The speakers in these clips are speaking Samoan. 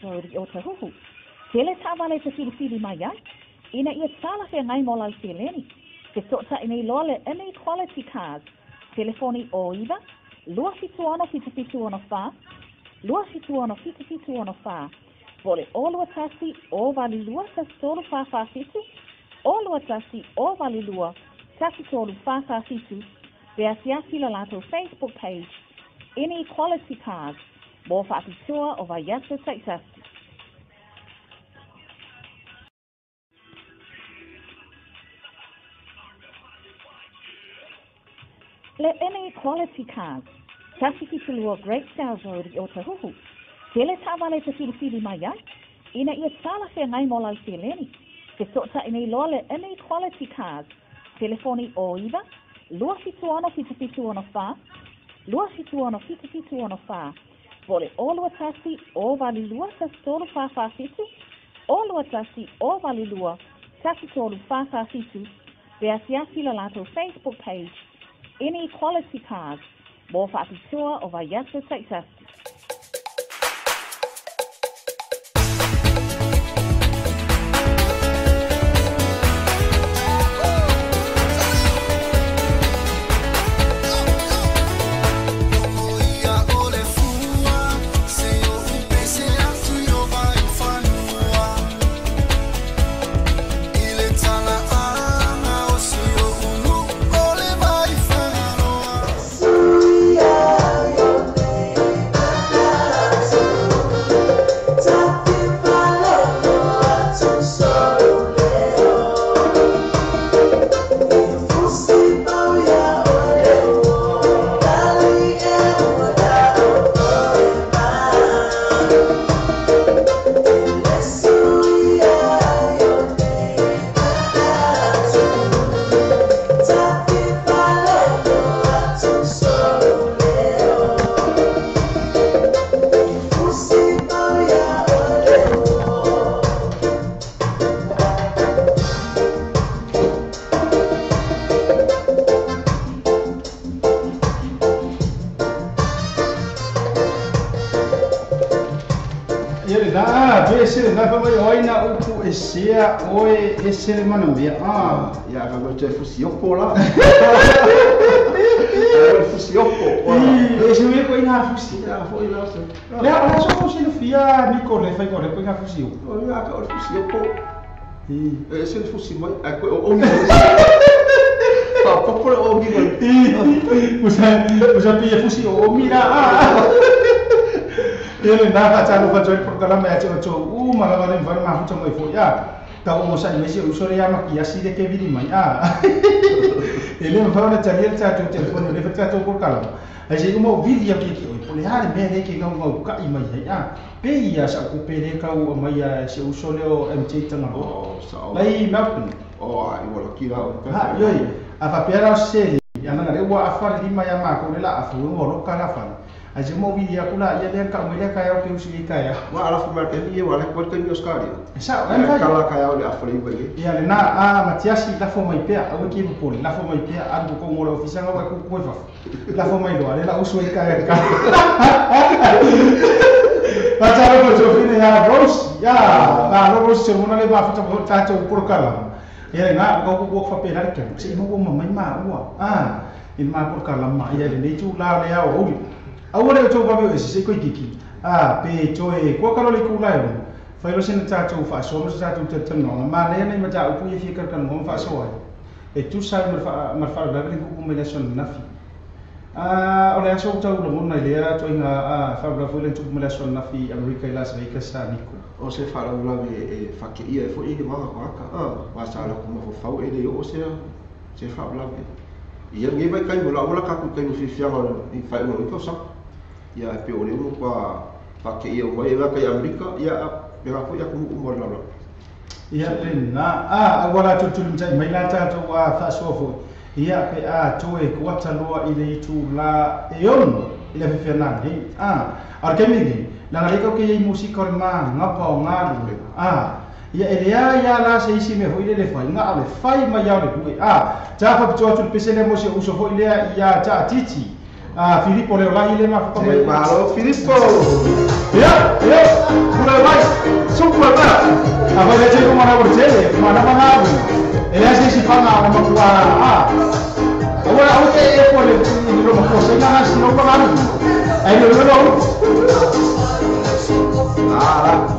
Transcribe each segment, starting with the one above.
Road i Otahuhu. Tele taavale te filifili mai ai, ina ia talafeagai mo lau seleni. Fesootai nei loa le Inequality Cars. Telefoni 09 276 7764 276 7764 po o le 021 082 1344 7 021 082 1344 7 pe asiasi le latou Facebook page Inequality Cars mo faapitoa o vaiaso taitasi. Le Inequality Cars, 172 Great South Road i Otahuhu. Tele taavale te filifili mai ai, ina ia talafeagai mo lau seleni. Fesootai nei loa le Inequality Cars. Telefoni 09 276 7764 276 7764 po o le 021 082 1344 7 021 082 1344 7 pe asiasi le latou Facebook page Inequality Cars mo faapitoa o vaiaso taitasi. Upu e sea oe e sele mana mea. Ah, ia ka go te fusi oko la. E fusi oko. E se me ko ina fusi la fo ila so. Le ala so ko se fia ni ko le fai ko le ko ina fusi oko. O ia ka o fusi oko. E se fusi mai a ko o mi. Pa popo o mi. Usa pi fusi o mi la. Ele na fa tsa no fa tsoi programa ya tso tso u mala vale mfa ma fu mai fo ya ta o sa ni mesi usore ya ma kia si de ke vili mai a ele mfa na tsa le tsa to telefone le fa tsa to ko kala ai se mo vili ya ki ki o le ha me le ke ngau ngau ka i mai ya pe ia sa ku pe le ka u mai ya se usore o MJ tanga o sa o lai Melbourne o ai wala ki la o ha yoi a fa pe ra se ya na le wa afa li mai ya ma ko le la afu ngo ro ka la fa ai mo vili akula ia le ka mo le ka ya ke usi ka ya wa ala fu ma ke ni wa le ko ke ni Oscar sa wa ka la ka ya le afu le ibe ia le na a Matiasi la fo mai pea au ki po la fo mai pea alu ko mo le ofisa nga wa ku ku fa la fo mai lo le la usu ka ya ka ba ta ro jo fine ya Rose ya ba ro Rose se mo le ba fu ta ta ko ka la ia le na ko ko fa pe la ke se mo mo mai ma ua a il ma ko ka la ma ia le nei tu la le ya o Aua le tau wawe o se koe kiki. A pe toe kua kalo le kula e fai lo sena tātou whaasoa ma se tātou te tanoa. Ma lea nei ma tā upu ia fia karkana ngoma whaasoa ai. E tusa ai marwhara lawe le kuku mai le aso nafi. A o le aso tau langona i lea toi ngā whara lawe le tupu mai le aso nafi Amerika i Las Vegas a Niko. O se whara lawe e whake ia e fo i wanga waka. Wa sa la kuma fofau e le o se se whara lawe. Ia ngai vai kai mo la ola ka ku kai mo fifianga i whai o i kausa. Ia e pe o le umu kwa whake ia umai e waka i Amerika, ia pe ngā fo ia kumu umu la la. Ia le nā, a wala tutulu mtai mai la tātou a whaasoa fo. Ia pe a toe kuata loa i le itu la e ono i le whiwhia nā nei. A, ar ke mingi, langa leka ke iei musika o le mā ngapa o ngā lue. A, ia e lea ia la se isi me hoi le le whai, ngā le whai mai au le hue. A, tā whapitoa tu le pese le mo se uso hoi lea ia tā titi. Ah, Filippo Leolai le ma fa mai. Malo Filippo. Ia, ia, kula mai. Super ba. A vai le te ko mana o te, mana mana. E le se si panga o ma a. Ora o te e ko le ni ro ma ko se na si no pa ai lo lo lo. Ah.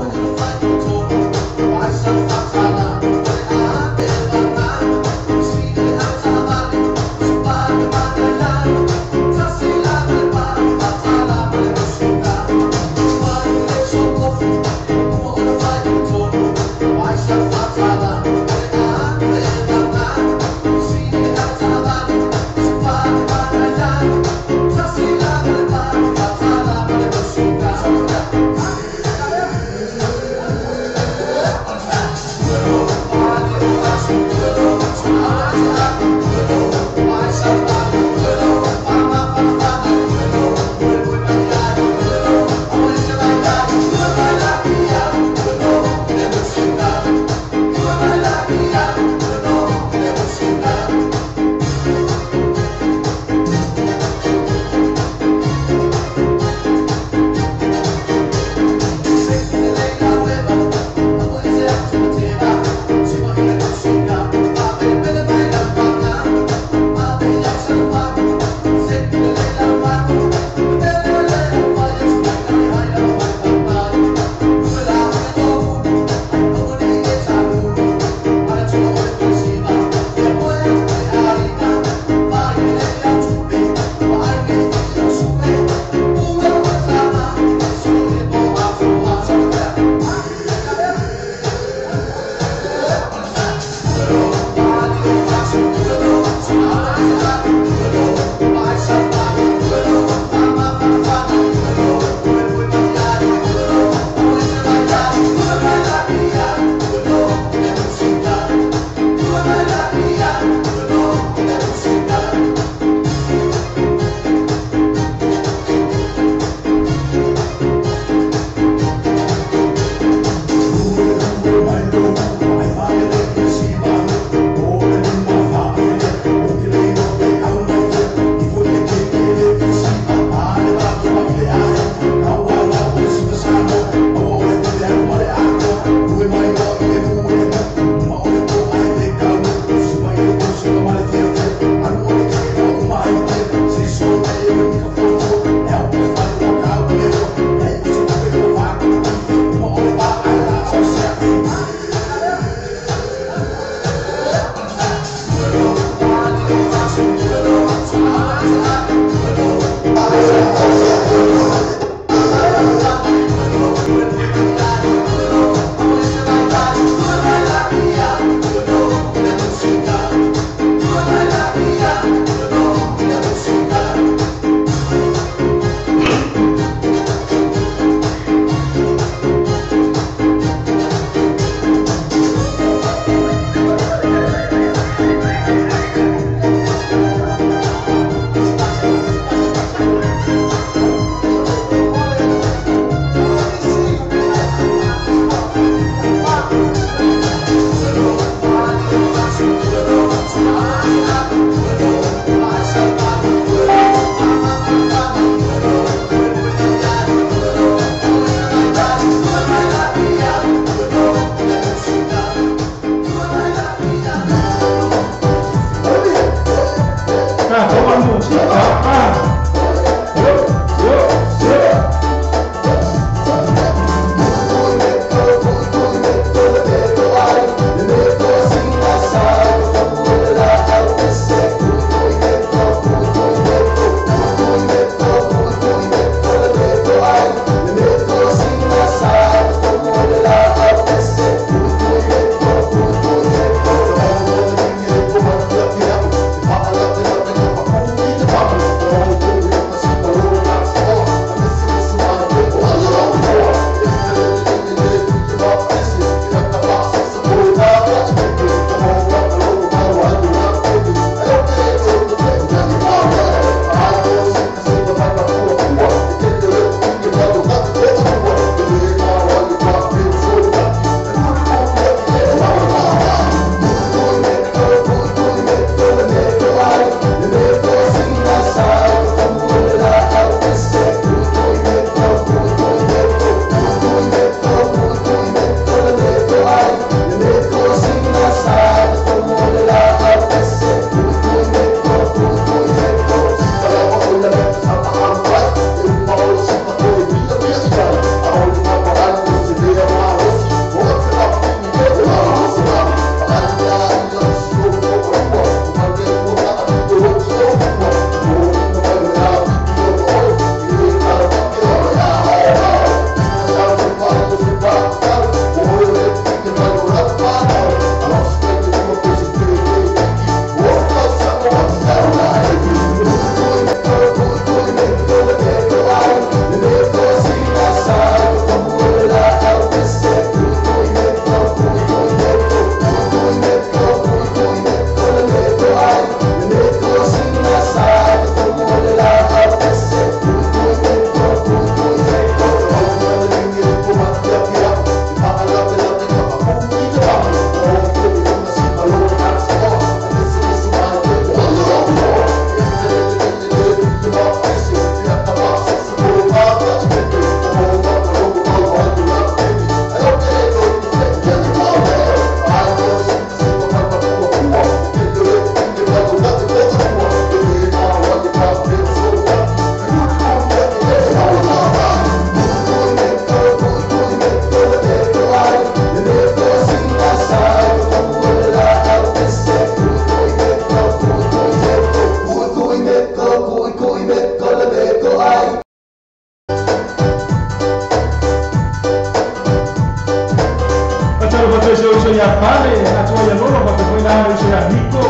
ia Pale, atua ia Lolo, faapea foi la le uso ia Niko.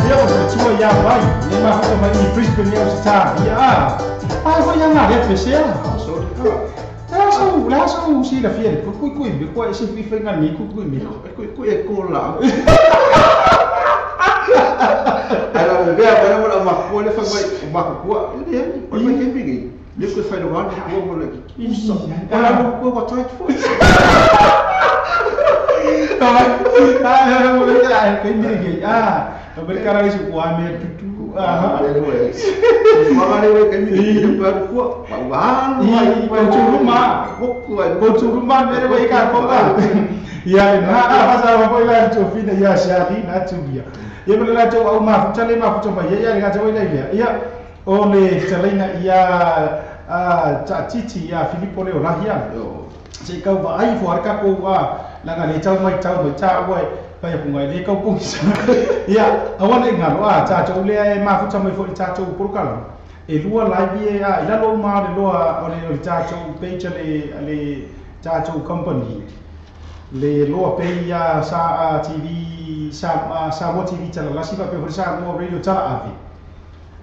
Ia o le tua ia Vai, ia mafuta mai i Brisbane ia o se tā. Ia a. Ai foi ia ngā rea pesea. Sorry. La so si la fia ku ku ku me ko se fi fi ngani ku ku me. Ku e ko la. Ala me vea para mo ma ko le fa mai ma ko le o mai ke pingi. Le ko fa lo ko mo le ki. Usa. Ala mo ko ko tai fo. Tama. Ah, mo le ai ko ni ke. Ah, o le cara isu ko ame tutu. Ah, le le. Ma le ke mi ko ko ma wa ko churuma. Ko churuma me le ka ko ka. Ia na a fa ko ila tofina ia shadi na tubia. Ia me la to au ma futa le ma futa ma ia ia ga to ila ia. Ia o le tsalaina ia a titi ia Filipo le olahia. Se kau va ai fo arka ko wa la ga le tau mai ta wa pa ya punga le kau ko ia awana inga lo a ta to le ai ma futa mai fo ta to porkala e lua live ia ila lo ma le loa o le ta to page le ta to company le loa pe ia sa TV sa sa mo TV tala la sipa pe sa mo radio tala ave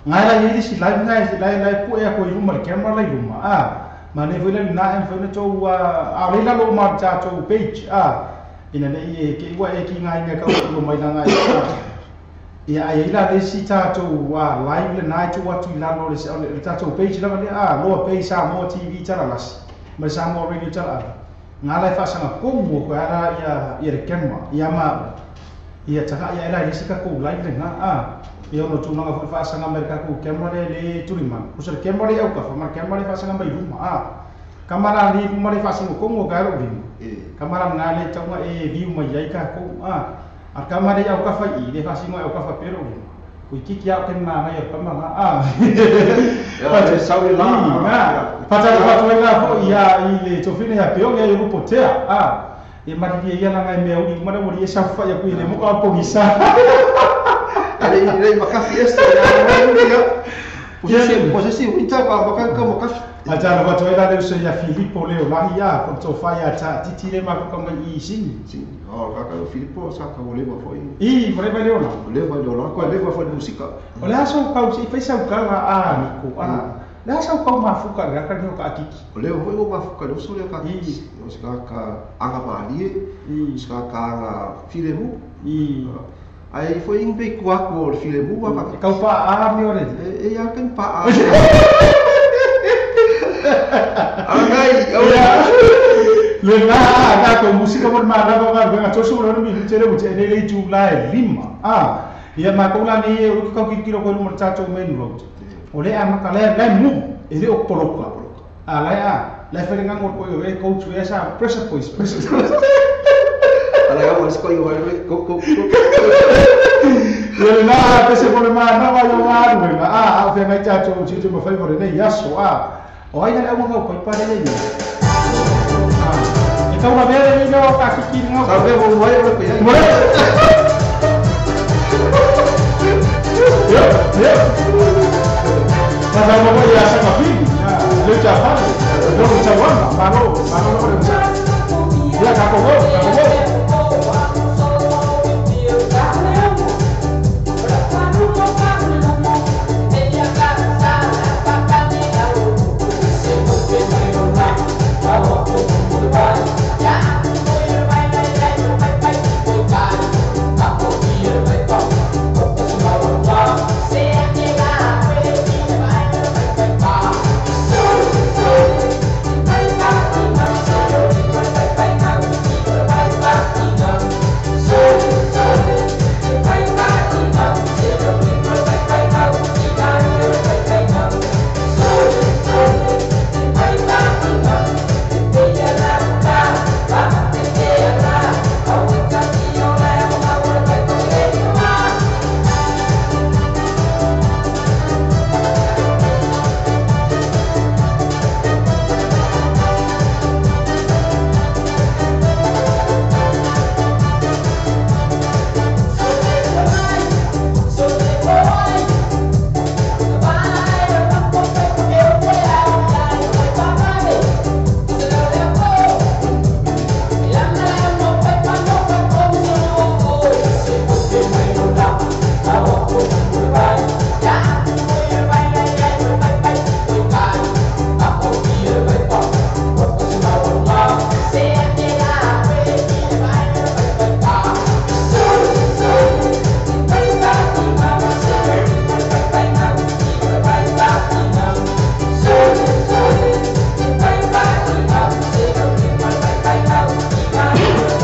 ngai la yedi si live ngai lai pu e ko yuma le camera la yuma a ma ne foi le na en foi to a le la lo ma ta to page a ina ne e ke wa e ki ngai ne ka ko mai la ngai ia ai la le si ta to wa live le nai to wa tu la lo le ta to page la le a lo page sa mo TV tala la ma sa mo radio tala ngā lai whaasanga kongo ko ara ia ia le camera ia ma ia taka ia ela le sika ko live le ngā a ia ono tūnanga foi whaasanga mai ka ko camera le le turima ko se camera le au ka ma camera le whaasanga mai luma a kamara ni luma le whaasanga kongo ka ro vim kamara ngā le taunga e viu mai ai ka ko a kamara au ka whai i le whaasanga au ka wha pero vim ko kiki au ke ma ngai ka ma a ia le sauri la Pata pata la fo ia i le tofine ya peo ia rupo tea a e mari ia la ngai me uri mara uri sa fa ia ku ile mo ka pogisa ale ile makafi este ya posesi winter pa maka ka makafi Ata la to ila le so ia Filipo le la ia ko to fa ia ta titile ma ko mai i sin o ka ka Filipo sa ka ole ma foi i mo le va le ona le va le ona ko le va foi musika o le aso ka si fa sa ka la a niko a le aso ka mafuka ga ka no ka kiki o le foi o mafuka le so le ka kiki o se ka anga malie se ka anga filemu i ai foi in be kwa ko filemu wa ka ka pa a mi ore e ya kan pa a Angai, le na ka ko musika mo ma na ba ga to so no mi tere mo tere le tu la lima a ia ma ko la ni o ka ki kilo ko mo ta to main road o le ama ka le le mu e le o poloka a la a la fe nga ko e coach e sa pressure points pressure ala ga mo sko yo go go go le na pese mo ma na wa yo wa no a a fe ngai ta to ti mo fa mo ne ya so a o ai na mo ko pa le ni a e ka una vere ni no ka ki no sa ve mo vai o ko ya yo yo Pasamos mo ya sa kapi le cha fa lo cha wa ma lo ma lo lo cha ya ka ko ka ko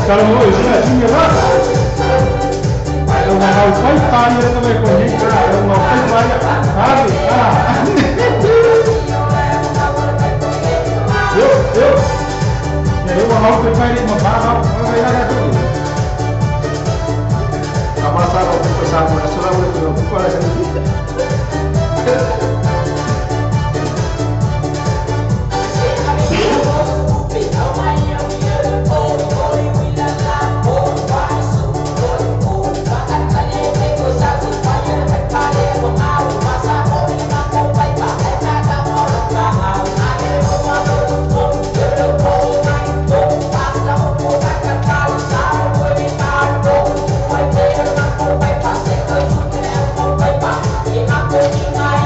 Talo mo isi a tinga ba. Ai o ngau pai pai le ka ko ni ka o ngau pai pai. Ave ah. Yo yo. Ya yo ngau pai pai ma ba ba ba ya ka to. Ka masa ko ko sa mo na sura mo ko ko la sa ni.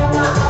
Thank you.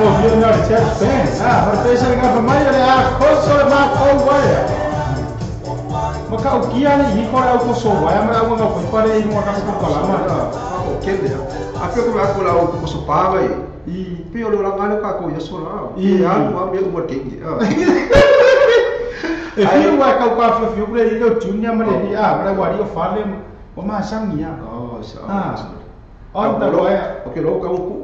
mo fio na le church band. Ah, fa pesa le ngafa mai le a koso le ma ko waia. Ma ka o kia le i ko au ko so waia ma au ngau ko pare i mo ka ko kalama. O kele. A pe ko la ko la o ko so pa vai. I pe o le la ngale ka ko yeso la. I a ma me o ke ngi. E fiu wa kau ka fiu fiu le le junior ma le ni a ma wa ri o fale o ma sang ni a. Oh, sa. Ah. On ta lo ya. O ke lo ka ku.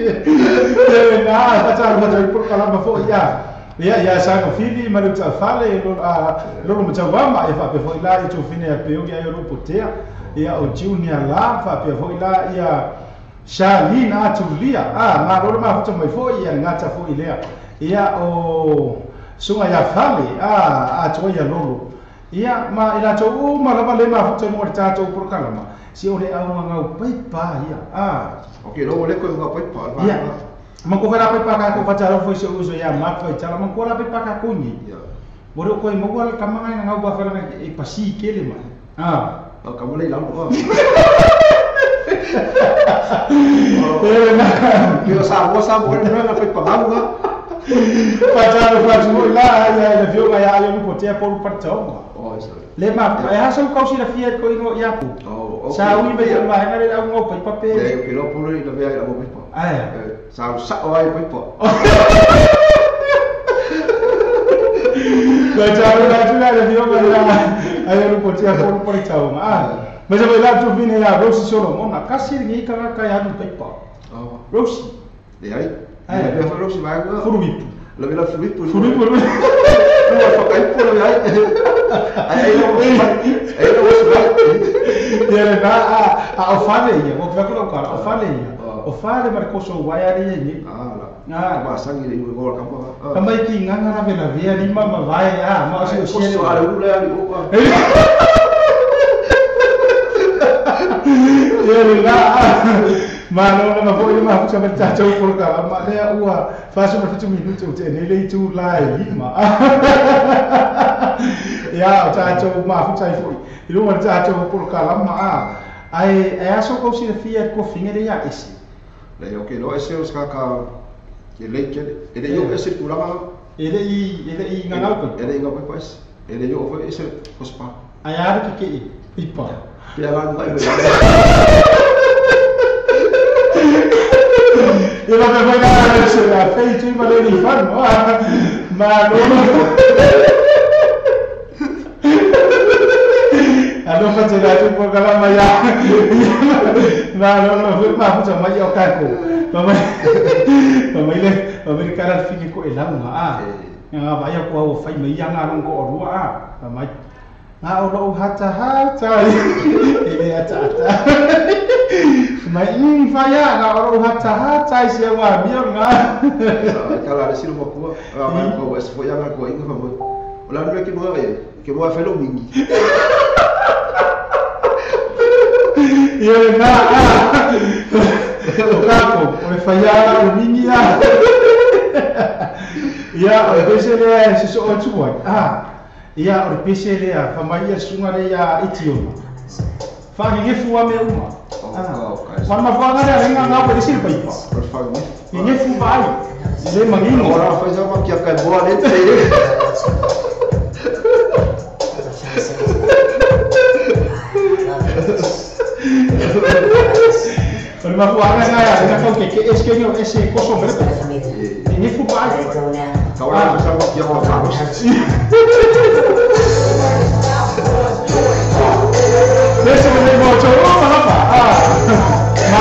E na, pa ta ma ta por kala ma fo ya. Ya ya sa ko fili ma le ta fale lo a lo mo ta wa ma e fa pe fo ila i tu fine a pe o ya lo potea. Ya o junior la fa pe fo ila ya Shalina Tulia. Ah, ma lo ma fo mai fo ya ngata fo ile. Ya o sunga ya fale a a to ya lolo ia ma ila to u ma lava le ma fo mo ta to por kalama si o le au ngau pai pa ia a okay lo le ko ngau pai pa ia ma ko vera pai pa ka ko fa fo se uso ya ma fo ta ma ko la pai pa ka ko ni ia bo ro ko mo ko ka ma ngau ba fa la e pasi ke le ma a o ka mo le la lo e na ke sa mo sa mo le na pai pa ga Pataro faz lá ya le vio ya le mo potea por partão. Oh, isso. Le ma é a só causa da fia ko ingo ya pu. Oh, okay. Sa ui be ma ha le au ngo pai papel. Le ke lo polo i la vea au pai pa. Ah. Sa sa o ai pai pa. Pataro la tu la vio ma la ai lo potea por partão. Ah. Mas eu lá tu vine ya Rosi Solomon na kasi ni ka ka ya no pai pa. Oh. Rosi. E aí? Ai, la Rosi vai. Furuipu. La vela Furuipu. Furuipu. Não vai ficar por aí. Aí não aí não vai. E ele vai a ofale ia, vou ver com o cara, ofale ia. Ofale marcou so vai ali ni. Ah, lá. Ah, sangue ele igual campo. Também que nganga na vela via ali mama vai, ah, mas o se ali o le ali o. Ele lá. Ma no ma foi ma fucha ma ta chau por ka ma le ua fa so ma fucha minuto te ne le tu lai ma ya ta chau ma fucha i foi i lo ma ta chau por ka la ma ai ai so ko si fia ko finge le ya ese le o ke lo ese os ka ka ke le ke ele yo ese pulanga ele i ngangau ko ele ngau ko ese ele yo foi ese kospa ai ar ke ke pipa pia la ngai E va per fare la fece ma le rifanno ma non allora faccio la un po' la ma ya ma non ma faccio ma io caco ma ma le ma per cara al fine ko e la ma a va io ko fai mai ya nga ron ko ru a ma ma o lo hata hata e le ata ata ma in faya na oro hata hata ise wa mi nga kala le silo ko ma ko es fo ya nga ko inga fa mo la no ke mo e ke mo fa lo mingi ye na o capo o faya o mingi ya ya o pese le se so o tsuwa ah ya o pese le fa mai sunga le ya itio fa nge fu wa me uma. Ah, ma fa ngare nga nga ko disi pai pa. Nge fu vai. Le mangingo. Ora faz uma que a boa le. Pero ma fa nga nga nga ko que es que no ese coso verde. Nge fu vai. Ahora faz uma que a boa. Ese me mocho, ah, ma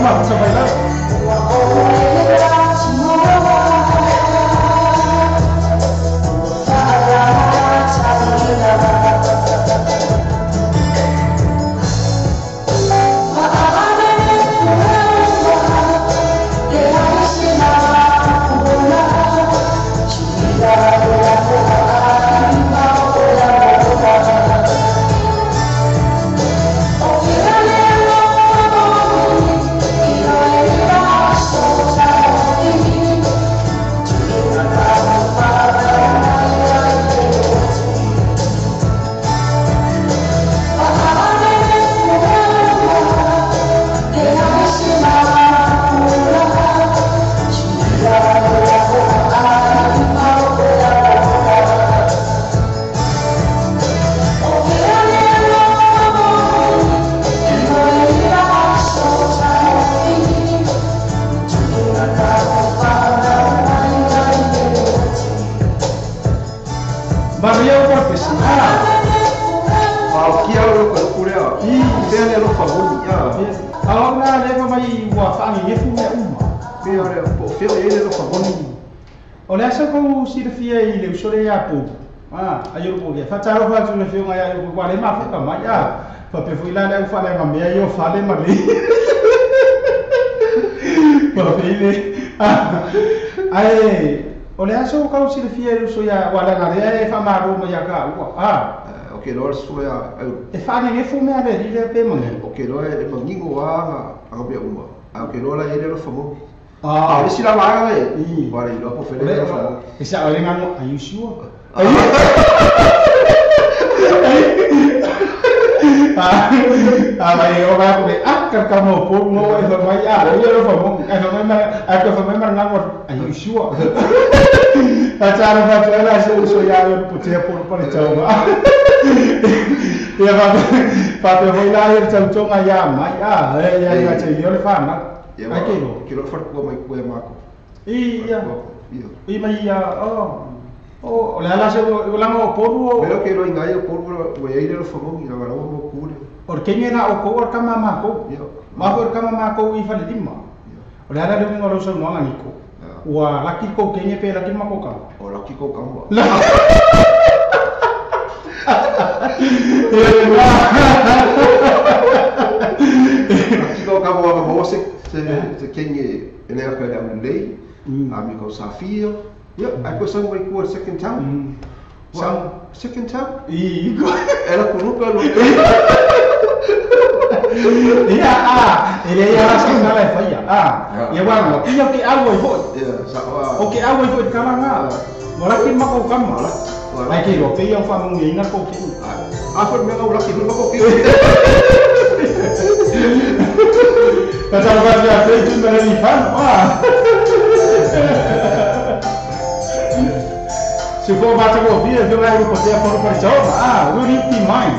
ma sa vai la. O le asa kou silafia i le uso lea ia Popo. Ai o le poke. Faatalofa atu i le afioga ia Iopo ua le mafuta mai. Faapea foi la le aufaleaga mea ia o fale ma le. Faapea i le. Ae o le aso kou silafia i le uso ia ua leaga lea e faamalo mai ia ka ua. O ke loa le sua ia au. E faagegefu mea le alii lea pe manino. O ke loa e manino aga mea uma. A o ke loa la e le alofa moni. Ah, le sila vaega le. Ua le iloa po fele le alofa moni. E sao le gago, are you sure? Vai o vai le ka ka mo po mo e fa mai a le alofa moni. Ai fa mai ma ai fa mai ma gago, are you sure? A tara fa tela se uso ia le po te po pa le tau. Ia fa fa te foi la ia tau tonga ia mai a ia ia te ia le fa na. Ia Ai ke lo. Ke lo fa kua mai kua mako. Ia. I mai ia o. O le ala se o langa o poru o. Pero ke lo ingai o poru o ia ile lo fa mo ina wala mo kule. O ke ngena o ko o kama mako. Ma ko kama mako i fa le lima. O le ala le ngo lo so no anga niko. Ua laki ko kenge pe laki mako ka. O laki ko kama. Laki ko kama wa mo se se kenge ele ka le lei. A mi ko safia. Ya, ai ko sang mai ko second town. Sang second town? I ko era ko rupa lo. Ia a ele ia la sa la fa ia. A ia wa no ia ke au i foi. Ia sa wa. O ke au i foi kala nga. Mo la ke mako kama. Ai ke ro pe ia fa mo ngi na ko ke. A fa me ngau la ke mako ke. Pa ta va ya fe tu me ni fa. Se for bate com via, viu lá eu botei a fora para ah, will it be mine?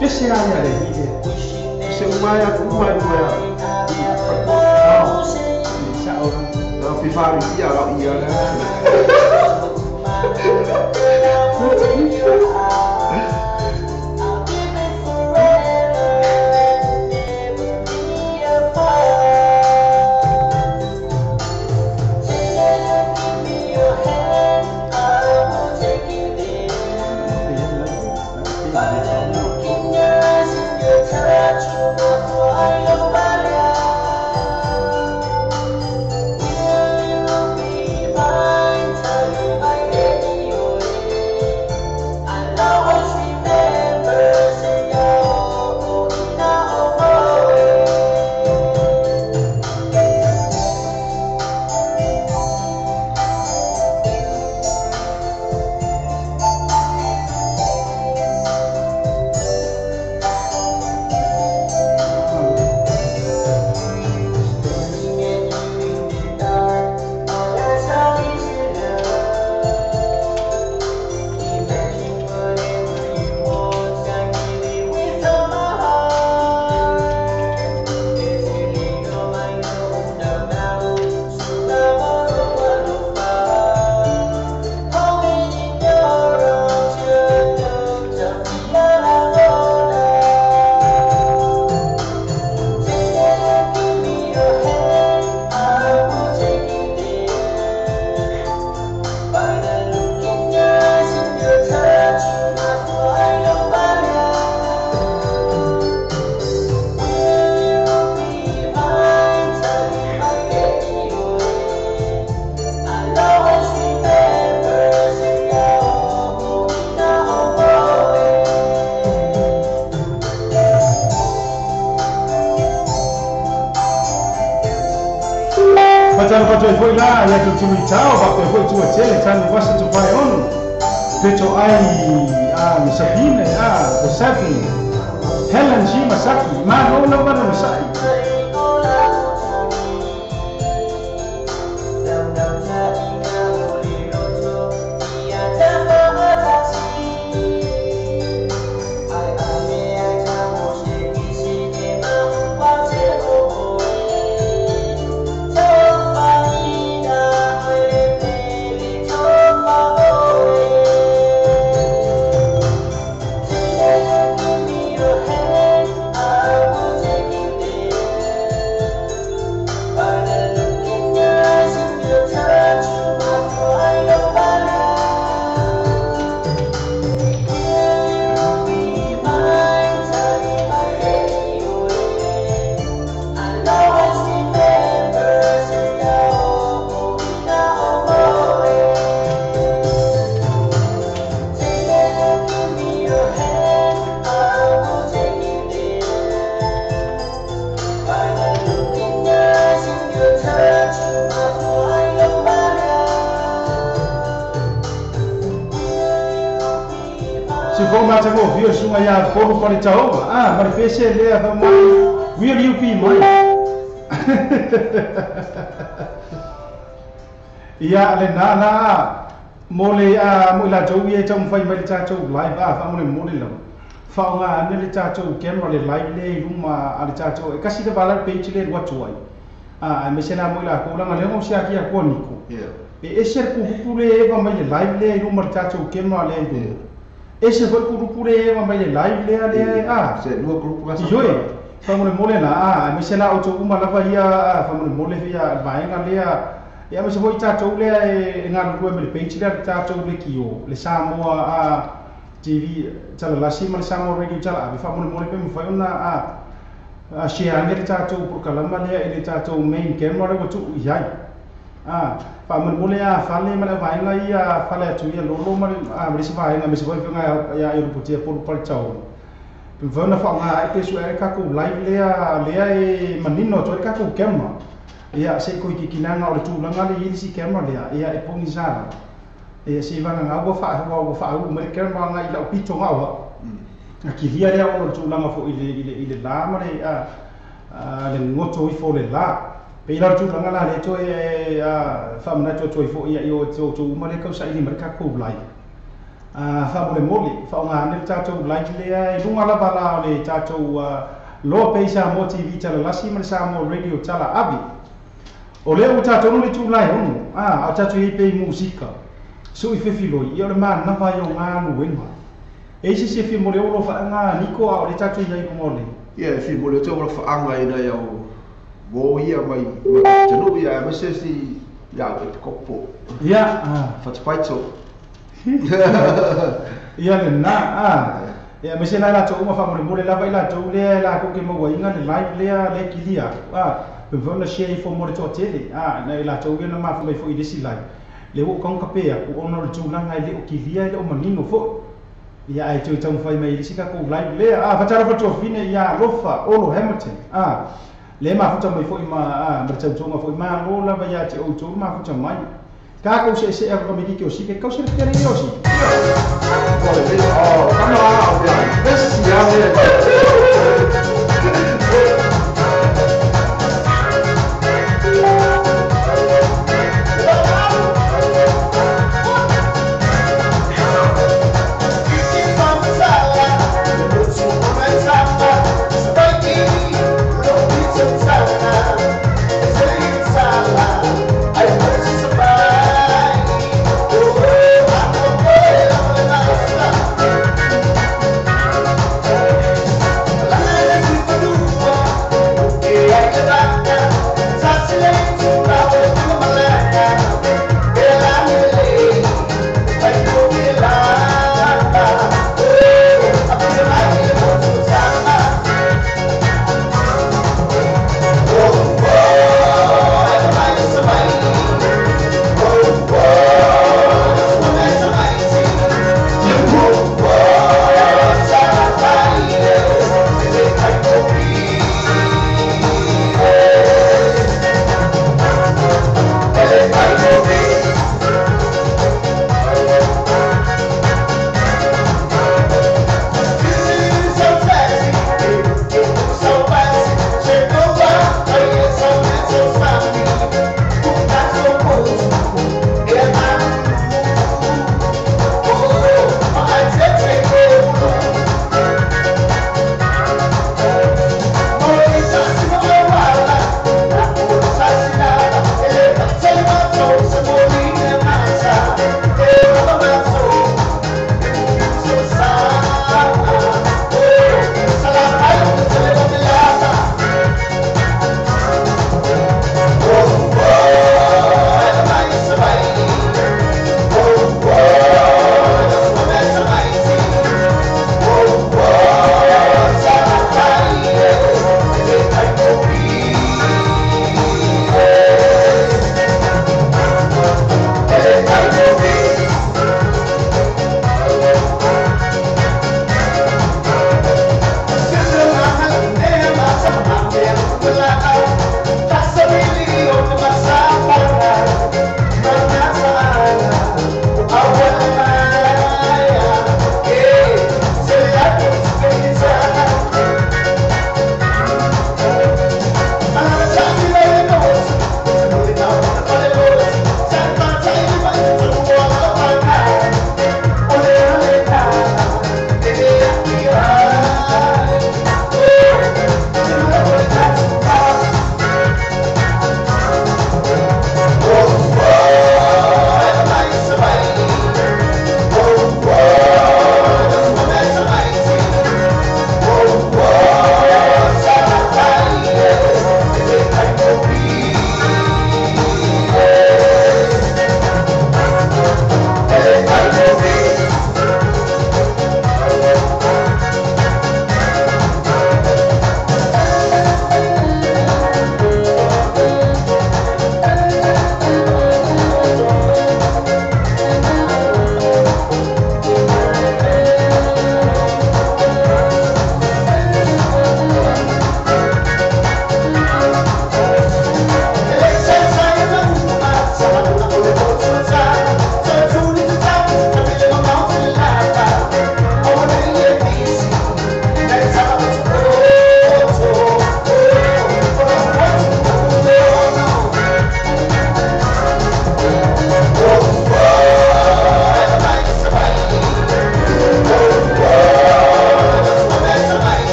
Pese a ia le. Se uma ia uma uma. Sa o. No pifari ia la ia la. foi la ia tutulu i tau faapea foi tua tele tanu vasa tupai ono peto ai a Sabine a Sabine Helen G Masaki malo lava na masai. Ia polu pale taoga ah mari pese lea fa mai will you be mine ia le na na mole a mo la tou ia tau fai mai ta tou live a fa mole mole la fa nga ane le ta tou camera le live le luma a le ta tou e kasi le bala page le wa tuai a me se la mo la ko la le ngo sia kia ko niko e ese ku ku le e va mai le live le luma ta tou camera le le ese foi ku le va mai le live le le a se lua grupu ka sa oi fa mole mole na a me se la o tou uma lava ia fa mole mole ia vaenga le ia me se foi ta tou le e ngā rua me le page le ta tou le kio le Samoa a TV tala lasi ma le Samoa Radio tala a fa mole mole pe mo fai ona a share ne ta tou por kalama le e le ta tou main camera le tu iai a fa mole mole a fa le ma le vaenga ia fa le tu ia lolo ma a me se vaenga me se foi nga ia e ruputia por pal tau pe vana fa nga e pe su e ka ku live le a le e manino to ka ku camera ia se ko ki kinanga o le tulaga le ili si camera lea ia e pongi sala ia se vanga nga ua fa ua fa u me camera nga ila pito nga wa kilia lea o le tulaga fo ile la ma le a le ngoto i fo le la pe ila tulaga la le toe a fa mana to toi fo ia i o to uma le kausa ili ma ka ko live a fa mo le mole fa nga ne ta to live lea i lunga la bala le ta to lo peisa mo TV tala lasi ma le Samoa Radio tala abi o lea ua tatou le tulai ono a tatou iai pei musika so i fefiloi ia o le manava ai o galuega e isi se fia mo le olo faaga niko a o le tatou iai luga o le ia e fia mo le te olo faaga ina ia o mo ia mai tanu ia ma se si ia e te kopo ia fatapaito ia lena a ia me se la latou uma faamolemole lava i latou lea lakou ke mauaiga le live lea le kilia a pe vona share fo mo le toatele a na i latou ia na mafu mai foi i le isi live le ua kauga pea ku ona o le tulaga e le o kilia e le o manino foi ia ae toe taumafai mai i le isi kakou live lea a fatala fatuafine ia alofa Olo Hamilton a le mafuta mai foi ma a ma le tautoga foi malo lava ia te outou mafuta mai kakou seesea ka meliki o sike kau se le fia le osi Oh, come on, this I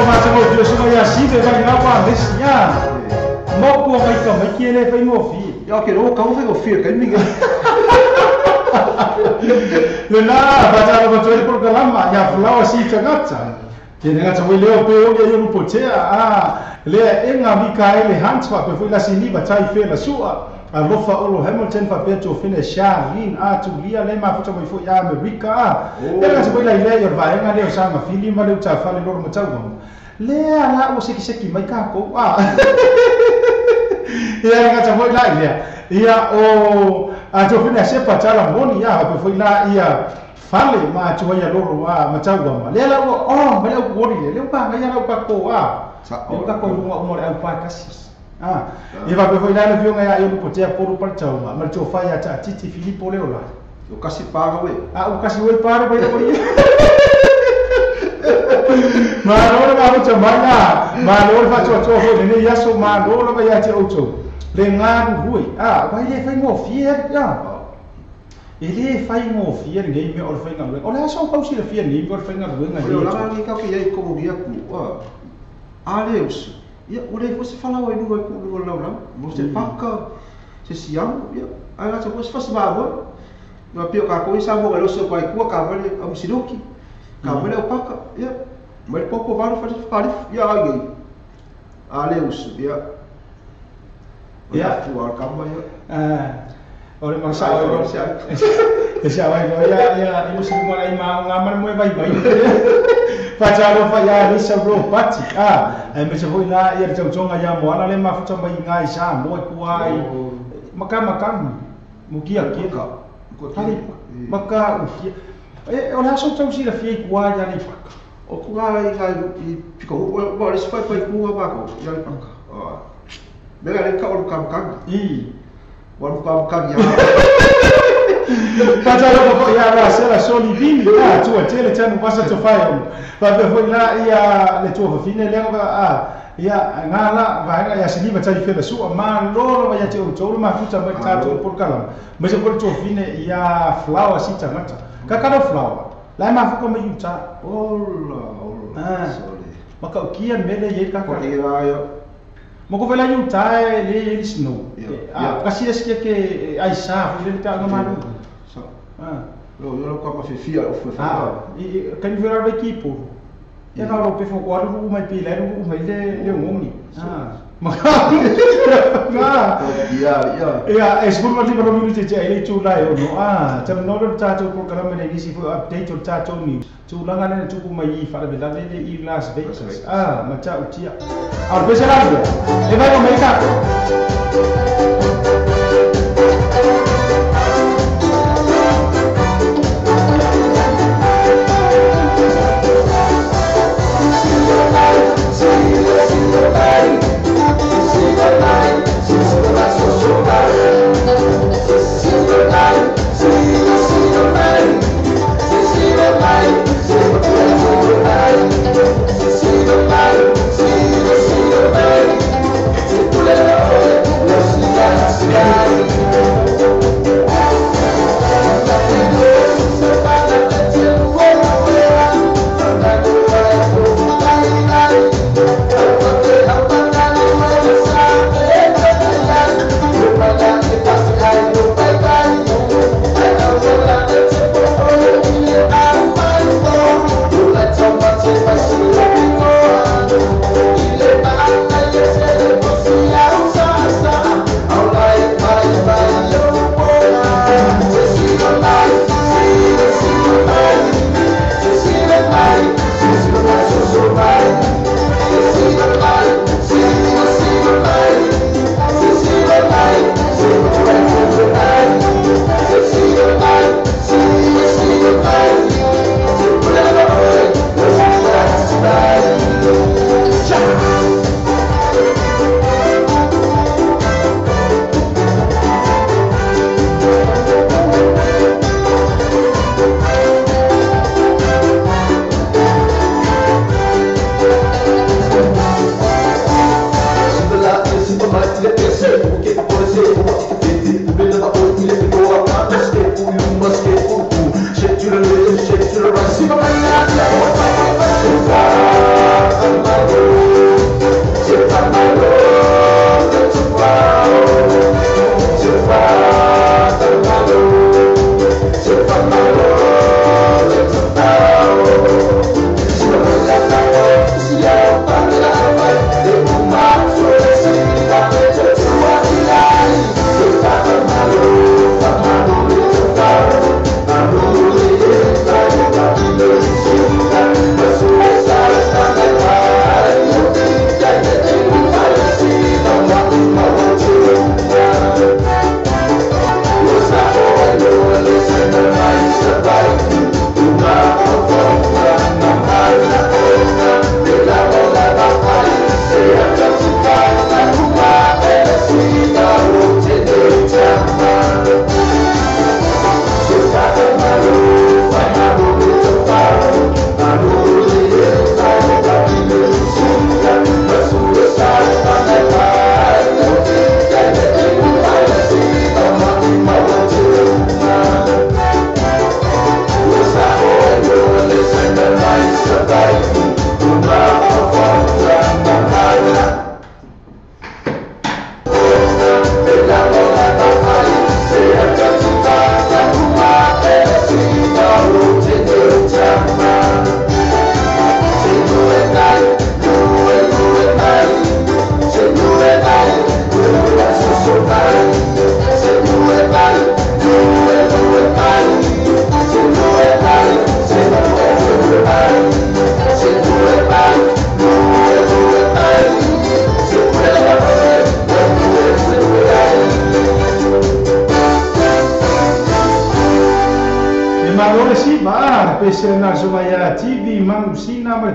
ma te mo ia si ve vai ngā wa mesi ia. Mo ku mai ka mai ki le fai mo fi. Ia ke ro ka o fi ka mi. Le na ba ta ba to por kalama ia flower si tagata. Ke nga ta we leo pe o ia yo potea a le enga Mikaele Hans fa pe foi la sini ba tai fe la sua. Alofa olo Hamilton fa pe to fine Charlene a Tulia le ma futa mai foi a America. E la se la ile yo va enga le sa ma fili ma le ta fa le loro matau. Le ala o seki seki mai ka ko a. Ia nga ta foi la ile. Ia o a to fine se pa tala moni ia pe foi la ia fale ma tu ia loro a matau ma. Le ala o o ma le o le le pa nga ia ka ko a. O ka ko lunga o mo le au pa kasi. Ah, e va pe foi la le vionga ia eu potea poru pa tau ma ma to fa ia ta titi Filipo le ola. O kasi paga we. Ah, o kasi we para pa ia. Ma no ma ho ma na, ma no fa to to ho ne ia so ma no ma ia te auto. Le nga hui. Ah, vai le fai mo fier ya. E le fai mo fier nei me o fai nga. O le so pa si le fier nei me o fai nga nga. O la ni ka ia i como dia ku. Ah, Deus. Ia, o le fosse falar aí no no não não. Você paca, se siam, ia, aí lá você faz mal. No pio ka ko isa mo lo so pai ku ka vale am sidoki. Ka vale o paca, ia. Mas pouco vale faz faz ia aí. Aleus, ia. Ia, tu ar kamba ia. Ah. Ore ma sa o ese vai ia ia eu se mo aí ma nga mo vai vai. Fa fa ia lisa ro pati. Ah, e me se foi lá ia te tonga ia mo ana le ma futa mai ngai sa mo ku ai. Maka maka mo kia kia ka. Ko tali maka u kia. E o la so tau si la fie ku ai ia le paka. O ku ai i piko o o le fai fai ku ba ko ia le paka. Ah. Me ga le ka o ka ka. I. Wa ka ka ia. Patalo ko ia la sera soli vini a tua tele tanu pasa to fai. Pa pe foi la ia le tua fine le a ia nga la va ia sini ba tai fela su ma lolo va ia te o ma futa ma ta to por kala. Ma se por to fine ia flower si ta mata. Ka ka flower. La ma fu ko ma yuta. Ola ola. Ah. Ma ka kia mele ye ka ka. Ia Mo ko vela yuta le le snow. Ah, kasi es ke ai sa fu le ta nga ma. Ah, lo yo lo ka fifia o fu. Ah, i kan vera vai kipo. Ia ka ro pe fo ko ru mai pi le ru mai le le ngoni. Ah. Ma ka. Ia ia. Ia es por motivo no minuto te ai tu lai o no. Ah, tam no ro ta to programa le nisi fu update o ta to ni. Tu langa le tu ku mai fa le la le i Las Vegas. Ah, ma ta utia. Ah, pe será. E vai o mai ka. See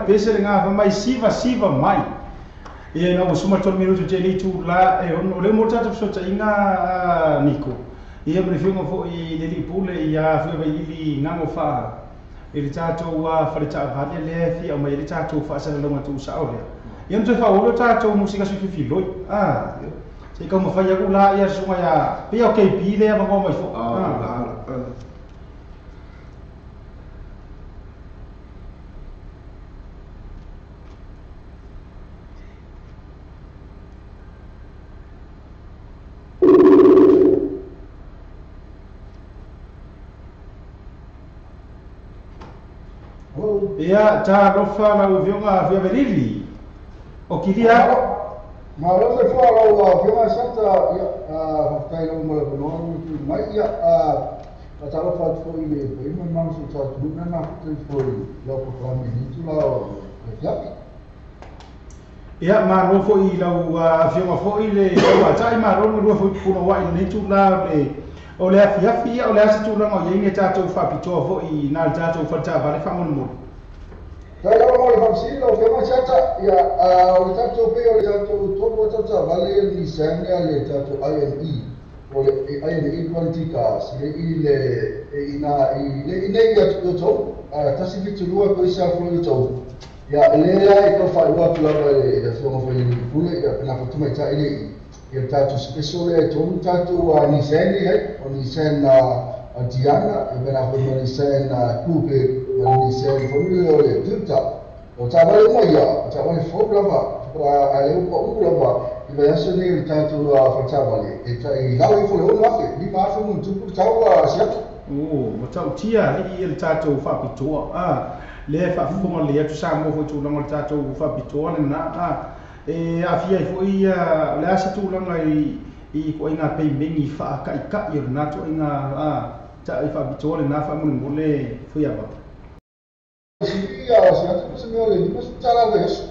le pese le ngā mai siva siva mai. Ia na ua suma tolu minutu te ni tu la e ono o le mo tātou fesootaiga Niko. Ia ma le afioga foʻi le alii pule ia Afia Vailili gago faa i le tatou fale taavale lea fia aumai ai le tatou faasalalauga tuusao lea. Ia ona toe faaolo tatou musika sui fifiloi. Se i kaumafai aku la ia susuga ia pei o KB lea magoa mai foʻi. Ia talofa lau afioga Afia Vailili o kilia. Malo le fua lau afioga Santa, ia faafetai lava mo le avanoa ua tuuina mai, ia faatalofa atu foi i le paia ma le malosi o le tatou na mafuta ifo i lau polokalame i lenei itula o le afiafi. Ia malo foi i lau afioga foi le tauatai malo le galue foi punouai i lenei itula o le afiafi. Ia o le a se tulaga o i ai ni tatou faapitoa foi na le tatou fale taavale faamolemole. Tai lava mo le faafesili lau afioga Siata, ia o le tatou pei o le tatou tolu o tautavale le Nissan lea le tatou INE o le INE Quality Cars le i le ina i le i nei atu i outou 172 koisa foi outou ia lea e tau faailoa atu lava e le afioga foi i le pule ia pena fatamaitai le i ia le tatou special lea e tolu tatou Nissan i ai o Nissan Diana e pena foi ma Nissan Coupe ma le Nissan foi lea o le Delta. O taavale uma ia, o taavale fou lava, a le upa u lava, i vaiaso nei o le tatou faletaavale, e tai lalo ifo le 6,000, 5,000 ma tupu le tau siata. Ua tautia alii le tatou faapitoa lea faafofoga lelei atu Samoa foi i tulaga o le tatou faapitoa lena. E aafia ai foi o le a se tulaga i ituaiga peimeni faakaikai o lena ituaiga faapitoa lena faamolemole Fuiava. Sili siata po se mea o le $50 vaiaso.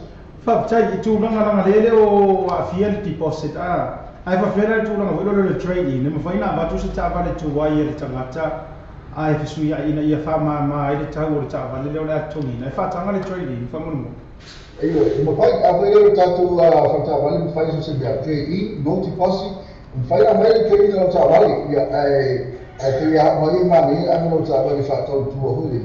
Faafetai i tulaga laga lea le o aafia le deposit ae faafefea le tulaga foi lea o le trade in e mafai ona avatu se taavale tuai a le tagata ae fesuiai ina ia faamama ai le tau o le taavale lea o le a totogiina e faataga le trade in faamolemole. Ioe, e mafai a foi lea o le tatou faletaavale mafai so se mea trade in, no deposit, mafai ona aumai le trade in o lau taavale, ia ae pei a mai e manaia ave lau taavale faatautua foi le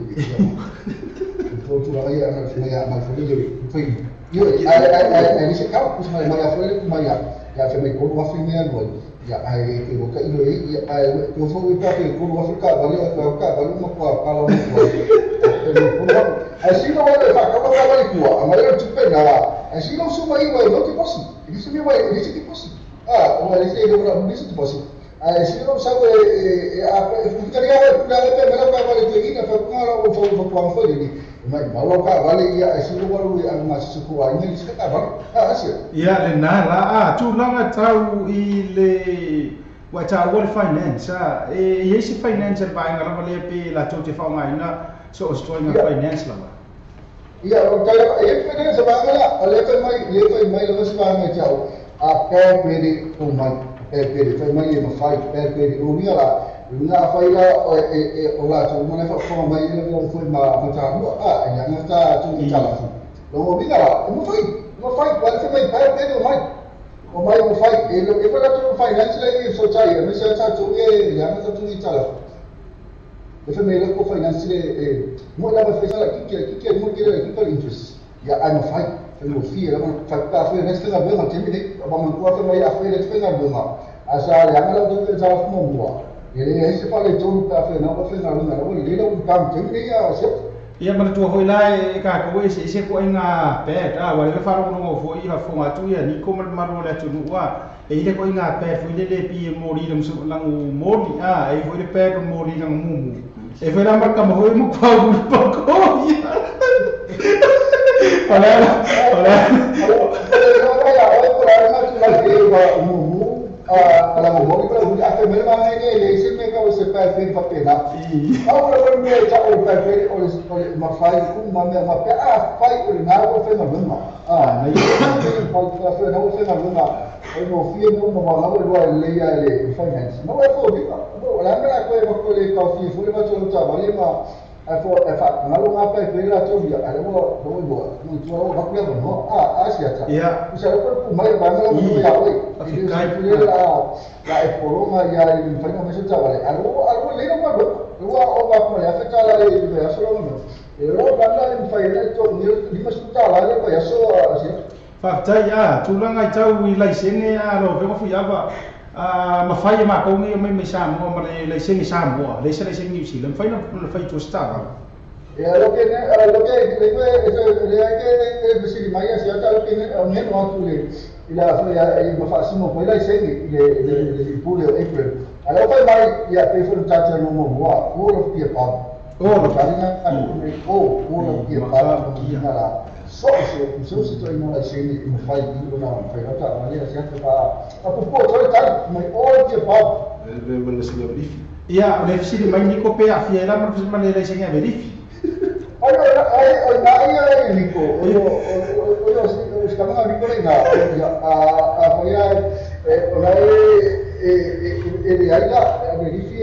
tau tulaga ia mai mai foi le fai. Ioe, ae le se kau, kusa mai mai a foi le mai ia fe mai 3,000 mea alu ai. Ia ae pe o ka ilo e ia ae ko foi pa pe 3,000 ka vale a ka vale ma kwa pala mo kwa. Pe mo 3,000. Ae silo wa le fa ka ka vale kua, a mai le tupe na ae silo suma i wa no deposit. Ele se me wa ele se deposit. O ele se ele no se deposit. Ae silo sa e a e futa lia wa la pe me la ka vale te ina fa ka la o fa fa kwa foi ni. Mai mau ka vale ia ae silo wa lu a ma se ko ai ni se ka vale. Asia. Ia lena la tulaga tau i le ua taua le finance e i ai se finance a le vaega lava lea pe latou te faaaogaina so o se ituaiga finance lava. Ia o tai e finance vaega la o le fai mai lava se vaega e tau a bad credit o mai bad credit fai mai e mafai bad credit o uiga la uiga afai la e o latou uma na faafofoga mai le mea foi ma talua e leaga ta tuuga talafu. Logo uiga la e mafai mafai wale fai mai bad credit o mai mafai e e fa latou finance la e so tai e me se tatou e leaga ta tuuga talafu. E fai mai la ko finance le e mo la fai sala kike kike mo kike kike interest. Ia ai mafai fai mo fia la fa pa foi neste ga benga temi le ba mo ko fai mai a foi le fai ga benga. A sa le anga la tu ta fu mo mo. E le ai se fa le tonu pa foi na pa foi na na le le un pam temi le ia se. Ia manatua foi la e kākou e eseese ituaiga pad ua leva faalogologo foi i faafofoga atu ia Niko ma le mamalu o le atunuu e i le ituaiga pad foi lele e pi e moli lagu moli e i foi le pad o moli laga mumu. E foi la ma le kama foi mo kwau le pako ia. O le o le la mo ko la a fe me ma ne le se me ka o se pa fe fa pe na. A o le me ta o pa fe o le ma fai ku ma me ma pe a fai o na o fe ma ma. Na i pa fa fe na o fe ma ma. O no fie no ma ma o lo le ya le finance. No e fo di o la me la ko e ko le ka fie fu le ma to ta vale ma A fo e fa ngalo nga pa pe la to ya ale wo wo wo ni to wo ba ku ya no a sia ta. Usa ko ku mai ba ngalo mo ya we. Ni la la e polonga ya ni fa no me se ta vale. Alo alo le no ma lo wa o ba ko ya fe ta la le ya solo no. E lo ba la ni fa ile to ni ni ma su ta la le ko ya so sia. Faafetai a tulaga i tau i laisene a lau afioga Fuiava mafai e makou nei mai mai Samoa ma le laisene Samoa le se laisene New Zealand mafai na fai tua se taavale. Ia lo ke lo ke le le ke fesili mai a siata lo ke ne no atu le i la foi e mafaasimo foi laisene i le pule o April. A lo fai mai ia pe foi tatou no mo moa all of the above. All of the all of the above na so so so to ina laisene i mafai i ona fai rata ma le siata pa a pupo to tai mai all of the above. Le le laisene verifi. Ia o le fesili mai Niko pe afia e la ma le laisene verifi. Ai ai na ia Niko o o o skamanga Niko le na a foi a o la e le ai la verifi e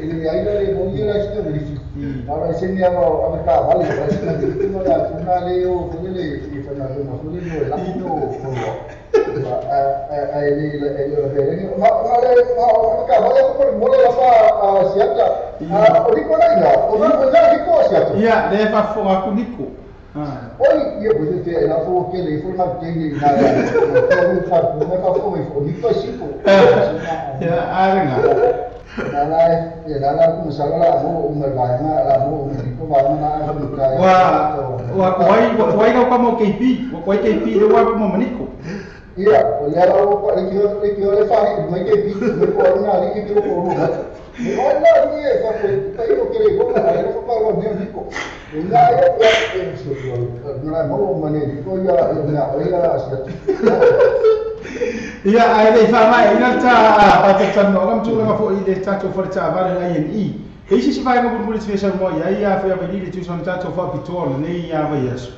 le ai la le mo ia laisene verifi. Ahora ese ni a mercado vale, parece que no la una leo le y Fernando no le el no a el ma ma por mole la fa siata a o Niko la o ma la Niko siata. Ia le fa fo a Niko. Oi ia pues te la fo que le forma que ni nada. No fa no fa fo o Niko sipo. Ia arenga. La la la como sala la mo umar ba na la mo Niko ba na wa wa wai wai ka mo KP wa wai KP le wa mo Niko. Ia o le la o le ki le fa mai KP me ko na le ki ko no ni o la ni e fa ko tai o ke le ko na le fa pa wa Niko. La ya ya so no la mo ma ne Niko ya na o ya sia. Ia ai le fa mai ina ta pa te tano ngam tu nga fo i le tatou fo le taavale ngai en i. E isi si vai mo mo te sa mo ia ia fo ia veli le tu sa tatou fo pitola nei ia vai aso.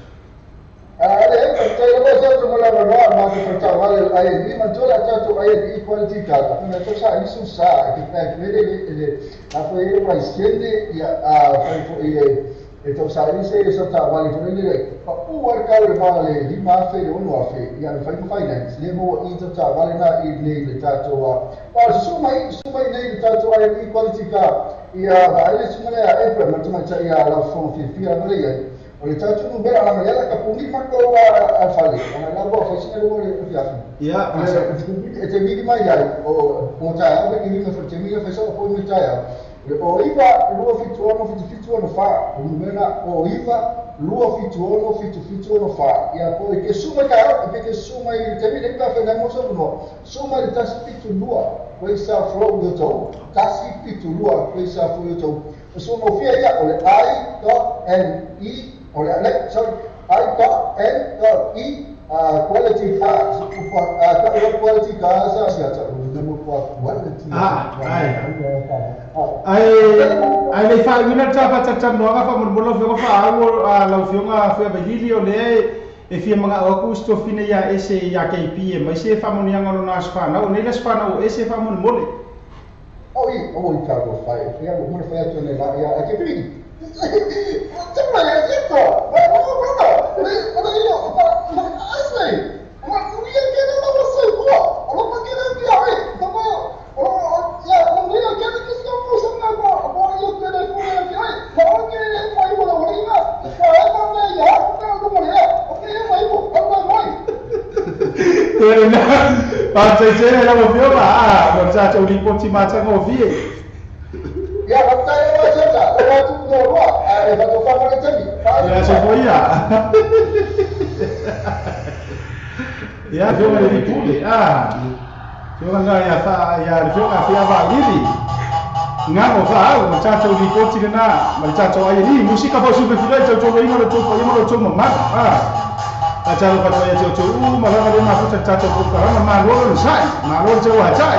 A le te lo sa tu mo la no ma te fo taavale ai ni ma tu la tatou ai ni quality ka na to sa isu sa ke pa le le a fo i pa siende ia a fo i e tau sa ise e sa taavale fo le pa u ar ka le ma le li ma fe le ono afe ia le fai finance le mo i tau taavale na i nei le tatou a pa su mai nei le tatou ai ni quality ka ia va le su mai a April ma tu mai ia la fo fi fi a le ia o le tatou no bela la la ka puni ma ko a fale ana la bo fa sine le fi afi ia e te mi mai ia o o ta a ke ni me fo te mi fa so po mi ta ia o iva lua fitu ono fitu fitu ono fa o numera o iva lua fitu ono fitu fitu ono fa ia po e ke suma ka e ke suma i te mi le ka fa na mo so no suma le tasi fitu lua ko isa flow yo to tasi fitu lua ko isa flow yo to so mo fia ia o le I dot N E o le sorry I dot N dot E quality ka quality ka sa sia ta mo quality ai ai ai le fa ina ta fa ta no ga fa mo lo fa fa au a la fionga fa ba lili o le e fia manga o ku sto fine ya ese ya KP e mai se fa mo ni anga no nas fa na o ne les fa na o ese fa mo mole o i o i ka go fa e ya mo fa ya to ne la ya ke pi ta ma ya to ba no ba le o le o pa ase ma ni ya ke no ma se ko o lo ke na ya e ba o ya o ni ya ke ke se ko sa na ko o yo ke le ko ya ke ba o ke mai bo lo ni na fa ba na ya ka ko mo ya o ke mai bo ba mai e na pa te te la mo fio ba a mo tsa tso li po ti ma tsa go vi ya ba ta ya ba ta o ba tu no ro a e ba to fa fa te mi ya se foi ya ya fio le pule a fio nga ya fa ya fio ka fia va lili nga o fa o tsa tso li po ti na ma tsa tso ai ni musika fa su pe filo tso tso ino tso pa ino tso ma a a tsa lo fa ya tso tso u ma va ma fu tsa tso ko ka ma lo lo sai ma lo tso wa sai.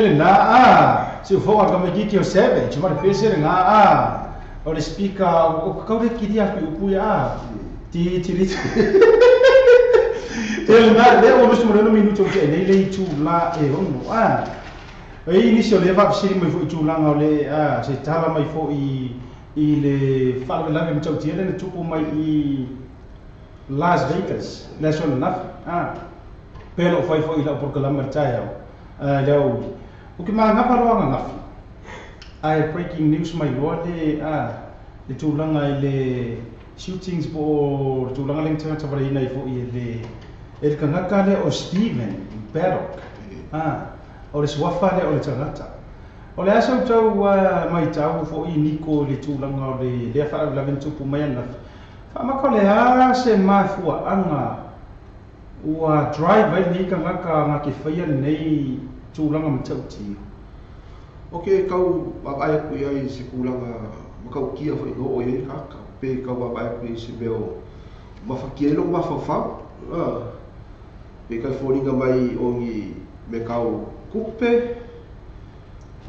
Le na a si ufoga ka maikiki o Savage ma le pese le nga a o le speaker o kau le kiri a upu ia ti ti ti le na le o lusu mo le minuto ke nei le itu la e ono a e inizio le va siri mai fo itu langa o le a se tala mai fo i le faalavelave matautia le na tupu mai i Las Vegas le aso ananafi a pele o fai fo'i la'u polokalama le taeao le aoauli o ke magapa loa agagafi ae breaking news mai loa le a le tulaga i le shootings po o le tulaga le tagata ai fo'i e le tagata lea o Steven Paddock a o le suafa lea o le tagata o le asa utau maitau fo'i niko i le tulaga o le lea faalavelave na tupu mai ananafi faamaka o le a se mafuaaga ua drive ai lenei tagata ga ke faia lenei tulaga matautia. O ke kau vaavaai atu iai i se kulaga makautia fo'i na oo i ai le tagata pe kau vaavaai atu i se mea o mafatia ai lou mafaufau pe kai foliga mai o ni me kau kupe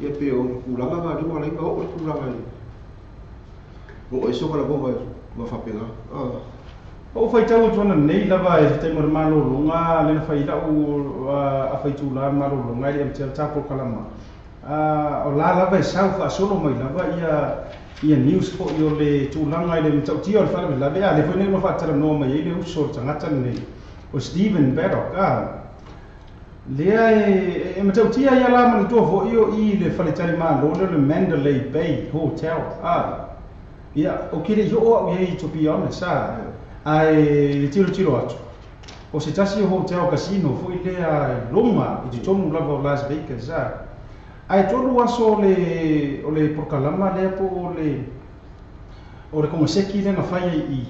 ia pe o ni kulaga ga lea ua alaina oo le tulaga i oo ai soga lagona ma faapena. O faitau atu ana nei lava e le taimi o le malōlōga lena fai la'u afaitulā le malōlōga e le amtea le tapolokalama o la lava e sau faasolo mai lava ia news fo'i o le tulaga i le matautia o le faalavelave a le foi nei ua faatalanoa mai ai le uso o le tagata lenei o Steven Paddock a lea e matautia ia la manatua fo'i o i le faletalimālō lea o le Mandalay Bay Hotel a ia o ke le'i oo a'u iai to be honest a ae le tilotilo atu o se tasi o hotel casino fo'i lea i luga i totonu lava o Las Vegas a ae 3 aso o le polokalama lea po o le kogaseki lea na fai ai i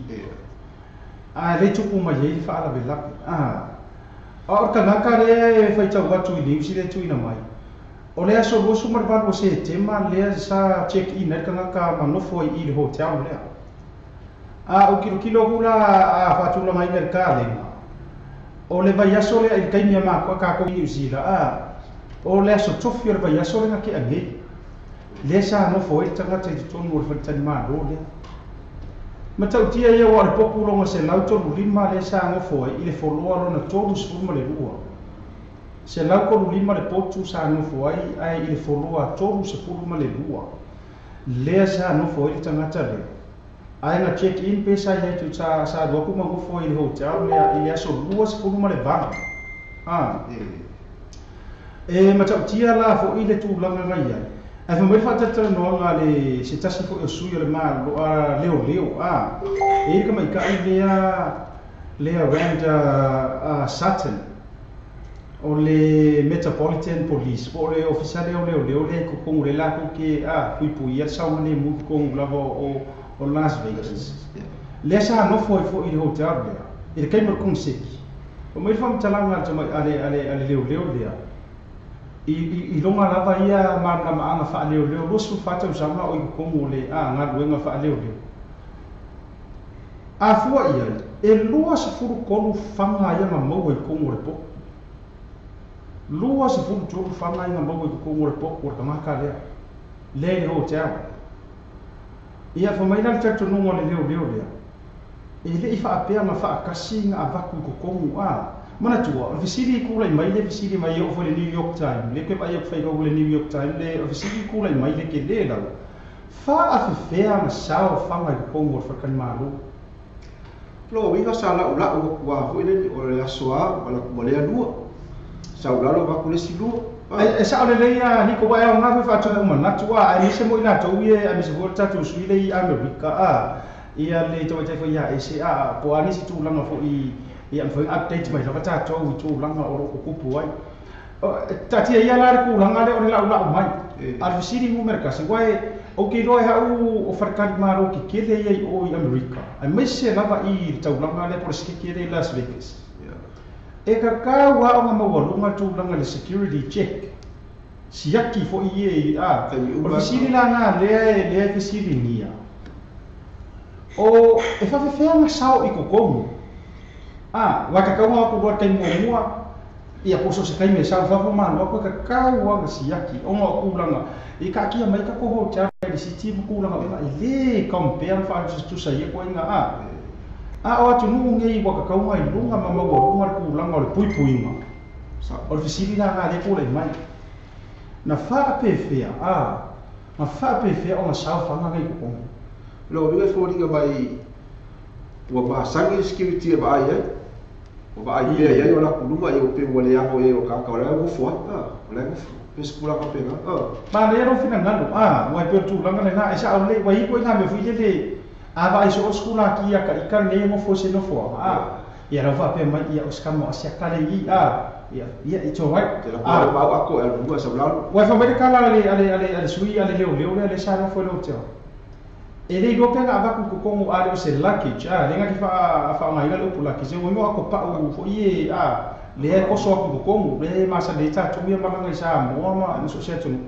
ae le tupu mai ai le faalavelave a o le tagata lea e faitau atu i news lea e tuuina mai o le aso 28 o Setema lea sa check in ai le tagata ma nofo ai i le hotel lea a o kilokilo aku la a faatulagaina i le kalega o le vaiaso lea i le taimi a makoa kākou i Niu Sila a o le aso tofi o le vaiaso lea na ke'a nei lea sa nofo ai le tagata i totonu o le faletalimālō lea matautia ia ua o le popu loga 135 lea sa nofo ai i le foloa lona 32 135 le potu sa nofo ai ae i le foloa 32 lea sa nofo ai le tagata lea ae na check in pe sa iai tu sa alu aku ma nofo ai i le hotel lea i le aso 28 a e matautia la fo'i le tulaga ga iai ae fai mai le faatalatalanoaga le se tasi fo'i o sui o le malo a leoleo a e i le kamaika'i lea Rand Sutton o le Metropolitan Police po o le ofisa lea o leoleo lea i totonu le latou ke a puipuia le saogalemu i totonu lava o Las Vegas lea sa nofo ai fo'i i le hotel lea i le taimi o le koneseki o mai le faamatalaga a le leoleo lea i loga lava ia malamalamaaga faaleoleo 24 tausaga o i totonu o le a galuega faaleoleo a fua i ai e 23 faga ia na maua i totonu o le potu 23 faga ia na maua i totonu o le potu o le tagata lea lea i le hotel ia fa mai la le talitonuga o le leoleo lea e le'i faapea na faatasi na avatu i totonu a manatua o le fesili i kula'i mai le fesili mai oo foi le New York Times le koe vaai atu faitau le New York Times le o le fesili i kula'i mai le kelē lava faafefea na sao faga i totonu o le faletalimālō. Lo uiga sa la'ula'u atu a foi leni o le aso a ma latou ma lea lua sa ulalo avatu le isi lua. E sa'o lelei a niko uaʻe aoga foi faatupu manatu a aemaise mo i latou ia aemaise foi o le tatou sui le i Amerika a ia le tamaitai foi ia ese a po o a nisi tulaga fo'i ia mafai ona update mai lava tatou i tulaga o loo tutupu ai taatia ia la le tulaga lea o le la'ula'u mai a o le fesili numera tasi uae ou te iloa e a'u o faletalimālō kekele ia i o i Amerika aemaise lava i le taulaga lea po o le sekeke lea i Las Vegas e kakau a ona maualuga le tulaga i le security check siaki fo'i ia i a Taimi o le uma fesili lagā lea e fesiligia o e faafefea na sao i totonu a uae kakau ona atu loa le taimi muamua Ia po so se kaime sa fa ma no ko ka kau wa siaki o ngo kulanga i ka kia mai ka ko ho cha le city mo kulanga e le compare fa tu sa ye ko inga a a o atu nu ngi wa ka kau ngai lunga ma ma wa lunga kulanga le pui pui ma Sa o le fisili la nga le ko le mai na fa pe fea a na fa pe fea o na sa fa nga ngai ko lo le fo mai ua masangi security e vaai ai o vaai pea i ai o laku luma ia o pe ua le ago e o kaka o le au gofo ai o le au gofo pe sekula ka pega ma le ro fina ngalo a ua pe tulaga lena e sa o le ua i koe ngā mea foi lele a vaai so o sekula ki ia ka ika lenei gofo se nofoaga a ia lau faapea mai ia o se kama o asiaka le i a ia ia it's all right te laku mau ako e alu luga sa ulalo ua fa mai le kala ale ale ale ale sui ale leo leo le ale sa nofo i le hotel e le iloa pea avaku kokogo a le o se luggage a le gaki faaaogaina le upu luggage e uiga ako pa'u fo'i e a lea e koso aku kokogo le masani ai tatou ia malaga i Samoa ma na so o se atunuu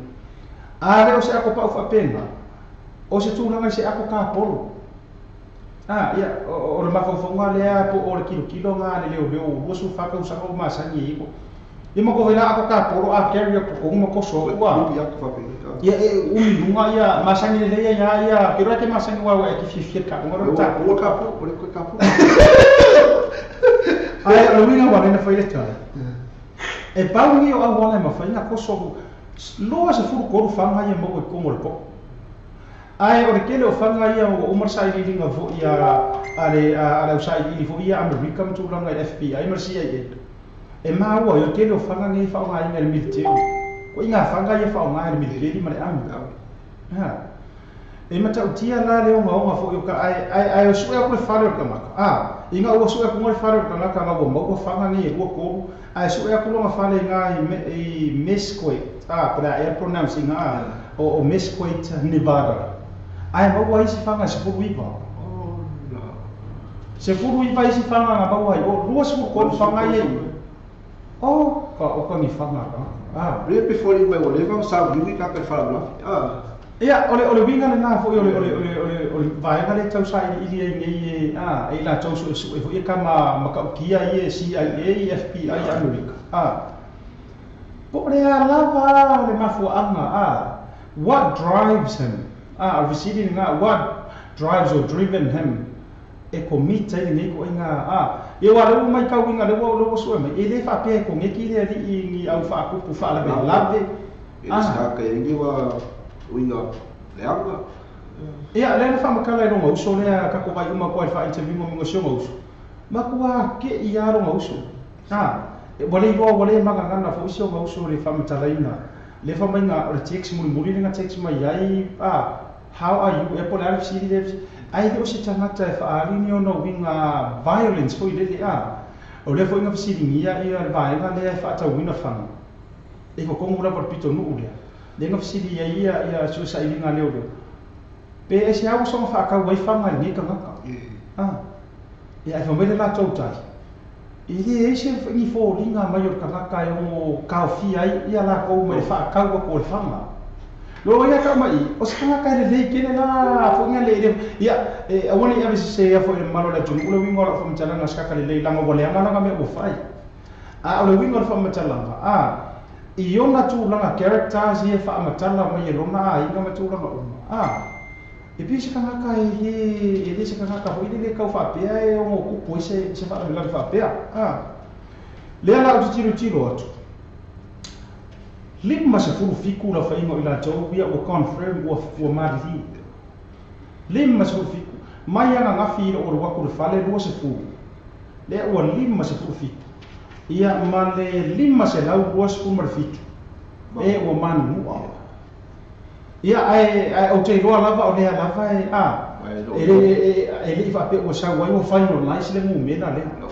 a le o se ako pa'u faapena o se tulaga i se ako kapolo a ia o le mafaufauga lea po o le kilokilo ga le leoleo 24 tausaga ua masani ai ko ia ma ko la ako kapolo a carry aku kokogo ma koso aku a ia e umi luga ia masani lelei ia ia ke roa ke masani ua ua e ki fiafia le kapoga lo ta ua kapo o le koe kapo ai o le uiga ua lena fai le tala e pau ia o auala e mafai na koso aku 23 faga ia maua i kogo o le po'o ae o le tele o faga ia ua uma le sailiiliga fo'i a le ausailiili fo'i ia Amerika ma tulaga i FBI ma le CIA e maua ai o le tele o faga nei faaaogaina e le military ko i ngā faga ia faaaoga e le military ma le army e matautia la le ogaoga fo'i o ka ae ae o su'e aku le fale o le tagata a i ga ua su'e aku le fale o le tagata ga ua maua faga nei e lua tolu ae su'e aku loga fale i ga i Mesquite a po o le a ea le pronounce ina o Mesquite Nevada ae maua isi faga e 19 19 isi faga ga maua ai o 23 faga ia i o ka o ka ni faga a le pe foli mai o leva sa viu ka ka fala la a ia o le uiga lena fo'i o le o le o le o le o le vaega le tausailiili ai nei e a e i latou su'esu'e fo'i e kama maka'ukia ia e CIA FBI Amerika a po o le a lava le mafua'aga a what drives him a o le fesili lena what drives or driven him e komita ai lenei ko'aiga a ia ua le ua maitauina le ua le ua su'e mai e lē faapea e kogeki le ali'i ni au fa'akupu fa'alavelave e le sa ka e ua uiga leaga ia lea na faamatala i loga uso lea kako vai uma koa i faa-interview ma muga si oga uso makuā ke'i a loga uso a ua le iloa ua lē magagana fo'i si oga uso le faamatalaina le faamaiga o le text mulimuli lega text mai ai a how are you e po o le a le fesili lea ae le o se tagata e faaali ni ona uiga violence fo'i lele a o lea fo'i na fesiligia ia le vaega lea e faatauina faga e kokogo lava le pitonu'u lea lea na fesili ai ia ia suesailiga leoleo pe e se au soga faatau ai faga i lenei tagata a ia ae famai le latou tali e lē ai se ni foliga mai o le tagata e ogo taofia ai ia lakou mai le faatau atu o le faga lo ia ka mai o se tagata e lelei tele la fo'iga le le ia e aua ne'i ave sesē fo'i le mamalu o le atunu'u le uiga o la'u faamatalaga se kaka lelei laga ua leaga laga mea ua fai a o le uiga o le faamatalaga a i ona tulaga characters ia faamatala mai e lona aiga ma tulaga uma a e pei se tagata e lē e lē se tagata fo'i lele tau faapea e ogo kupu ai se faalavelave faapea a lea la ou te tilotilo atu 57 la faiga o i latou ia ua confirm ua ua maliliu 57 mai agagafi i lou alu atu le fale 20 lea ua 57 ia ma le 527 e ua manunu'a ia ae ae ou te iloa lava o lea lava e a e le e le'i faapea ua sau ai ua finalize le gumela lea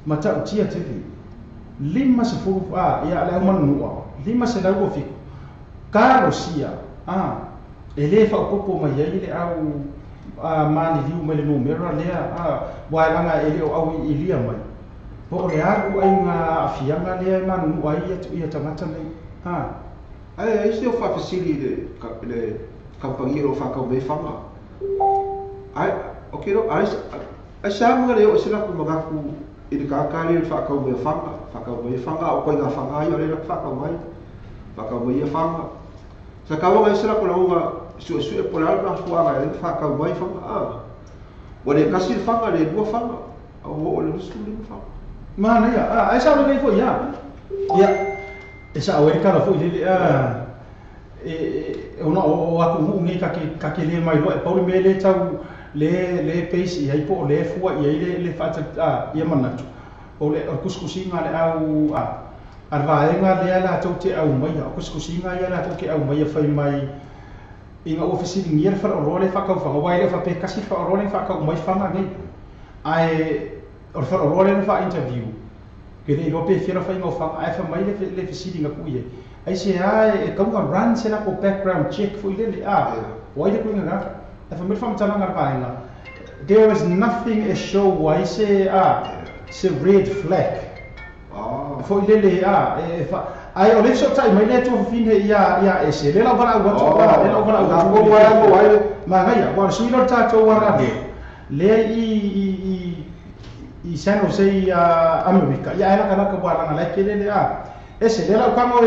mata'utia tele 50 a ia le au manunu'a 527 kalosia a e lē fa'aopopo mai ai le au a maliliu mai le numera lea a ua e laga e lē o au i'ilia mai po o le alu aiga a'afiaga lea e manunu'a ai ia ia tagata nei a ae ai se o faafesili le le kampani o faatau mai faga ai o ke ai ai sa mga le o se la ku manatu I le kākā le whakau mai whanga, whakau mai whanga, o koe ngā whanga i o le whakau mai, whakau mai ia whanga. Sa kawa ngai sera ko launga sue sue po le alma fuanga le whakau mai whanga, a. Wa le kasi whanga, le lua whanga, a o le nusu le whanga. Mana ia, a, ai sa le nei foi ia. Ia, e sa o e kala foi le, a, e, ona o aku hu ngi ka ke le mai lo e pauli me le tau le le peisi ai po le fua i ai le le fata a ia manatu o le kuskusinga le au a arvaenga le ala tau te au mai o kuskusinga ia la tau ke au mai fai mai inga ofisi ngi fa o le fa ka fa wai le fa pe kasi fa o le fa ka mai fa ngi ai o fa o le fa interview ke le lo pe fira fa inga fa ai fa mai le le fisilinga ku ie ai se ai e kaunga run se la ko background check fo ile le a wai le ku nga e fa mai fa mtala nga there is nothing a show why se a se red flag fo ile le a e fa ai o le so tai mai le tu fine ia ia e se le la vala wa tu le la vala wa ko wa ko ai ma ga ia wa su lo ta to wa ra le i i San Jose America ia ela kana ka wa la la ke le a e se le la ka mo a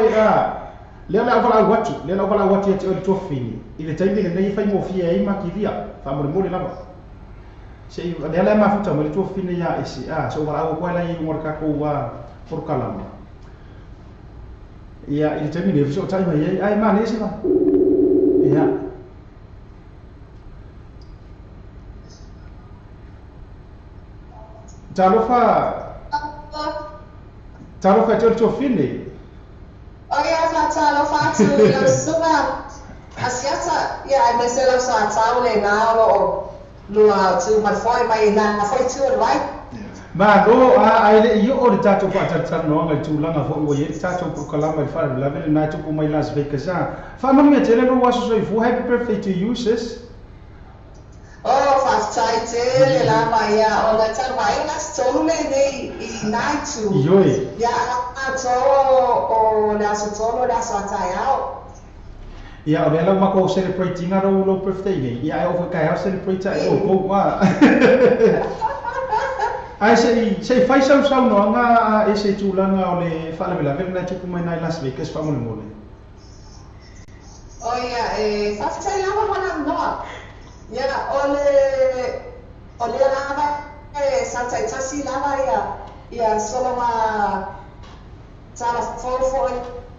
le la vala wa tu le la vala wa tu e tu fine i le taimi le nei fai mo fia ai ma ki via fa mo mo le la se le la ma futa mo le tu fine ia e se a so vala ko la i mo ka ko wa por kalama ia i le taimi le so tai mai ai ma ne se va ia Talofa tō fine. O ia fa talofa atu i lau suga. Asiata, ia ai mai se lau sa tau le ngā o lua tu marfoi mai nā foi tu o vai. Ma lo a ai le i o le tātou whaatatanoanga i tūlanga fo i e tātou prokalama i whare lave le nā tuku mai Las Vegas a. Whaamanu ia tele no waso soifua, happy birthday to you sis. Oh, whaatai tele lama ia, o nā tau mai o nā tolu le nei i nā tu. Ioi. Ia, a tō o le aso tolu le aso atai ao. Ia, o le lau mako celebrate ngā rau low birthday nei. Ia, ai o whakai au celebrate ai o kou wā. Ai se whai sau sau no ngā e se tūlanga o le whaalavelave nā tuku mai nai Las Vegas whamole mole. O ia, e whaatai lama wana noa. Ia, o le lava e sa tasi lava ia, ia soloma tala fofo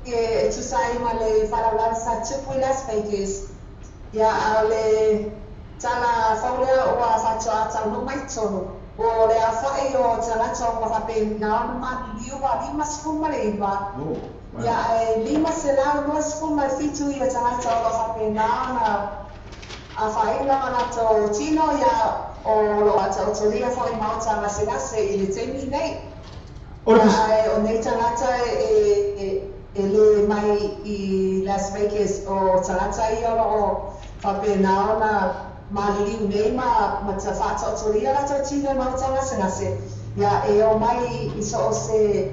e tusai ma le whalaulava sa tupu i Las Vegas. Ia, o le tala faulea o a whatua tau no mai tonu. O le a whae o tangata o whape nā ona ma liua lima sefuma le iwa. Ia, e lima se lau noa sefuma fitu ia tangata o whape nā ona a whainga mana tō tino ia o lo ata o toria fo i mautanga se nase i le teimi nei. Ia, o nei tangata e le mai i Las Vegas o tangata i ono o whape nā ona maliliu nei ma ta whata o toria la tō tino i mautanga se nase. Ia, e o mai i so o se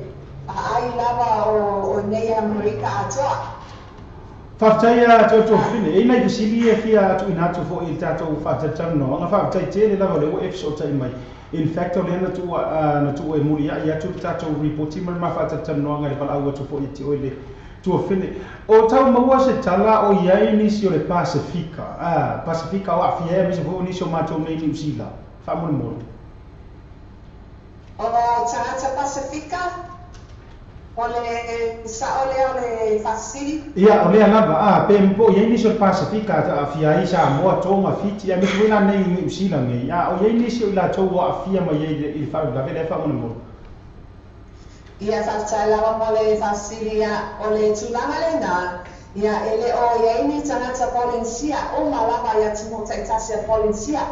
ai lava o nei Amerika atoa. Whaatai a tō fine, e nei fisili e fia atu ina atu fo i tātou whaatatano no, anga whaatai tele lava le o F so tai mai. In fact, o le na tua e muri ia atu tātou reporti mai ma whaatatano no anga le wala au atu fo i te oile tua fine. O tau maua se tala o iai nisi o le Pasifika, Pasifika o awhia e misa fo nisi o mātou nei New Zealand, whaamore more. O tangata Pasifika? O le sa o le whasiri? Ia, o lea lava, a, pe mpo, iai nisi o le Pasifika, a fia i Samoa, Tonga, Fiti, a misi wena nei New Zealand nei, a, o iai nisi o i la tau a fia mai i le whaulave, le whaamone moro. Ia, whaatai lava mo le whasiri, ia, o le tūlanga le nā, ia, e le o iai ni tangata Polinsia, o malava ia tumu taitasi a Polinsia.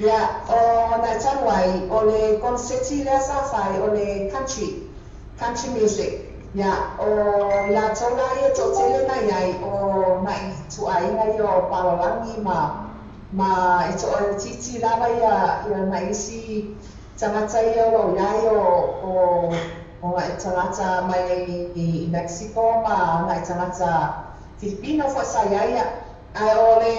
Ia, o nai taruai, o le konseti lea sa whai, o le country music. Ia, o la tōna ia tō tele mai ai o mai tuainga ia o Paolangi ma e tō o titi lava ia mai isi tangata ia o lo iai o ngai tangata mai i Mexico ma ngai tangata Filipino fo sa ia ia. Ae o le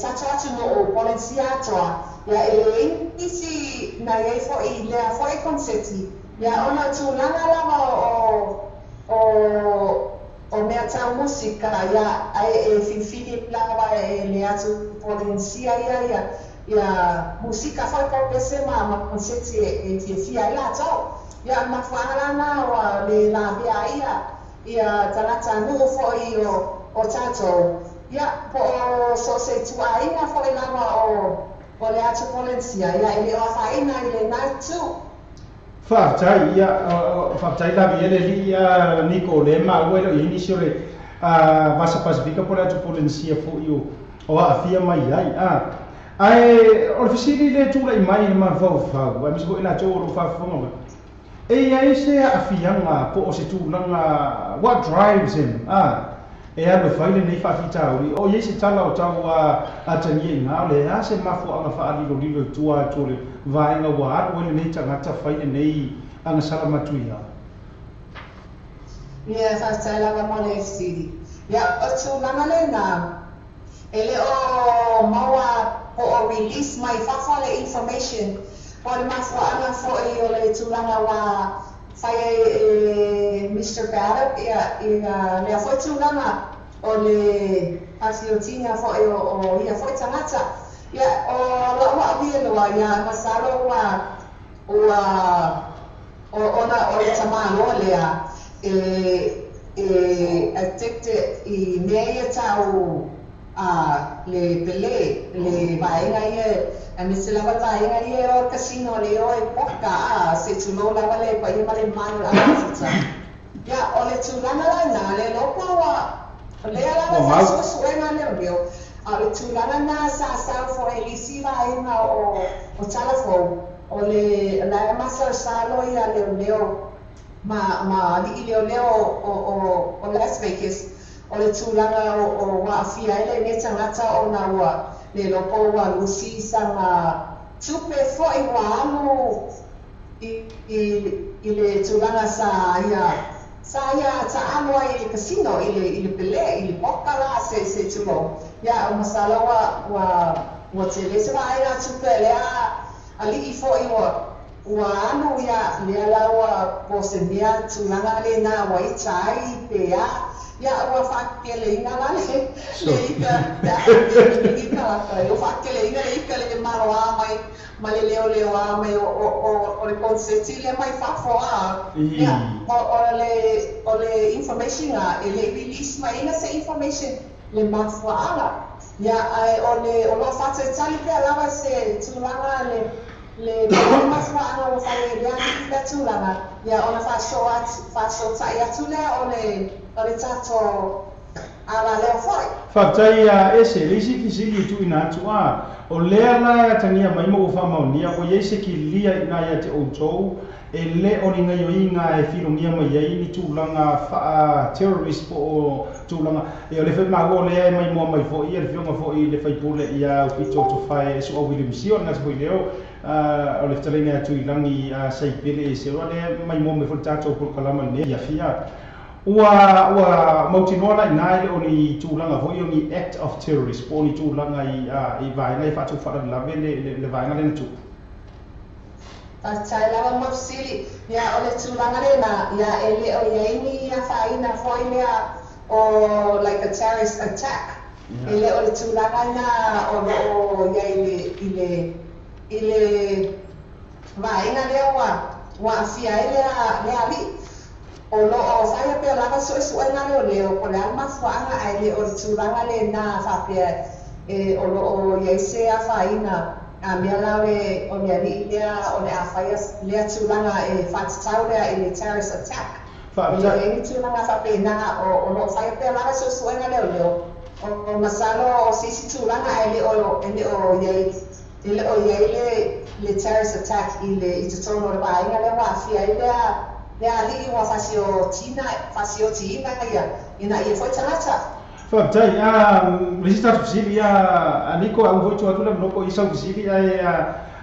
tatou atunuu Polenisia atoa, ia e leai nisi na i ai foi i lea foi konseti, ia ona o tulaga lava o mea tau musika, ia ae e filifili lava e le atu Polenisia ia musika foi po o pese ma konseti e fiafia ai latou. Ia o le mafuaaga la lena ua le lavea ai ia tagatanuu foi o tatou, ia po o so o se ituaiga foi lava o le atu Polenisia, ia e le o afaina i lena itu. Faafetai, ia, faafetai lavi e le alii a Niko o lea e maua e le o i ai nisi o le Vasa Pasifika po o le atu Polenisia foi o aafia mai ai. Ae o le fesili lea e tulai mai i le mafaufau, aemaise foi i latou o lo o faafofoga mai, e i ai se aafiaga po o se tulaga, what drives him, e alu e fai lenei faafitauli? O i ai se tala o tau atagia i ina, o le a se mafuaaga faalilolilo i tua atu o le vaega ua alu ai lenei tagata fai lenei agasala matuia? Ia, faafetai lava mo le fesili. Ia, o le tulaga lena, e le o maua po o release mai fafo le information po o le mafuaaga foi o le tulaga ua fai ai e Mister Baddock ia lea foi tulaga o le pasiotiga foi o ia foi tagata. Ia, o la'u a'u ia loa, ia, masalo ua ona o le tamāloa lea e addicted i mea ia tau le pele, le vaega ia, aemaise lava le vaega ia e o i le casino le o e poka a, se tulou lava le paia ma le mamalu o le aumafuta. Ia, o le tulaga la lena, le iloa po ua lea lava Ua mau. Faasuesuega a leoleo, a o le tulaga lena sa sau foi i le isi vaega o tala fou, o le la e masalosalo ia leoleo ma alii leoleo o Las Vegas, o le tulaga o aafia ai lenei tagata ona ua le iloa po ua lusi sana tupe foi ua alu i le tulaga sa ia taalo ai i le casino i le pele i le poka la se tulou. Ia, o masalo ua tele se vaega tupe lea alii foi ua alu ia lea la ua po se mea tulaga lena ua ita ai pe a, ia ua faakeleina la le ika pe a faapea i tagata ua faakeleina le ika le maloā mai ma le leoleoā mai o le konseti lea mai fafo a. Ia, o le information a e le release mai ina se information le mafuaaga. Ia, ae o loo faatalitali pea lava se tulaga le mafuaaga ua fai ai lea lea tulaga, ia ona faasoota'i atu lea o le tatou alaleo foi. Faafetai a ese le isi fesili e tuuina atu a o lea la e atagia mai ma ua faamaonia ua i ai se kilia i ina ia te outou e le o ni gaioiga e filogia mai ai ni tulaga faa-terrorist po o tulaga e o le maua o lea e maimoa mai foi ia le afioga foi i le faipule ia Aupito Tofae e Su'a William Sio le gata foi leo o le fetalaiga ia Tuilagi Saipele ese o lea maimoa mai foi le tatou polokalama lenei afia ua mautinoa la ina e le o ni tulaga foi o ni act of terrorist po o ni tulaga i vaega e faatupu faalavelave le vaega lea na tupu. Faafetai lava mo fesili. Ia, o le tulaga lena, ia e le o i ai ni afaina foi lea o like a terrorist attack. E le o le tulaga na o loo i ai i le vaega lea ua aafia ai lea alii. O loo faia pea lava suesuega leoleo po o le a le mafuaaga ae le o le tulaga lena faapea e o loo i ai se afaina a mea la o le alii lea o le a faia lea tulaga e faatatau lea i le terrorist attack. E le Faafetai. I ai ni tulaga faapena o loo faia pea lava suesuega leoleo o masalo o se isi tulaga ae le o i ai e le o i ai le terrorist attack i totonu o le vaega lea ua aafia ai lea alii ua fasiotiina ia ina ia foi tagata. Faafetai a le isi tatou fesili a Niko a ua foi atu le avanoa po o i sau fesili ae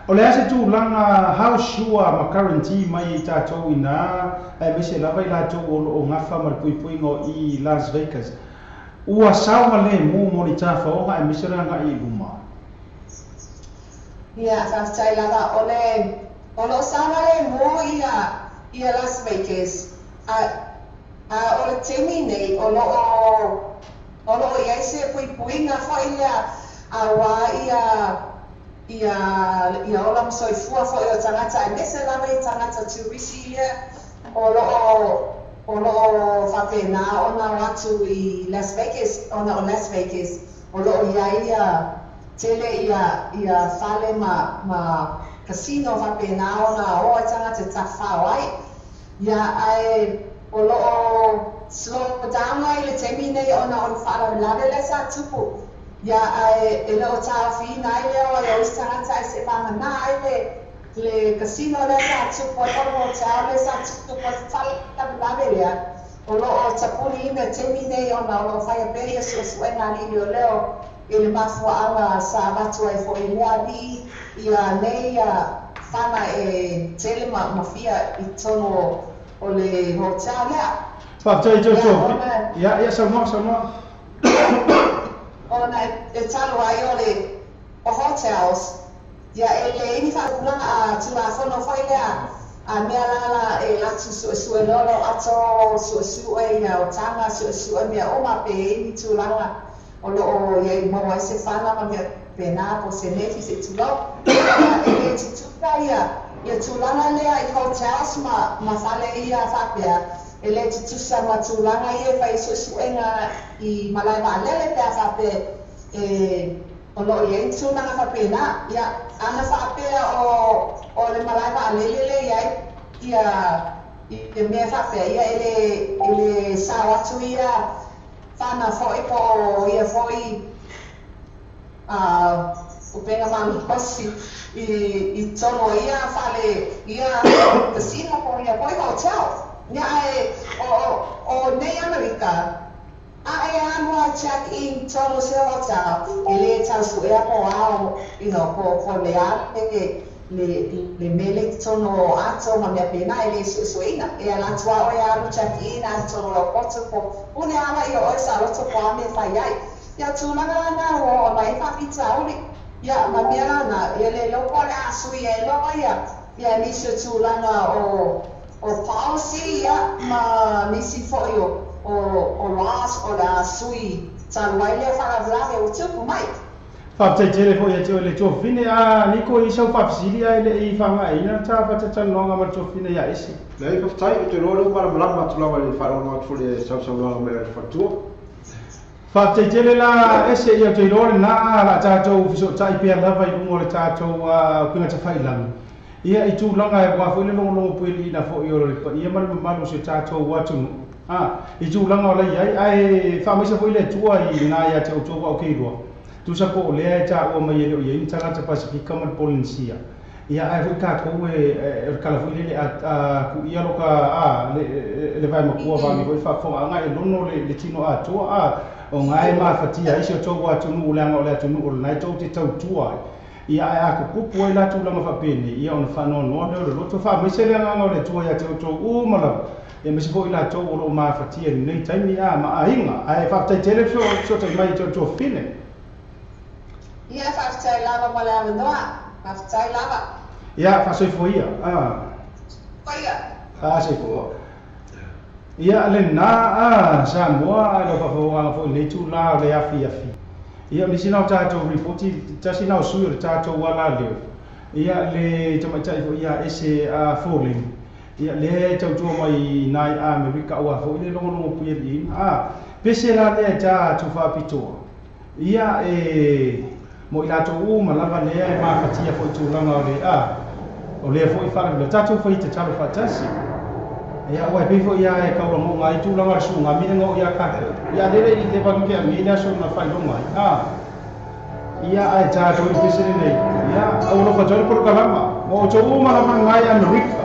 o le a se tulaga how sure ma guarantee mai i tatou ina aemaise lava i latou o loo gafa ma le puipuiga o i Las Vegas. Ua saoga lemu mo le tafaoga aemaise le agaʻi i luma. Ia, faafetai lava o le o lo o saogalemu ia Las Vegas a o le taimi nei o lo o i ai se puipuiga foʻi lea auā ia ola ma soifua foʻi o tagata aemaise lava i tagata turisi ia o lo o faapena ona o atu i Las Vegas ona o Las Vegas o lo o iai ia tele ia fale ma casino faapena ona o ai tagata tafafao ai ia ae o lo o slow down ai le taimi nei ona o le faalavelave lea sa tupu ia ae e le o taofiina ai lea o ai o isi tagata ae se vagana ai le casino lea sa tupu ai po o le hotel lea sa tupu ai faalavelave lea o lo o tapuliina taimi nei ona o lo o faia pea ia suesuega a alii leoleo i le mafuaaga sa avatu ai foʻi lea alii ia nei ia fana e tele ma fia i totonu o le hotel lea. Faafetai Ia Jojo. Ona Ia saunoa saunoa. Ona e talu ai o le o hotels ia e leai ni faatulaga a tulafono foi lea a mea lala e latu suesue lolo ato suesue ia o taga suesue mea uma pe i ni tulaga o lo o iai maua ai se fana ma mea pena po se nefi se tulou ia e le tutuka ia tulaga lea i hotels ma fale ia faapea e le tutusa ma tulaga ia e fai suesuega i malae vaalele pe a faapea e o lo o iai tulaga faapena ia ana faapea o le malae vaalele le iai ia mea faapea ia e le sao atu ia fana foʻi po o ia foʻi upega malosi i totonu o ia fale ia casino po o ia foʻi hotel ia ae o nei Amerika a e alu a check in totonu se hotel e lē tausuʻea po o ao po le a le mele i totonu o ato ma mea pena e lē suesueina e ala atu a oe alu check in a totonu o lau poto po pune ala ia oe saloto po a mea fai ai ia tulaga lana ua oo mai faafitauli ia ma mea lana ia le iloa po o le a sui ai loa ia nisi o tulaga o policy ia ma nisi foʻi o laws o le a sui talu ai lea faalavelave ua tupu mai. Faafetai tele foʻi ia te oe le tuafafine a Niko i sau faafesili ae leʻi faagaʻeina ta fatatalanoaga ma le tuafafine ia ese. Leai, faafetai, ou te iloa lea ua malamalama atu lava i le faalogologo atu foi le sausaunoaga mai le faletua. Faafetai tele la ese ia te iloa lenā la tatou fesootai pea lava i luga o le tatou upega tafailagi. Ia i tulaga e ua foʻi le logologo pueliina foʻi o le paia ma le mamalu o se tatou atunuu. I tulaga o lai ai ae faamaise foi le Atua i na ia te outou au keiloa. Tusa po o lea e taua mai e le o iai ni tagata Pasifika ma le Polynesia. Ia ae foi tatou e o le kala foi lele a kuia lo ka a le vai makua vangi foi faafofogaaga e lono le tino atoa a o gae mafatia ai si o tou atunuu leaga o le atunuu o lenai tou te tautua ai. Ia ae a kupupu ai la tulaga faapenei ia ona faanoanoa lea o le loto faamaise le agaga o le Atua ia te outou uma lava. Ia aemaise foi latou o loo mafatia i lenei taimi a ma aiga ae faafetai tele fesoatai mai i te tuafafine. Ia faafetai lava ma le avanoa, faafetai lava. Ia faasoifua ia a. Paia. Faasoifua. Ia lenā a Samoa ae lau faafofogaga foi lenei itulā o le afiafi. Ia o nisi na o tatou ripoti tasi na o sui o le tatou alaleo. Ia le tamaitai foi ia ese a Fōleng. Ia lea e tautua mai nai Amerika aua foi le logologo puialiiga. A pese la lea ta atu faapitoa. Ia e mo i latou uma lava lea e mafatia foi tulaga o le a o lea foi faalavelave tatou fai tatalo faatasi. Ia ua e pei foi ia e kaulagoga ai tulaga o le sugami le gao ia tatou. Ia lele i le valu ke a me le aso na failoga ai. A ia ae tatou i pese lenei. Ia au alofa atu ai le polokalama. Mo outou uma lava ngai Amerika.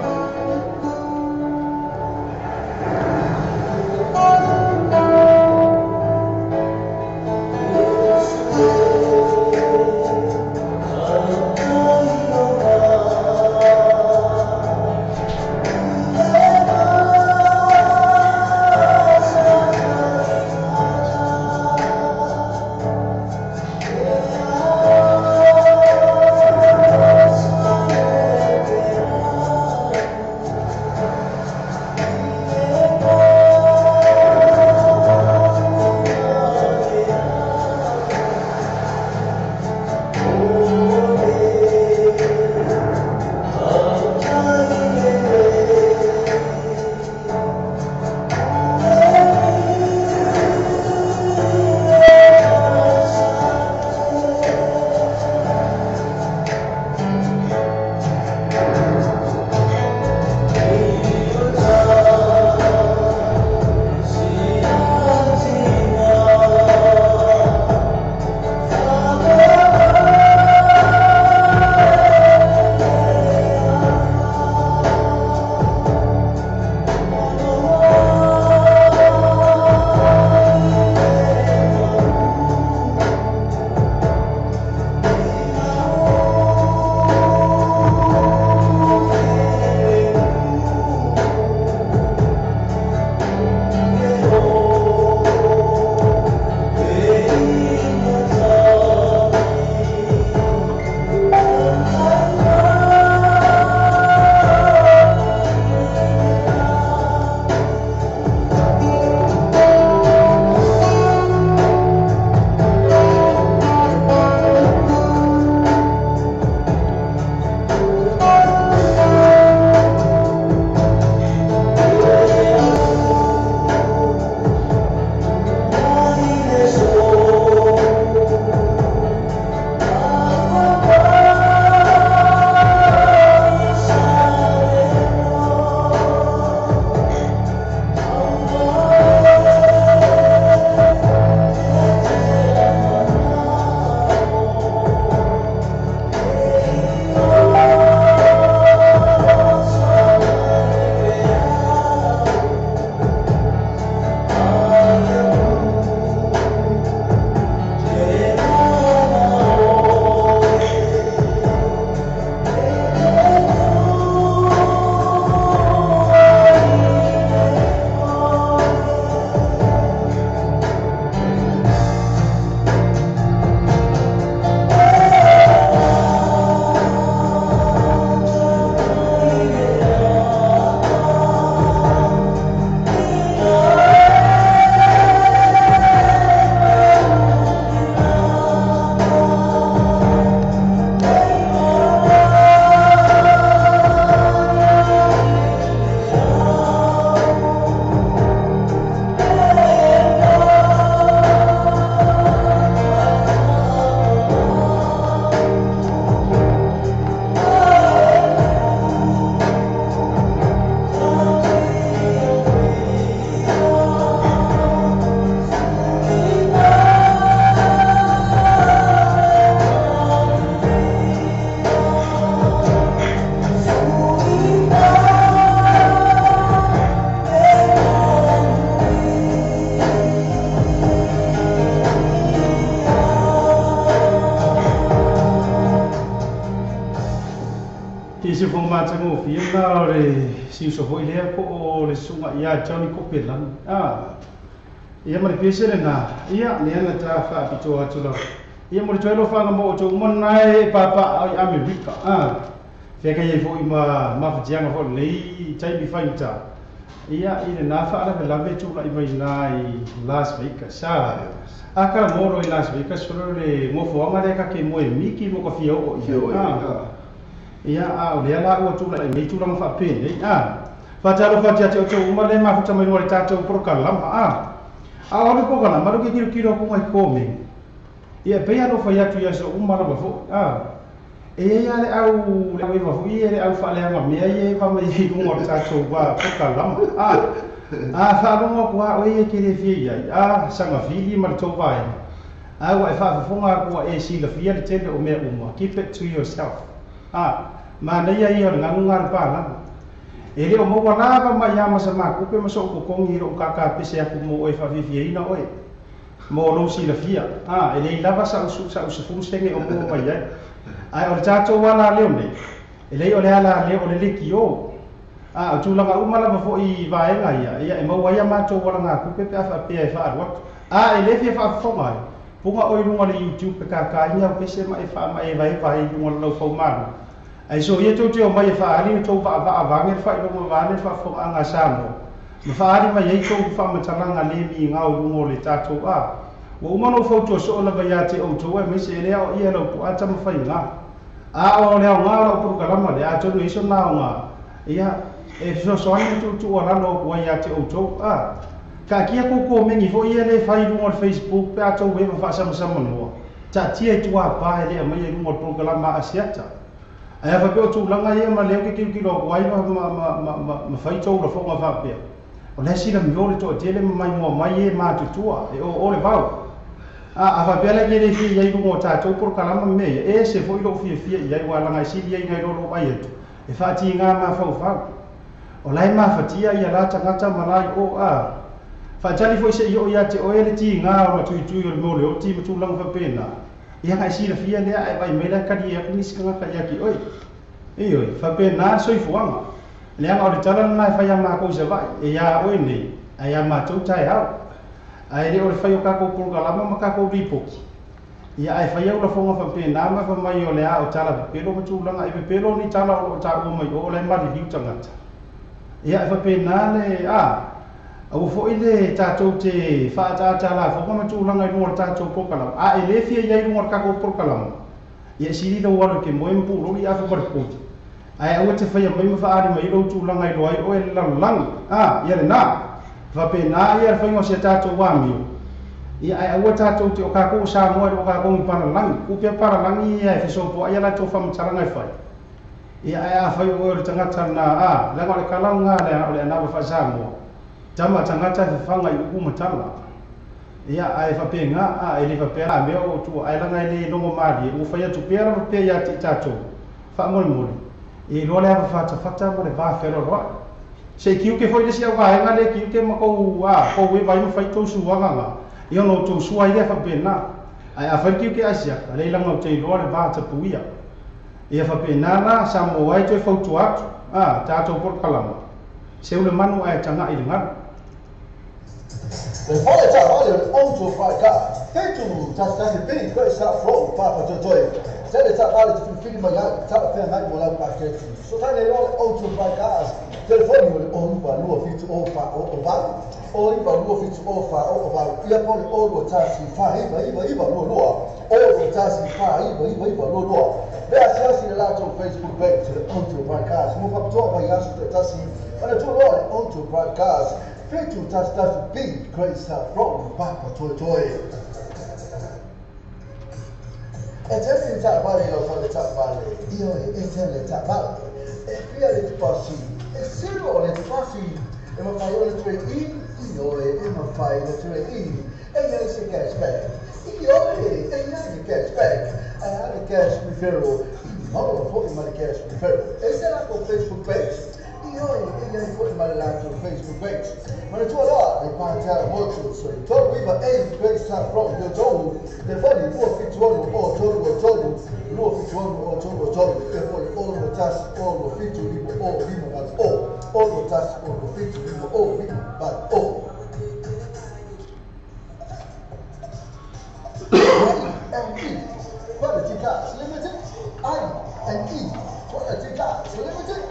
Ti se fo matango fia o le siuso foi lea po o le suga ia Johnny Kopelan. Ia ma le pese lena. Ia le ana ta faapitoa atu lava. Ia mo le toe alofaga mo outou uma lena e pāpā ai Amerika. Feakai ai foi ma mafatiaga foi lenei taimi faigata. Ia i lena faalavelave tula'i mai ina i Las Vegas. A kala mo i Las Vegas o le gofoaga lea kake moe miki mo ka fia oo ia. Ia a o lea la ua tula'i mai tulaga faapenei. Faatalofa atu ia te outou uma le mafuta mai le tatou porokalama. A o le porokalama lo ke kilokilo aku ngai kome. Ia pei alofa ia atu ia so uma lava foi. E ia le au le au foi ia le au faaleaga mea ia e va mai i luga o le tatou porokalama. Faalogo aku a oe e ke le fia iai. Sagafili ma le tou vaega. Ua e faafofoga aku ua e silafia le tele o mea uma. Keep it to yourself. Manaia ia o le galuga a le palama. E le o maua lava mai ia ma sa makupe ma so'u kokogi i lo'u kakapese aku mo oe faafiafiaina oe mo lou silafia. E lei lava sa'u sefulu sege o mua mai ai. Ae o le tatou ala leo nei, e lei o le ala leo o le lekiō. O tulaga uma lava fo'i vaega ia, ia e maua ai a matou alagakupe pe a faapea e faalu atu. E lē fia faafofoga ai, puga oi luga le YouTube pe kakaiga au pese ma e faamae vaevae i luga o le laufaumalo. Ae so ia tou te omai e faaali le tou vaavaavaga le faailoga vaane le faafofogaaga a Samoa. Ma faaali mai ai tou faamatalaga le migao i luga o le tatou Ua uma ona ou fautua soo lava ia te outou aemaise e lē aoaia e lau puata ma faigā. A o le aogā o lau polokalama lea atonu e ai sona aogā. Ia e fesoasoani ma tuutuu alalo aku ai ia te outou. Kaatia kou komeni foi ia le fai i luga o le Facebook pe a tou eva faasamsamanoa. Taatia i tuāpā e le aumaia i luga o le polokalama a Asiata. Ae a faapea o tulaga ia ma lea ou te kilokilo aku ai ma fai tou lafoga faapea. O le silamio le toatele ma maimoa mai e matutua e o le vau. A faapea la ke le fia iai luga o tatou polokalama ma mea ia, e ese foi lou fiafia iai ua alaga e sili ai nai lo lou ai atu. E faatigā mafaufau. O la e mafatia ia la tagata ma la i o Faatali foi se'i oo ia te oe le tigā o matuitui o le mea o le oti ma tulaga faapena. Ia ka e silafia lea ae vaai mai la e kali e aku nisi tagata ia ki oe. Ioe, faapena le soifuaga. Leaga o le tala lena e fai ia makou i Sava'i, e iā oe nei, ae iā matou taeao. Ae le o le fai o kakou polokalama ma kakou lipoti. Ia ae fai au lafoga faapena ma faamai o le a o tala pepelo ma tulaga e pepelo ni tala o loo taua mai o o la e maliliu tagata. Ia e faapena le aua foi le tatou te faaataata lafoga ma tulaga i luga o le tatou polokalama. A e lē fia iai luga o le kakou polokalama. Ia e sili lou alo i ke moe ma puloli afu ma le poti. Ae aua te faia mai ma faaali mai lou tulaga i loa ai oe le lalolagi. Ia lenā. Faapena ia le faiga o si a tatou amio. Ia ae aua tatou te o kakou o Samoa e le o kakou i palalagi. Upea palalagi ia e fesopoai ia latou faamatalaga e fai. Ia ae afai o oe o le tagata lena leaga o le kalauga lea o le anava faa-Samoa. Tama tagata e fafaga i upu ma tala. Ia ae faapena e le faapea la mea o tua ae laga e le logo malie ua fai atu pea lava pea ia te i tatou. Faamolemole. E iloa le ava fatafata ma le va fealoaloai. Se'i kiuke foi le isi au vaega lea kiuke ma kou kou e vai ma fai tou suaga ga. Ia ona outou sua ai lea faapena. Ae afai le kiuke Asiata, lea laga ou te iloa le va tapuia. Ia faapena la Samoa ai toe fautua atu tatou polokalama. Seu le manu ae taga'i le galu. Le fale taavale o le auto whaika. Fitu tasi tasi B koe sa flow papa toetoe. Se le taavale te filifili mai ai talafeagai mo lau paketi. So tai nei loa le auto whaika as telefoni o le 0 9 2 7 0 4 0 8 0 9 2 7 0 4 0 8 ia po le 0 2 1 4 9 9 9 2 2 0 2 1 4 9 9 9 2 2. Le asiasi le latou Facebook page le auto broadcast mo faapitoa mai aso taitasi ona tuuloa le auto broadcast 7 1 1 B Great South Road Papa Toetoe. E tele ni taavale i lau fale taavale, ioe e tele taavale. E fia le deposi, e zero o le deposi. E mafai ona trade in, ioe e mafai ona trade in. E iai se cashback, ioe e iai le cashback. Ae a le cash referral, i maua foi ma le cash referral. E se latou Facebook page, ioe e iai foi ma le latou Facebook page. Manatua loa le Pātara Motors, o le 39 A Great South Road i Otahuhu, telefoni 276 0 3 3, 276 0 3 3, ia po le 0 1 6 7 5 0 5 8 0 6 1 7 5 0 5 8 0. I and E Quality Cars Limited. I and E Quality Cars Limited.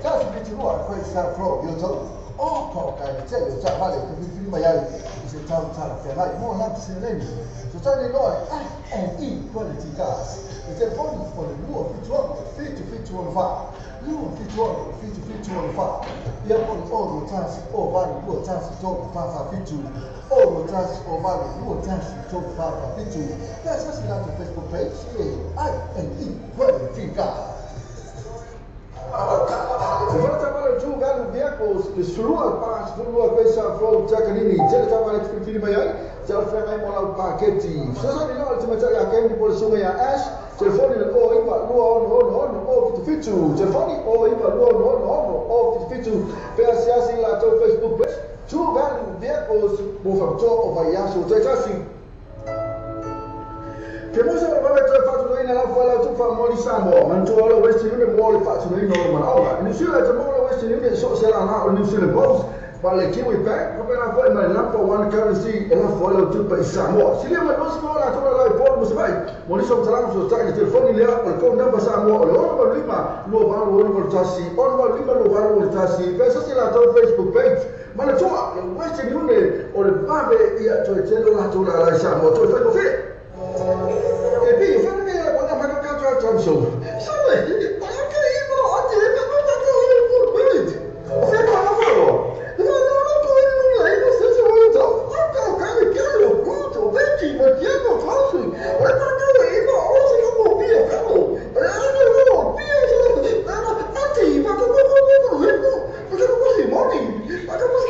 Tasi fitirua koe sa fro yo tau. O ko ka te yo ta vale te fili mai ai i se tau tala whengai mo la te seleni. So tani loa I and E Quality Cars. Le telefoni o le 2 7 7 7 4 2 7 7 7 4. Ia po le 6 1 0 8 2 1 3 4 4 7 6 1 0 8 2 1 3 4 4 7. That's us on the Facebook page. I and E Quality Cars. Te musa o le toe fatuina la fala tu fa moli Samoa man tu o le Western Union mo le fatuina o manaoga New Zealand te mo le Western Union so se la na o New Zealand Post ma le Kiwi Bank ko pena foi mai number one currency e la fala tu pa Samoa silia mai mo la tu la po mo se vai mo ni so tala so ta le telefoni le o le code number Samoa o le ono lima lo va lo ono tasi ono lima lo va lo tasi pesa se la tu Facebook page ma le tu le Western Union o le vave ia to te la tu la Samoa to fai ko fe. E puis, il faut que on a pas qu'à faire ça. Ça va, il a qu'à y aller, on dit que on a qu'à aller pour minute. C'est pas la fois. Non non non, pour une là, il faut se voir ça. On a qu'à aller qu'à le coup, on va dire que tiens mon français. On a qu'à aller, on se comme bien frère. On a bien ça. Ah, tu vas pas pas pas pas pas. Parce que moi c'est money. Parce que moi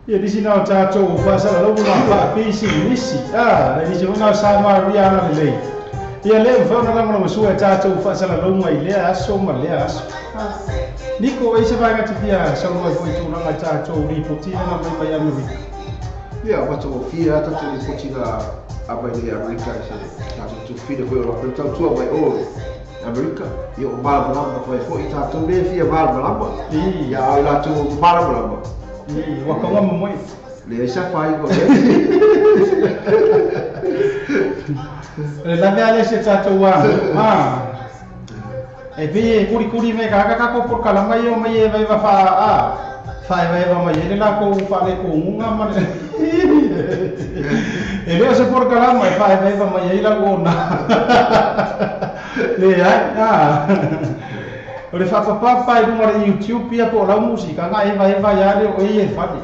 Ia nisi nao tātou whasala lobu ngā whaapisi nisi. Ah, le nisi ngā sa maria ana le lei. Ia le mwhau na langa masua e tātou whasala lobu mai lea aso ma lea aso. Niko, e se vaenga te pia saunua i foi tūranga tātou ripoti na mai mai Amerika. Ia, wata o fia tātou ripoti na a mai le Amerika se tātou tū fina foi o rāpere tautua mai o Amerika. Ia o malamalama koe foi tātou le fia malamalama. Ia au lātou malamalama. Wakawa mamoi. Le sa fai ko. Le la vea le se tātou a. Ah. E pe kuri kuri me ka ka ko por kalanga yo mai e vai va fa a. Fa vai va mai le la ko fa le ko ngunga ma. E le se por kalanga fa vai va mai la ko na. Le ai ah. O le whakapapa i runga le YouTube ia po lau musika ngā eva eva ia le o e whare.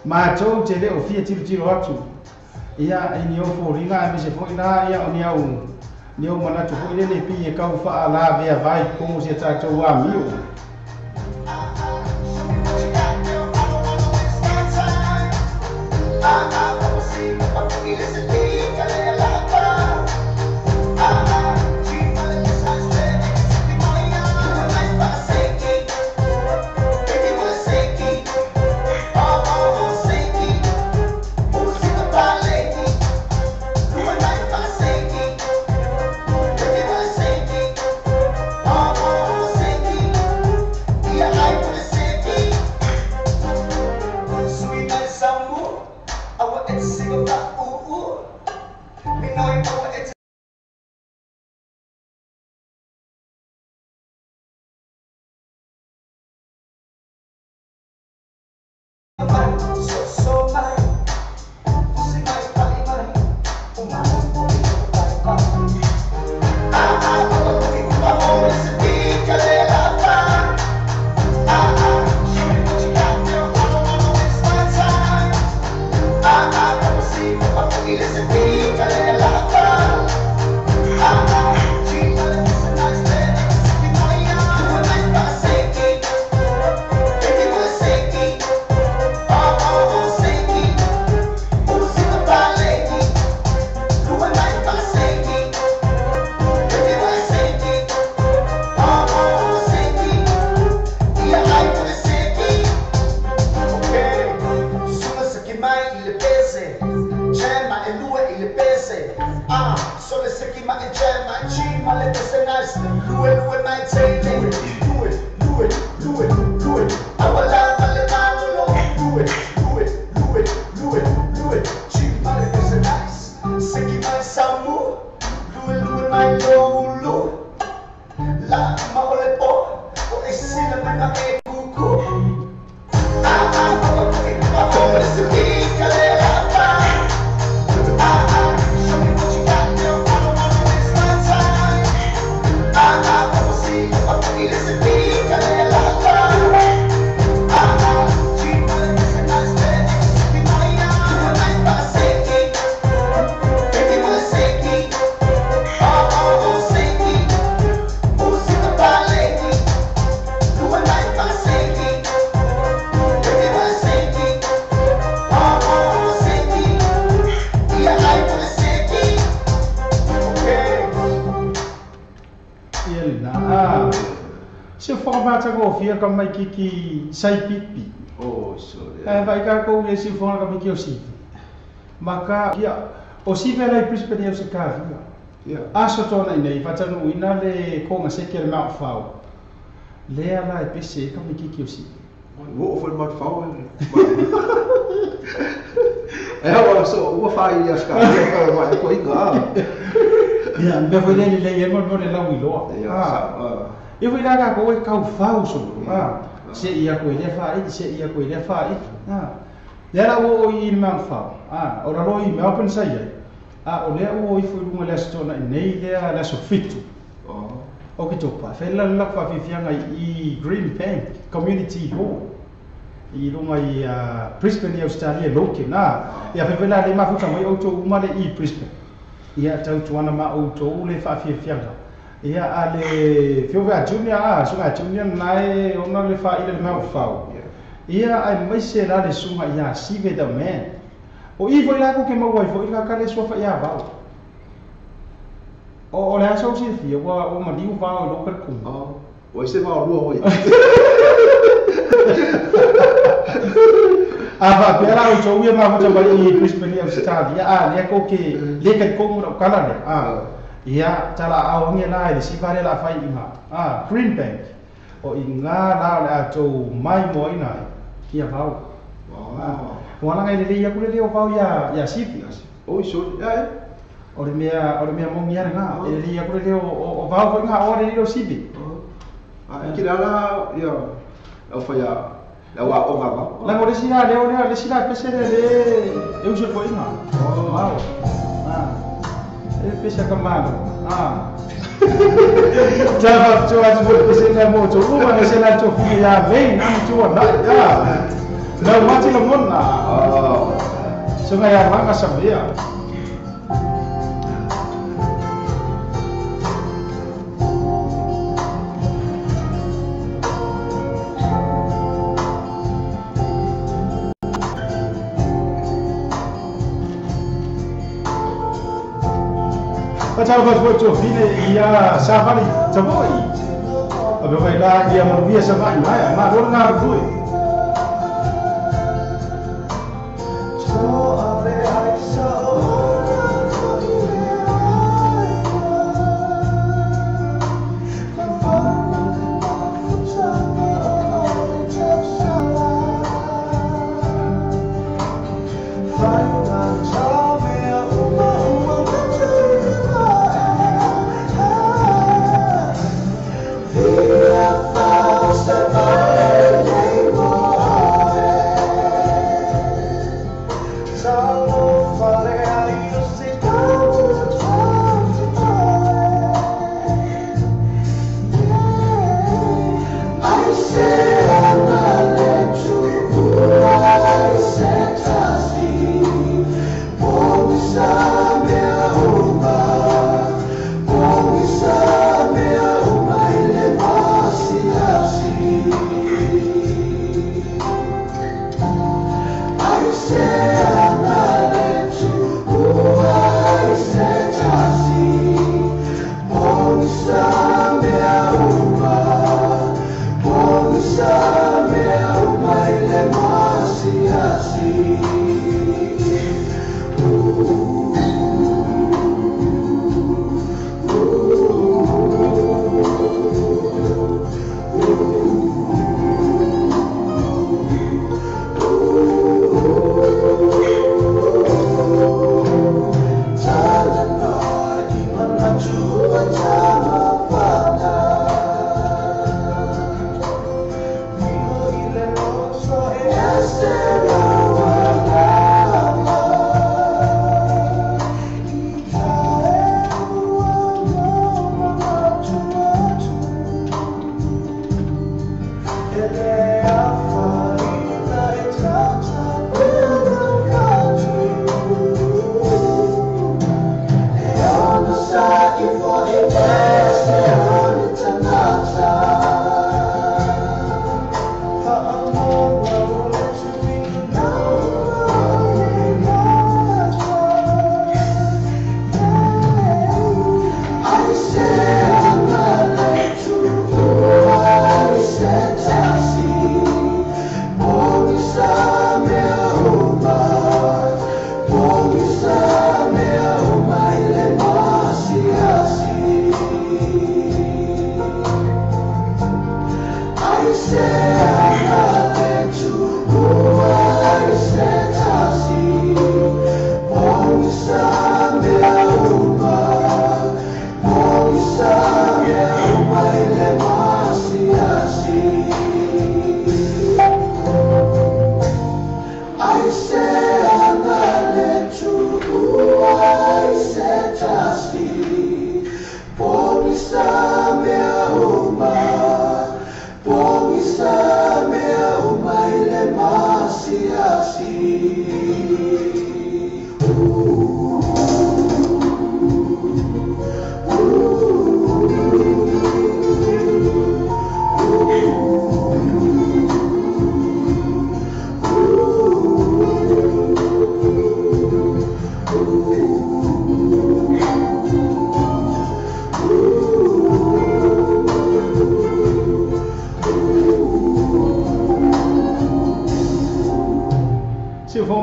Mātou te leo fia tiro tiro atu. Ia e ni o fōringa e mese foi nā ia o ni au ni au manatu foi lele pi e kau wha la vea vai kongo se tātou a mio. Oh, nice, lue lue mai tele, lue lue lue lue, awala ale malo, lue lue lue lue lue, chimale is nice, seki mai samu, lue lue mai lo la maole po, o esila mai ma e kuku. Ah ah ah ah ah, Se whakapāta ko whia ka mai ki saipipi. Oh, sorry. Vai ka kou e si whanga ka mai ki o sipi. Maka, ia, o sipi ala i Brisbane au se kāwhia. Aso tōna inei, whatanu ina le konga seke le mau whau. Le ala e pese ka mai ki o sipi. Wo o whai mau whau e. E hawa, so, ua whai ia skawhia ka mai ko inga. Ia, mea foi le le e mo le lau iloa. Ia, E foi lá ko e kau fau so. Se ia ko le fa i, se ia ko le fa i. Le la o i man fa. O la lo i me open sai. O le o i foi lunga le stona nei le la so fitu. O ki topa. Fe la la fa fi fianga i Green Bank Community Hall. I lunga i Brisbane Australia loke na. Ia fe la le mafuta mai o to umale i Brisbane. Ia tau tuana ma o to le fa fi fianga. Ia ale fio a junior a sunga junior nai ona le fa ile mau fau. Ia ai mai se la le sunga ia sive the man. O i foi la ko ke mau ai foi la ka le sofa ia vau. O le aso si fia wa o ma diu vau lo per ku. O se vau lua hoi. A va pera o to ia ma fa mai i Brisbane Australia a le ko ke le ka ko mo kala le. Ia tala au nge la le si vale la fai inga. Green Bank. O inga la le a to mai mo ina. Ia vau. Wala ngai le ia kule le o vau ia ia sipi. O so ia. O le mea mo ngia nga. E le ia kule le o vau ko inga o le le sipi. A ki la la ia au fa ia la wa o va. La mo le si la le o le si la pese le e uso ko inga. Vau. E pese ka malo. Tava tu a tu pese na moto. Uma se la to fi ya vei na tu na ya. Na mati la mona. So ngai ya manga sabia. Tava foi to fine ia safari tavoi. A be vai la ia mo via safari mai ma ro nga ro. Survive.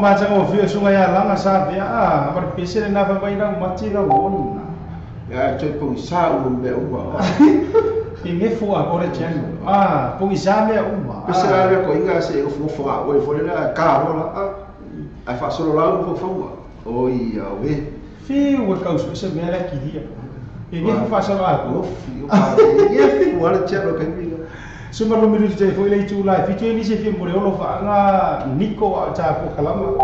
Macam sungai alang sabe ah berpisah na fa bai na mati ga won ya che pongisa u me uma inge fu a ore chen ah pongisa me uma pese la ko inga se o fu fu a o fo le ka ro la a fa solo la u fu fu o i a we fi o ka usu se me la ki dia inge fu fa solo a ko fi o pa ye fu ala che ro ka mi Suma lo miru te foi le tula fi te ni se fi mo le lo fa nga Nico a ta ko kalama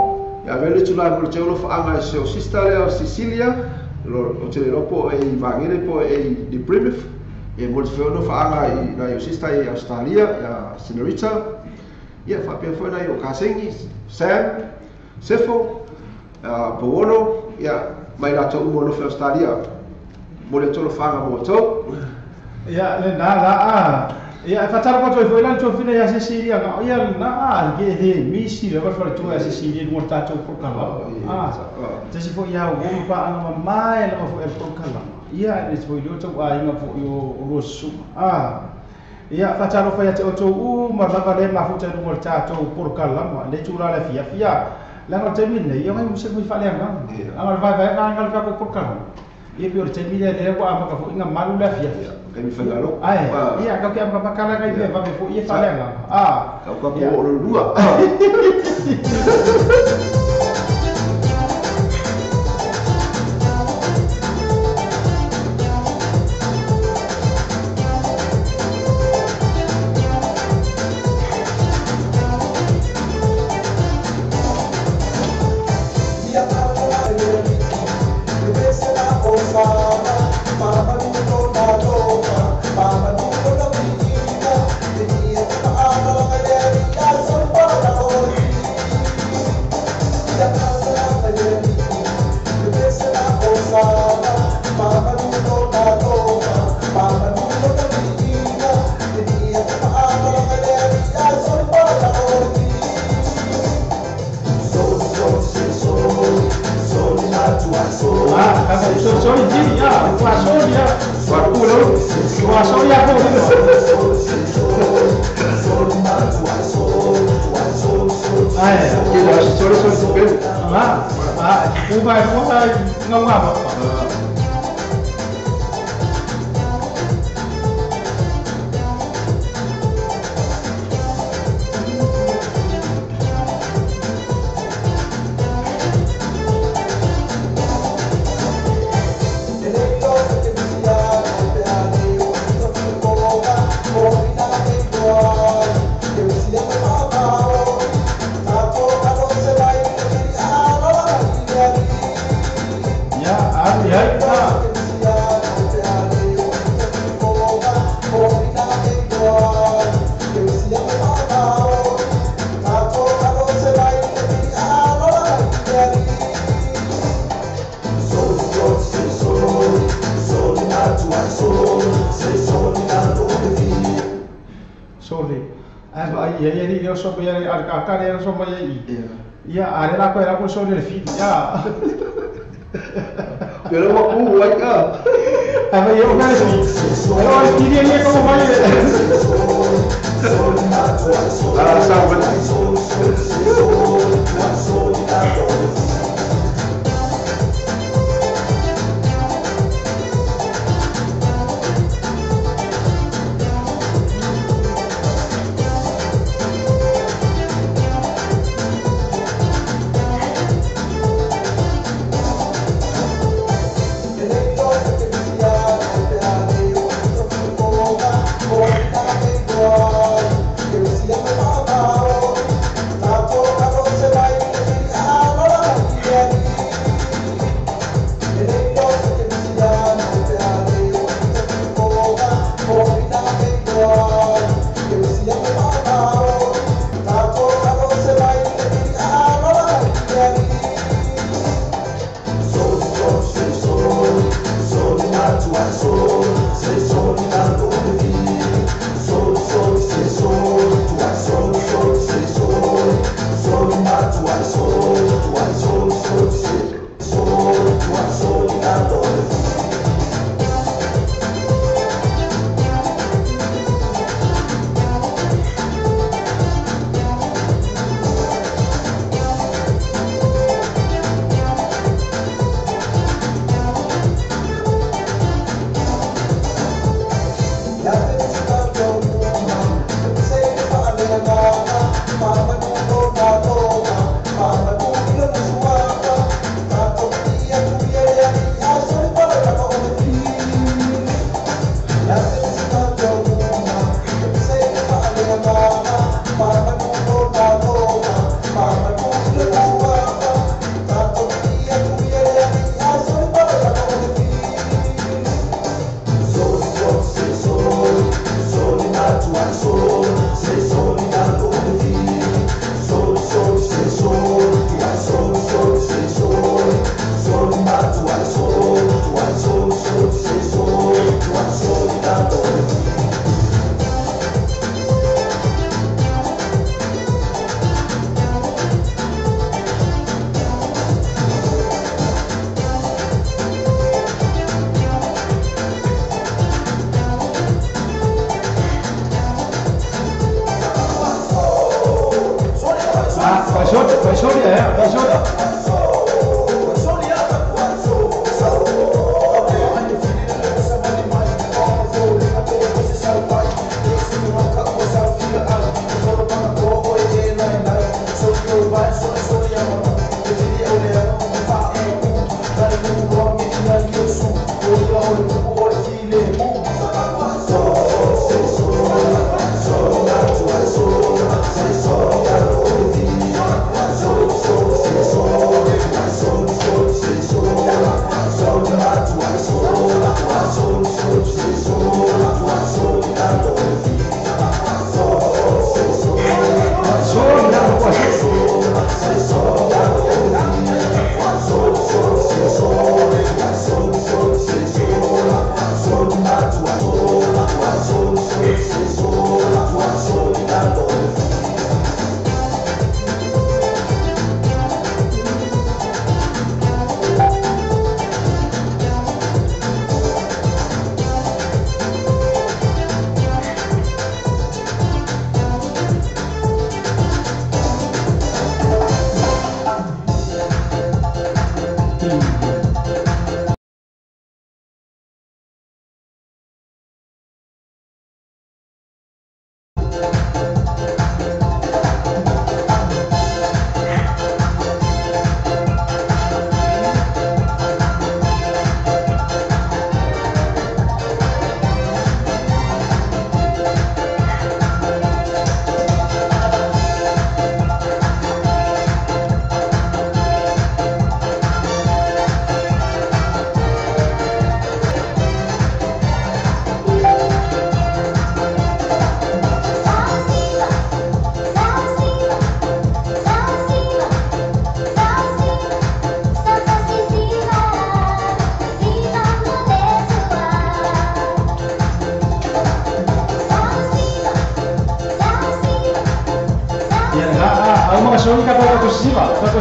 ya vele tula mo te lo fa nga se o sister le o Sicilia lo o te lo po e vangere po e di Plymouth e mo te lo fa nga i na o sister i Australia ya Senorita ya fa pe foi na o Kasengi Sam Sefo a Bono ya mai la to mo no fa Australia mo le to lo fa nga mo to ya le na la a ia fatara ko foi lá to fina ya Sicilia ia na ke he misi le fa to ya Sicilia no ta to por kala ah te se foi ia o pa anga mai la fo el por kala ia le foi lo to ai nga fo yo ro su ah ia fatara foi te o to u ma la le ma fo te no ta to por kala ma le chura la fia fia la no te min le ia mai se foi fa le anga anga vai vai anga ka por kala ia bi o te mi le ko ama ka fo inga malu la fia kai mi whangaro. Ai, ia, kau kia makala kai me wame fo ia whalenga. Ah. Kau ka po o lua. Ia are la ko era ko so le fi ya. Pero mo ku wai ka. A ver, yo me pero tiene ni como vai. Ah, sa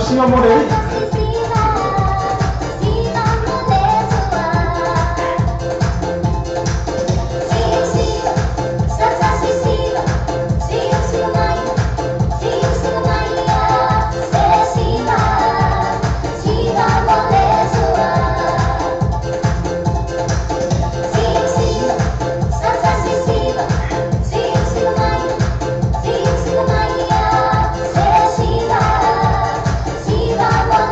Tatoshima Morelli. Shiva.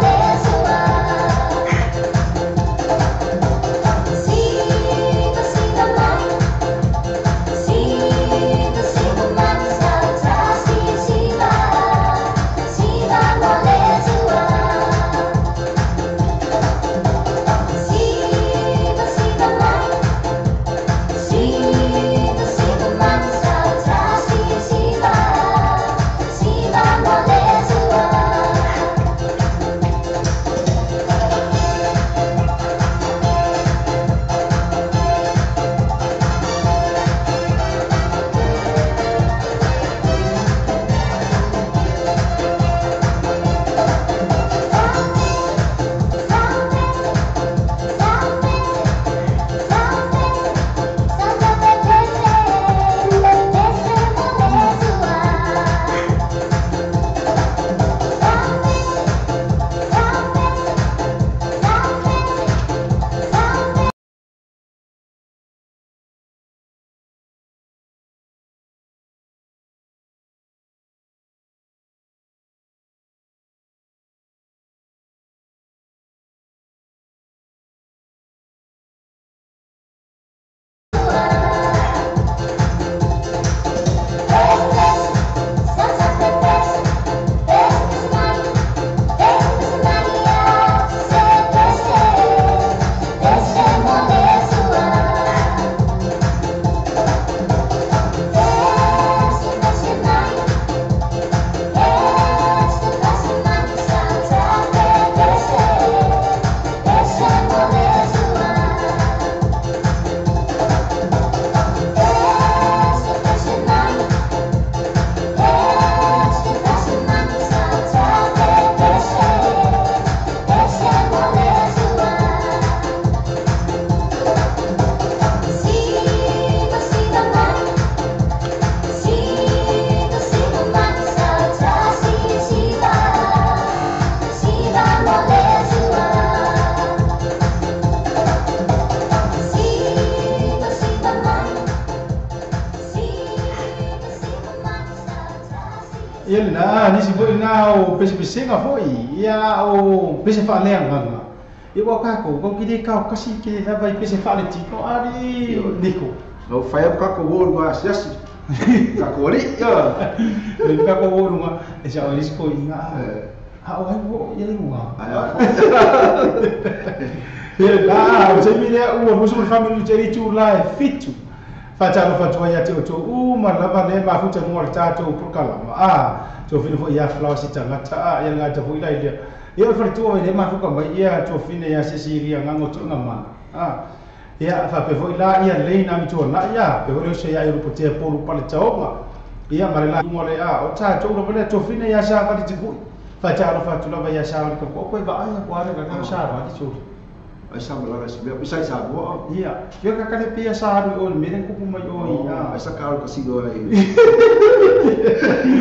Ia lena nisi foi na o pesepesega foi ia o pese faaleagaga. Ia ua kākou kau kile kau kasi kile lava i pese faaletino ali niko. No fai au kākou o luga asiasi. Kākou ali ia. Le kākou o luga e sa o nisi ko inga. Ha o ai mo ia luga. Ai a. Ia la o se mi lea ua musu le family teri tu la e fitu. Whātalo whātua ia te o tō uma lava le mafuta mua le tātou prokalama. A, tō whina fo ia flower si tangata, a, ia ngā tafu ila ia. Ia o wharitua i le mafuka mai ia tō whina ia sesiria ngango tō ngā mana. A, ia whape fo ila ia leina mitua na ia, pe hore ose ia i rupo te polu pale taonga. Ia mare la mua le a, o tātou lava le tō whina ia sa whari te kui. Whātalo whātua lava ia sa whari kapu, o koe va aia kuare nga sa whari tō. Ai sa malaga si mea pisai sa moa. Ia, kia ka kale pia sa aru o le mere kupu mai o ia. Ai sa ka kasi no ai.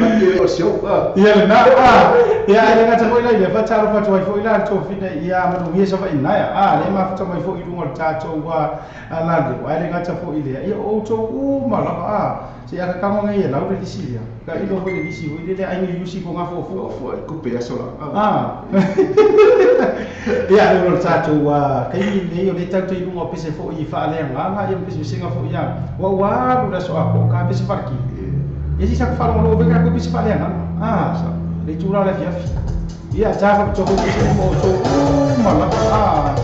Ati o sio. Ia na a. Ia ai nga ta foi la ia fa taro fa toi foi la to fina ia manu ia sa fa ina ia. A le ma futa mai foi lunga ta to wa la le. Ai nga ta foi le. Ia o to u ma la a. Se ia ka ka ngai ia la o le si ia. Ka ilo foi le si foi le ai ni yusi ko nga fo fo. Fo ku pe so la. A. Ia le ro ta to wa kai nei o le tau te lunga pese fo i fa le nga ia pese singa fo ia. Wa wa lu la so a ko ka pese farki. Ia si sa fa lo lo ka ko pese fa le nga. A le tura le fia. Ia sa fa to ko pese mo to ma la a.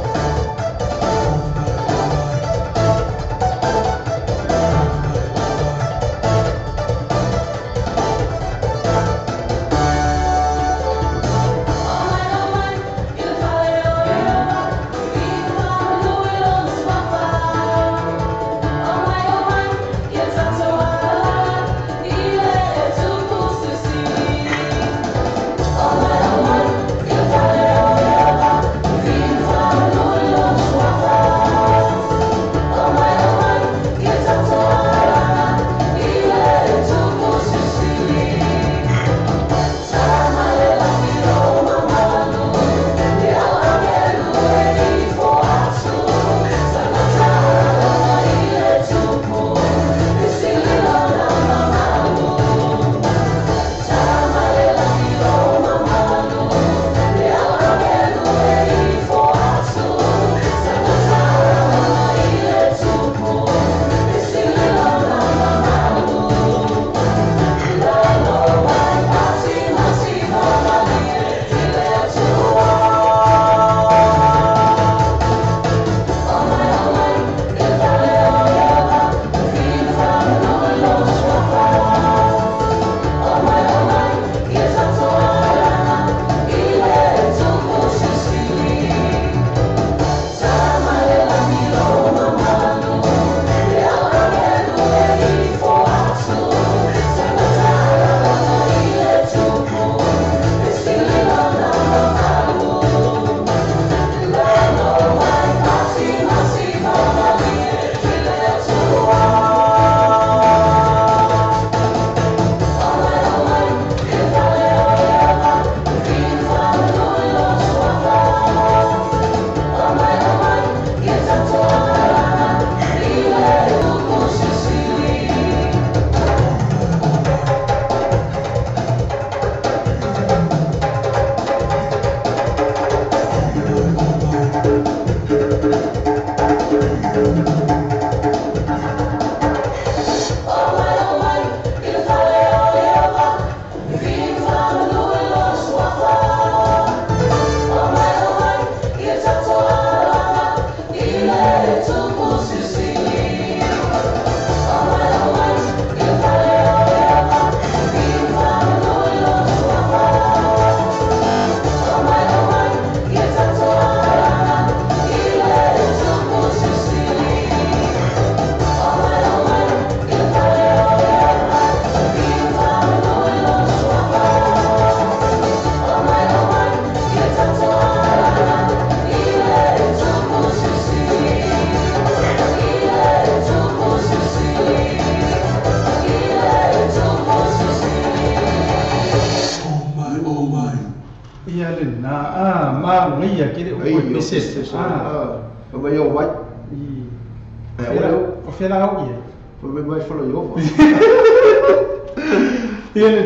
Ia le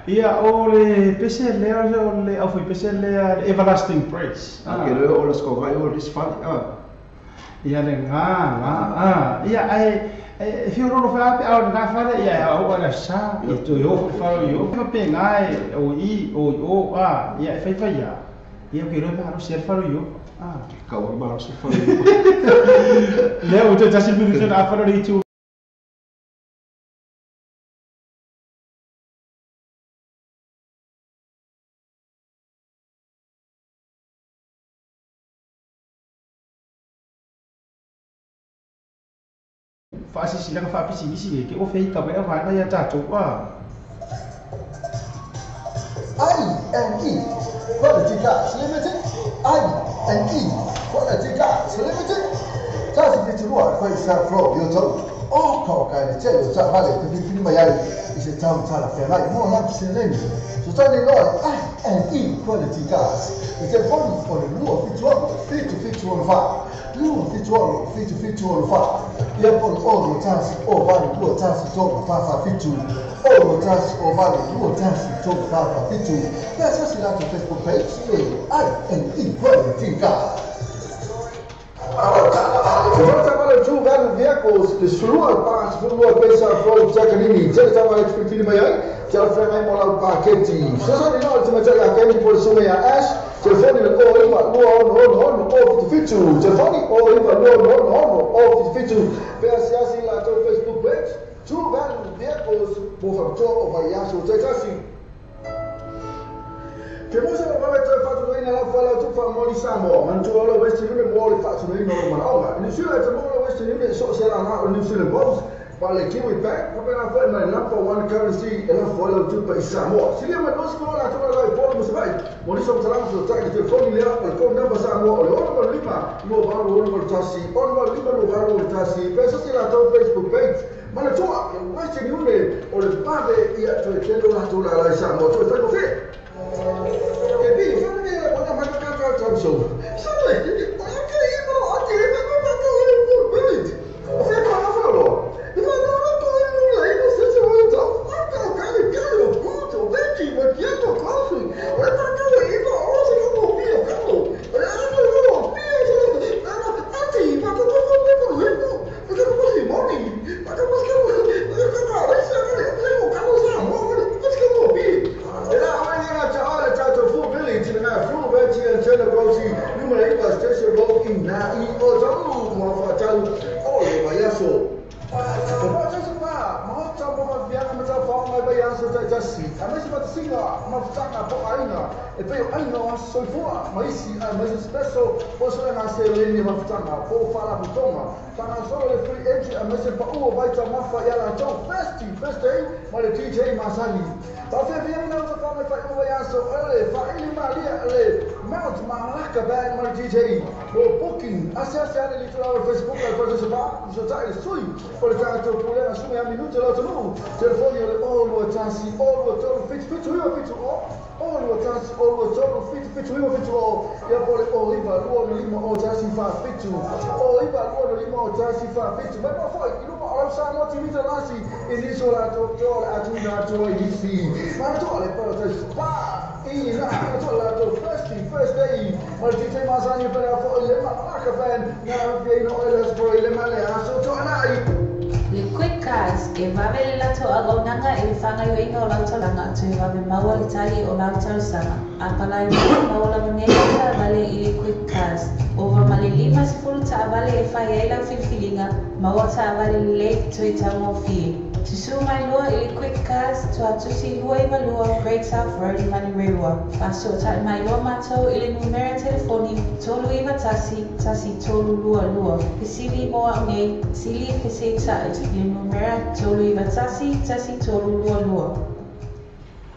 ia o le pese lea o le au foi pese lea everlasting praise. Ke le o le skonga o le sfali. Ia le nga ia ai e fio ro fa pe au na fa le ia au ala sa i to yo fa yo fa pe ngai o i o o a ia fa fa ia ia ke ro pa ro se fa ro yo a ka o ma ro se fa yo le o te tasi mi ro na fa ro i tu faasisi laga faapisinisi ke o fei ka mai vaega ia tatou a I N E Quality Cars Limited. I N E Quality Cars Limited. Tasi fiturua koe sa fro yo tau. O ka ka le te o ta vale te fili mai ai i se tau tala whengai mo la seleni. So tani loa I N E Quality Cars. I te foni o le 276 7 7 5 2 76 7 7 5. Ia po o ro tasi o vale 2 tasi 3 4 4 7 o ro tasi o vale 2 tasi 3 4 4 7. Ia se la Facebook page I N E Quality Cars. Vehicles, le sulua pa sulua pesa flow chakanini tele tama expectini mai ai tele frengai mo lau paketi sasa ni no te matai a keni por sume ya ash telefoni le o iwa lua ono ono ono o fitu telefoni o iwa lua ono ono ono o fitu pe asiasi la to Facebook page True Value Vehicles mo fa to o vai aso te tasi. Ke musa o mame toe whatunoina lau whalau tupa moli Samoa. Manatua o Western Union mo le whatunoina o manaoga. New Zealand te mo Western Union so se la na o New Zealand Bulls. Pa le Kiwi Bank, papena whai mai number one currency e lau whalau tupa i Samoa. Silia mai nosi kola la tuna lau polo musawai. Mo nisa mtalanga so taki telefoni lea o le code number Samoa o le 6 5 2 8 6 1 6 5 2 8 6. Pesa si la tau Facebook page. Manatua Western Union o le pave ia toe telo la tuna lai Samoa. Toe whai kofe. E bi, whana me o na maka kaka tau so. Sale, o ke i mo a te me ko pa ko le for village. O fe ko na falo. I ma no no ko no le no se se o tau. A ka ka le ka lo ku to venti mo ti to kofi. O pa ka le i mo o se ko pi o ka lo. O le no no pi o se a a te i pa ko ko ko ko le ko. O ka ko si moni. Pa ka ko ko ka ka le se ka le ko ka lo sa mo ko ko ko pi. E la Station Road in na i o tau mo fa tau o le vaiaso. O pa tau pa mo tau mo via ma tau fa mai vaiaso ta tasi. A me se patinga ma tanga po aina e pe aina o soifua ma isi a me special po so na se le ni ma tanga po fa la butonga. Tanga so le free entry a me se pa o vai ta ma fa ya la tau festi first day ma le DJ Masani. Ta fe via na fa mai fa o vaiaso ele fa ele malia le Mount Malaka Band ma DJ mo booking asiasi ale little our Facebook al participa so tai sui o le tato pule a sui a minuto la tonu telefoni le o lo tasi o lo tolu fit fit o fit o o lo tasi o lo tolu fit fit o fit o ya pole o iva lo no lima o tasi fa fit o iva lo no lima o tasi fa fit ma ma foi i luma o sa no ti mita lasi e ni so la to to la tu na to i si ma to le pa to pa i la to la to first day ma DJ Masani per fo le Malaka Band na vino ele spro ile male aso to anai. Le Quick Cars e vave le lato auaunaga i le fagaioiga o lau taulaga toe vave maua le tali o lau talosaga. A palai maua lava nei taavale i le Quick Cars. Ova ma le 50 taavale e fai ai lau filifiliga, maua taavale lelei toe taugofie. Tusu mai loa i le Quick Cars tuatusi 22 Great South Road Manurewa. Faasootai mai loa matou i le numera telefoni 391 1322. Fesili mo au nei, sili fesetai i le numera 391 1322.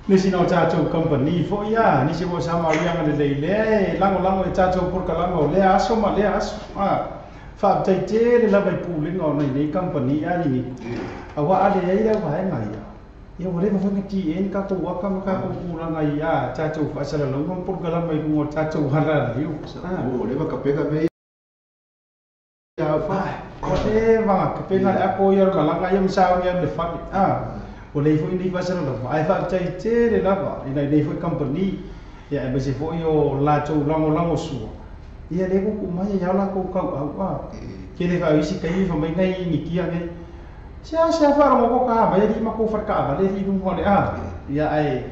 Nisi no tātou company fo ia, nisi mo sa maurianga le leile, lango lango e tātou purkalama o lea aso ma lea aso. Fa tai te le lava i pūlenga o nei nei company a ni. Awa ale ai la vaenga ia. Ia ua leva whanga ti en ka tō waka ma ka kūranga ia tātou whaasala launga purkalama i runga o tātou hara liu. O leva ka peka me ia fa. O leva ka peka le ako ia malanga ia msao ia le whane. O lei foi nei fasala lava ai fa tai tele lava ina nei foi company ia e se foi o la tou lango sua ia le ko mai ia la ko kau au a ke le fa isi kai fa mai nei ni kia nei sia sia fa ro ko ka mai ri ma ko fa ka va le ri lu le a ia ai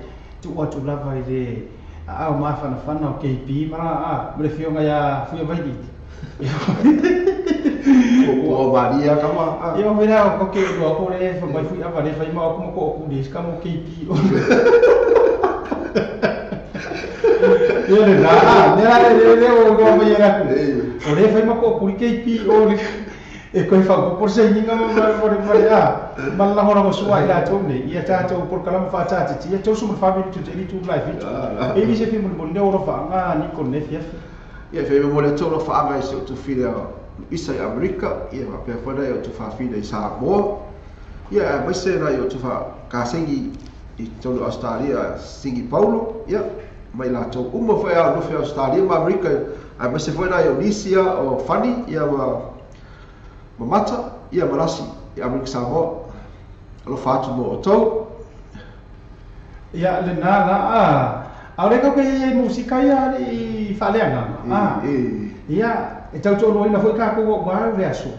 tu atu lava i le a o ma fana fana o KP mara a mo le fionga ia fui mai di ko Maria kama ia mera ko ke do ko le fa mai fui ava le fa ma ko ko ku le ka mo KP ia le na ne la le le o ko mai era o le fa ma ko ku KP o le e koe fa ko por se ninga mo mo a mal la hora mo sua ila to ne ia ta to por kala mo fa ta ti ia to su mo family to tele to life e ni se fi mo ne oro fa nga ni ko ne fi ia fe mo le to fa mai se to fi isa i Amerika ia ma pe fa dai to fa fi dai Samoa ia mai se ra to fa ka sengi i to Australia singi Paulo ia mai la to uma fa ia no fi Australia ma Amerika a mai se fa dai Indonesia o Fani ia ma Mamata ia malasi ia Amerika Samoa alo fatu mo to ia le na la a aure ko ke musika ia i faleanga a ia e tau tolo ina foi ka ko wa le aso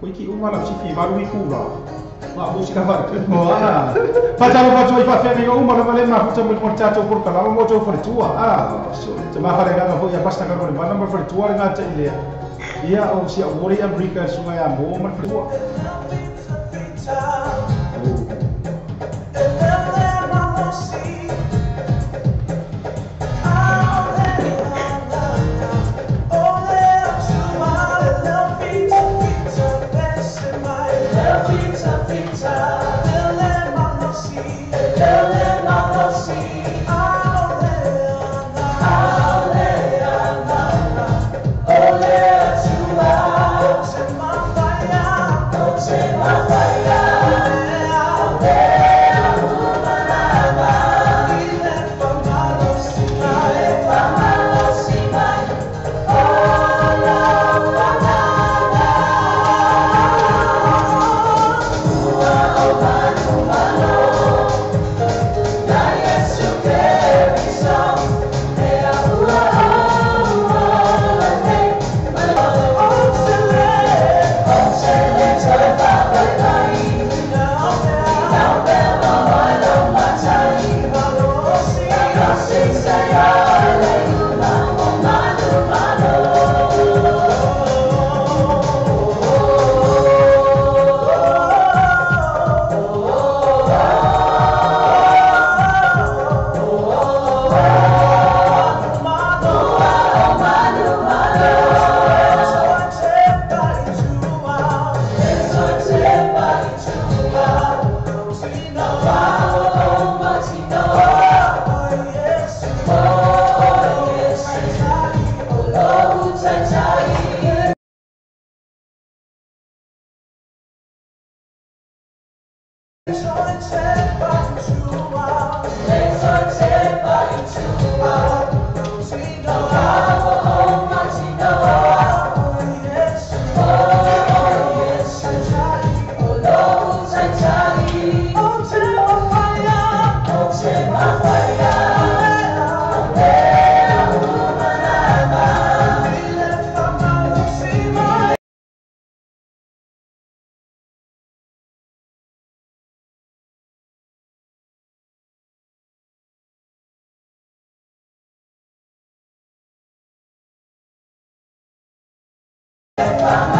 ko iki uma la si fi maru i kura ma musika fa ko a fa ta fa toi fa fe uma la le ma fa mo mo ta to por kala mo to for tua a te ma fa le ga fo ia basta ka ko le ma for tua le ga te ile ia o si a wori Amerika sunga ya mo ma for tua. Bye.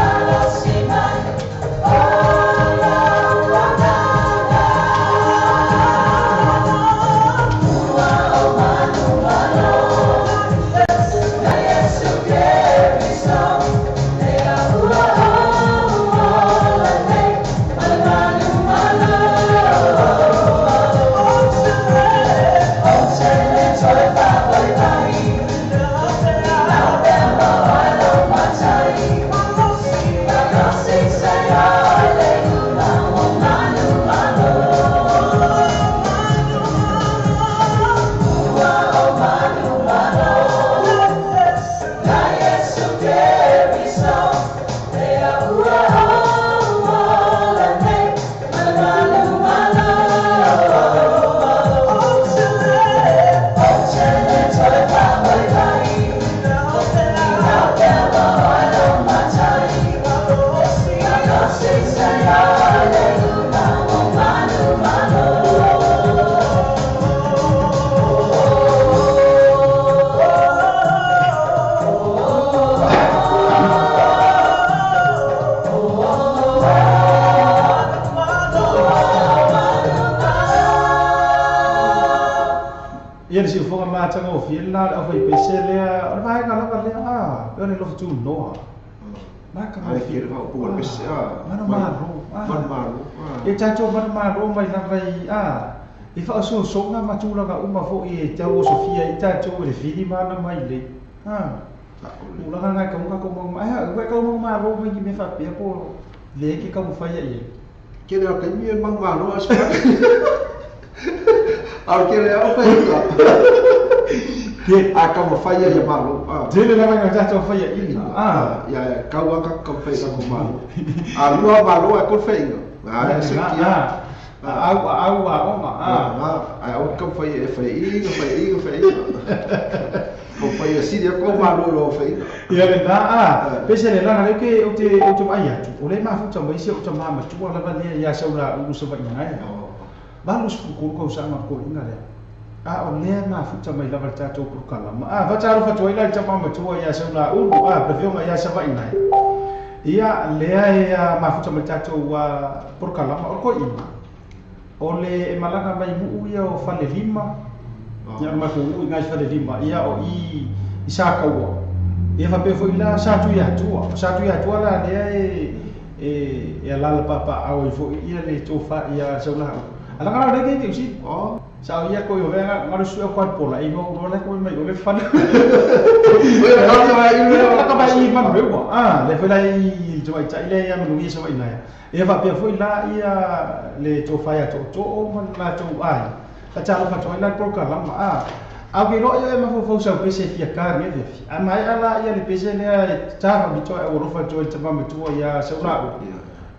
le siufoga matagofie lenā le aufaipese lea o le vaega lava lea a e o le lofotunoa matagofie manumalo e tatou manumalo mai lava i a i faasosoga ma tulaga uma foʻi e tau osofia ai tatou i le fili ma ana mai lei a tulaga lena e tauga kou ua e taumagomalo mai ni mea faapea po le ke taumafai ai ai tele a taimi e manumalo ae se a o tele a o faiga a taumafai ai ia malo tele lava ina tatou faia iga ia tau a taumafai ka malo a lua malo e kol faiga a se kia au au aoga a au taumafai e faiga faiga faiga taumafai e sili ko malo lo faiga ia lena pese le laga le ke o te vaai atu o le mafuta mai se o tamā matua lava lea ia sau la ulu savaʻi nai 83 tausaga koʻiga lea a o lea mafuta mai lava le tatou polokalama a faatalofa atu ai la i tamā matua ia sau la ulu a pefioga ia savaʻi nai ia lea e mafuta mai tatou polokalama o le koʻiga o le e malaga mai muʻu ia o Falelima ia matou ui ngai Falelima ia o i sa kaua ia faapea foʻi la sa tui atua la lea e alala papaʻao ai foʻi ia le tofa ia saulaʻu alaga la le ke usi sa ia ko yo venga ngaru su ko pola i ngo le ko mai o le fana ka ba i man rewa le fela i to ai tai le ia manu ia sa ina ia faapea foʻi la ia le tofa ia to to o ma la to ai a talo fa to la polokalama a ke lo ia ma fofo sa pese fia ka ni le fi a mai ala ia le pese le ta fa mito e o fa to te ma matua ia sa ula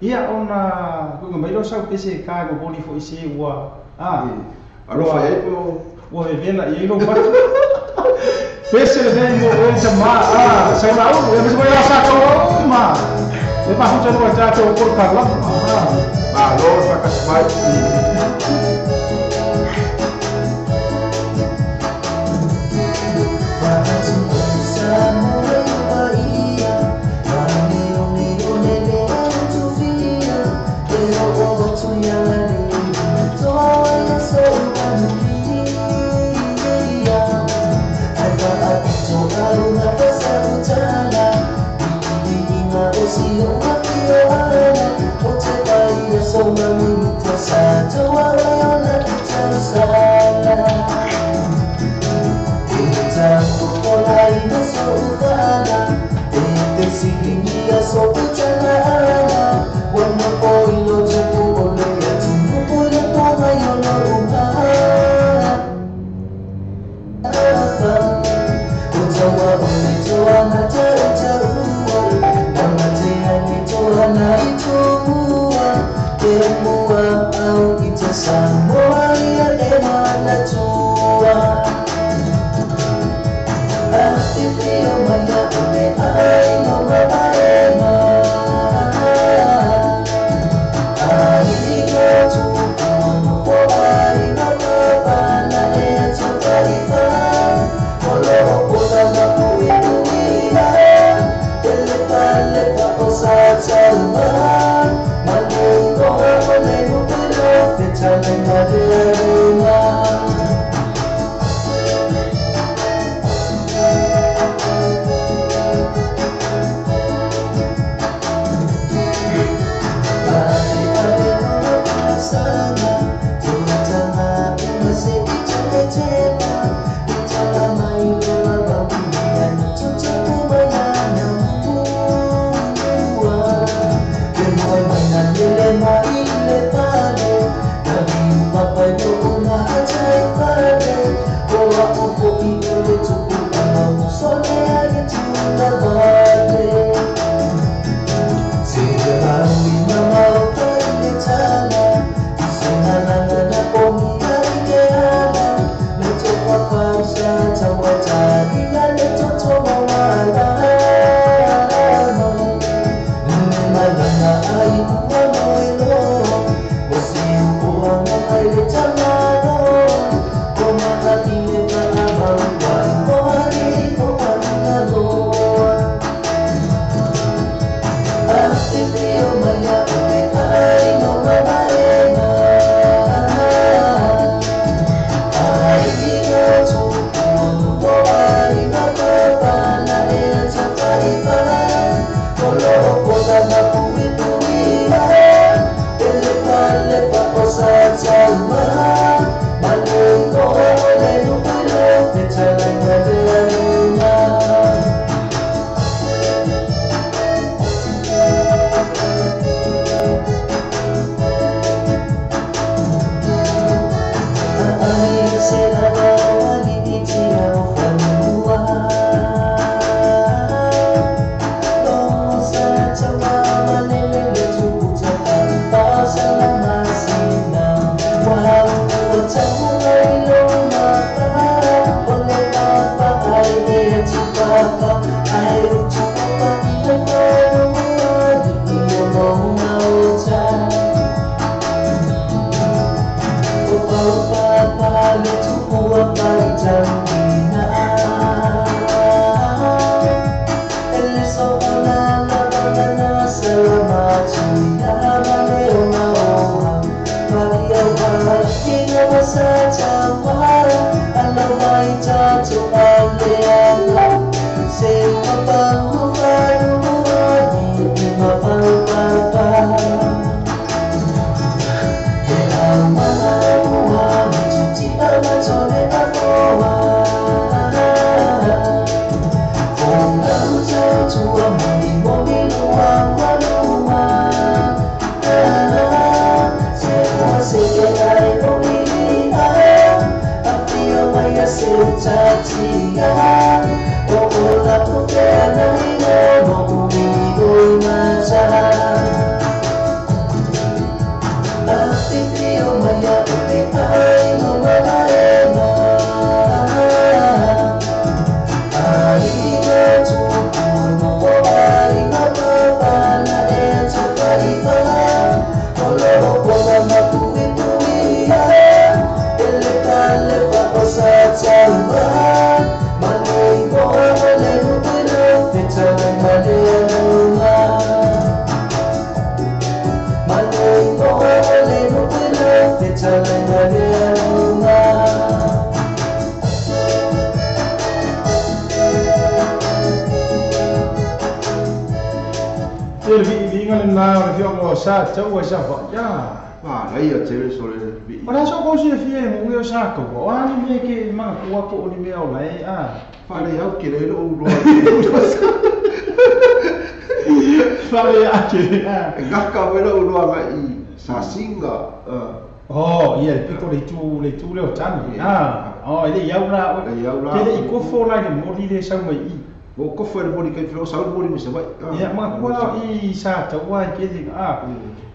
ia ona ko mai lo sa pese ka go boli fo ise ua alofa ai ko ua vevela ia ilo matu pese le vei mo o te ma sa ula e pese mo ia sa ko ma le pa hu te lo tatou polokalama malo fa ka Papa.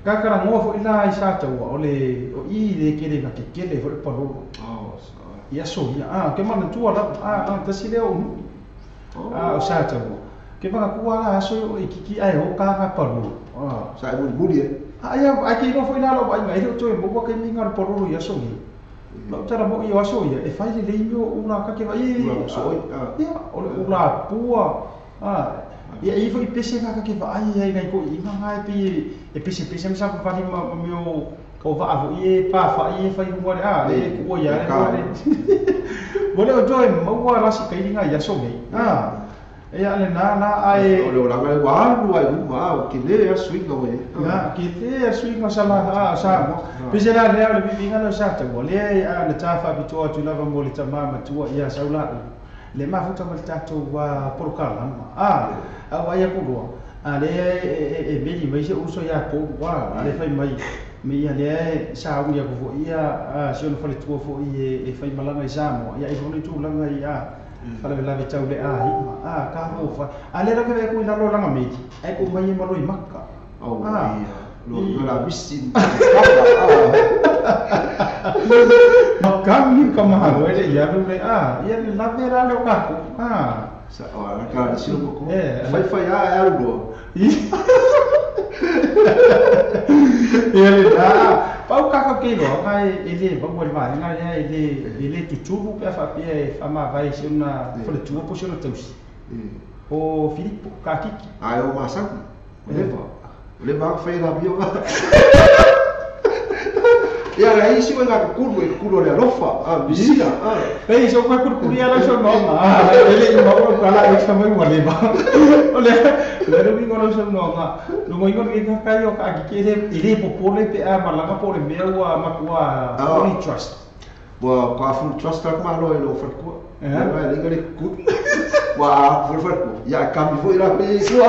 Kakara ngoa foi la i sa taua o le o i le kele ka kele foi palolo. Ia so ia ke mana tua la tasi le o o sa taua. Ke mana kua la so o kiki ai o ka ka palolo. Sa e muri e. Ai ai ke no foi la lo ai ngai o toe mo ka mi ngar palolo ia so ni. Lo tara mo i aso ia e fai le le o ula ka ke vai. Ula so ia o le ula pua. Ia i foi pese ka ke vai ai ngai ko i ngai pi e pese pese me sa fani ma mio ko va avo i pa fa i fai ngwa le le ko ia le mo le o joe mo wa la si kai ngai ia so me ia le na na ai o le la ngai wa lu ai ma o ke le a sui ka we na ke le a sui ka sa la sa mo pese la le le bi nga lo sa ta mo le a le ta fa bi to tu la va mo le ta ma tu ia sa la le ma futa mo ta to wa porokala ma a wa ia ko a le e meli mai se uso ia ko wa a le fai mai me ia le sa u ia ko ia si ono fale tua fo i e fai malanga i sa mo ia i fo ni tu langa ia fale la ve tau le a hi ma ka mo fa a le ra ke ko ila lo langa me ai ko mai ma lo i makka o ia lo la visi makka ni ka ma lo le ia le ia le la vera le ka ko sa o la ka si ko fai fai a lo ia le la pau ka ka ke lo ka e le ba mo le va nga le e le tutubu pe fa pe fa ma vai se una fo le tuo po se una tausi o Filipo ka kiki ai o ma sa o le va fai la bio ia la isi wa ka kulu le alofa bisia ei so ka kulu ia la so no ma ele ma o ka la e sa mai wa le ba o le le ro bingo lo so no ma lo mo ingo ke ka yo ka ki le ile popole pe a ma la ka pole me wa ma kwa full trust wa kwa full trust ka ma lo lo fa ku ma le le ku wa full fa ku ya ka mi fo ira pe so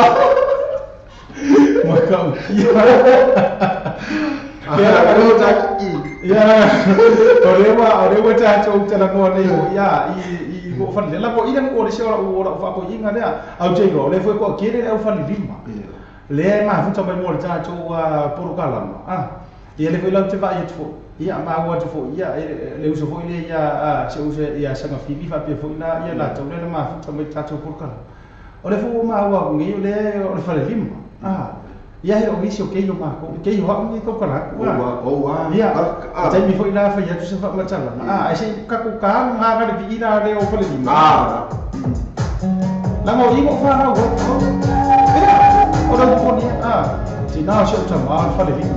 ma ka ya ore wa ta to ta la mo le ya i mo fa le la mo ina mo le se ora ora fa ko inga le au te go le fo ko ke le au fa le lima le ma fu ta mo le ta to porokala ma ia le fo la te va ia fo ia ma wa te fo ia le uso fo ile ia se uso ia sanga fibi fa pe fo ina ia la to le ma fu ta mo ta to porokala o le fo ma wa ngi le o le fa le lima Ia he o nisi o keio mākou, keio hao ni tau kalaku. Oua. Ia, taimi foi la fai atu se faamatalaga. Ai se kako ka ngā le viina le o fale lima. Langa o ingo whanau o. O rau poni, tina se o tama fale lima.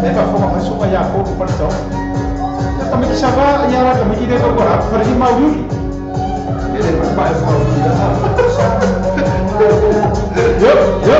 E ka whanga mai soka ia kōru pare tau. Ia tamiki sawa, ia rā tamiki le tau kara, fale lima o yuri. E le pae pae whau i la. Yo, yo.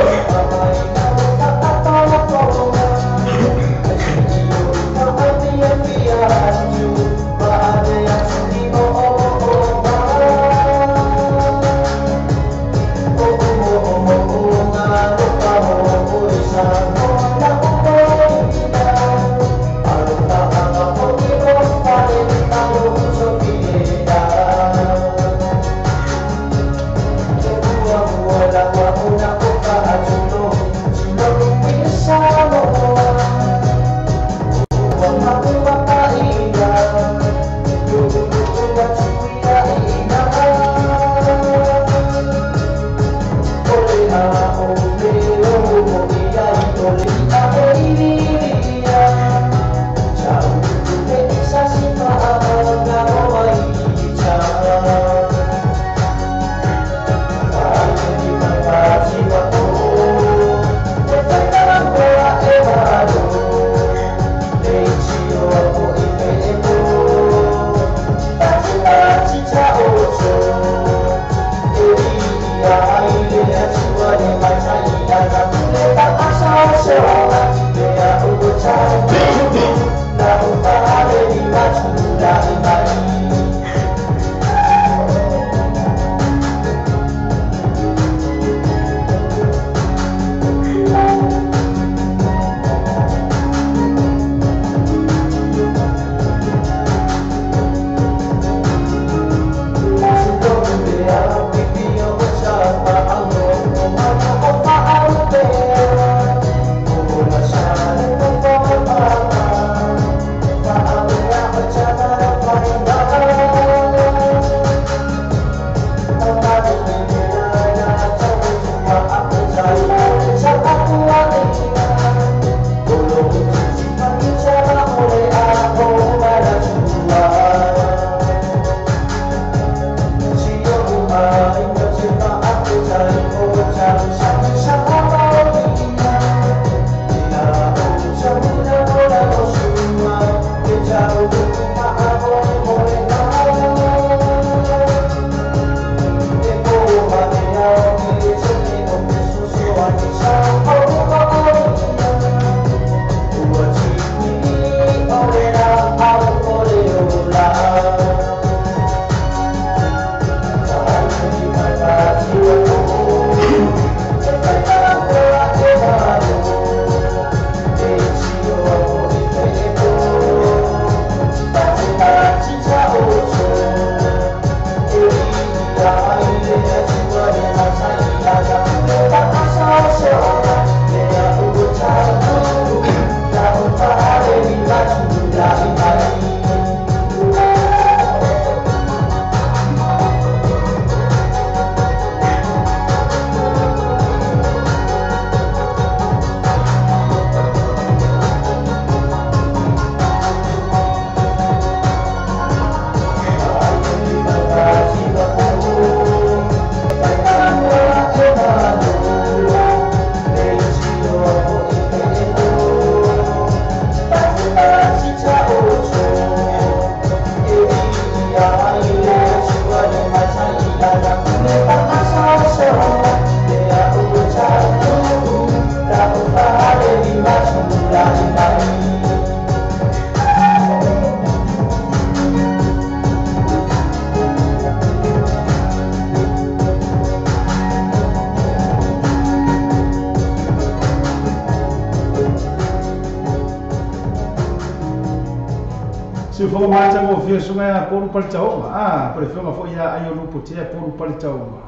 Se for mai tango fia sunga a koru pali taonga a pre fionga fo ia ai o lupo te a koru pali taonga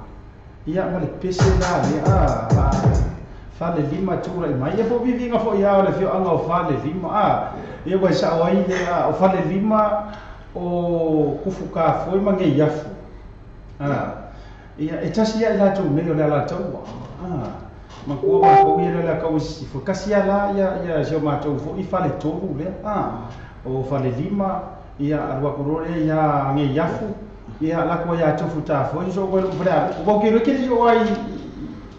ia ma le pese la le a fale lima tura i mai ia po vivinga fo ia o le fio anga o fale lima a ia wai sa o ai le a o fale lima o kufu ka foi mange iafu a ia e tasi ia la tu me o le la taua a Ma kua ma ko ia le ka usi fo kasi ala ia ia se ma tau fo i fale tolu le a o fale lima ia alua kurore ia nge yafu ia la ko ia tofu ta fo so ko le o ke ke yo ai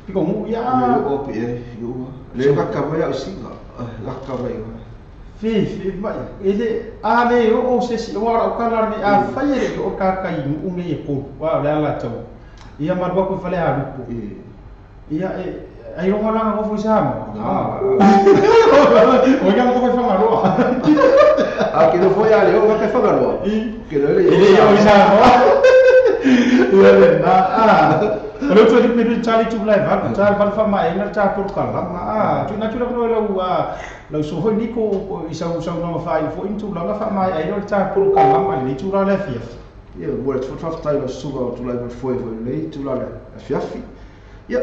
piko mu ia o pe yo le ka ka mai au singa la ka mai fi fi mai ele a le o se si o ra o kala ni a fai ele o ka ka i mu nge ko wa le ala tau ia marua ko fale a lupo ia e ai ronga langa ko foi sa mo o ya ko foi fanga a que no foi a le o ka fanga roa que no ele o sa mo ia le na a o le tu ni tali tu lai va tali va fa mai na ta por ka la a tu na tu la lo a lo so ho ni ko i sa sa no fa i fo intu la fa mai ai lo ta por ka la ma ni tu la le fia ia mo le tu fa tai lo suga tu lai mo foi foi le tu la le fia fi ia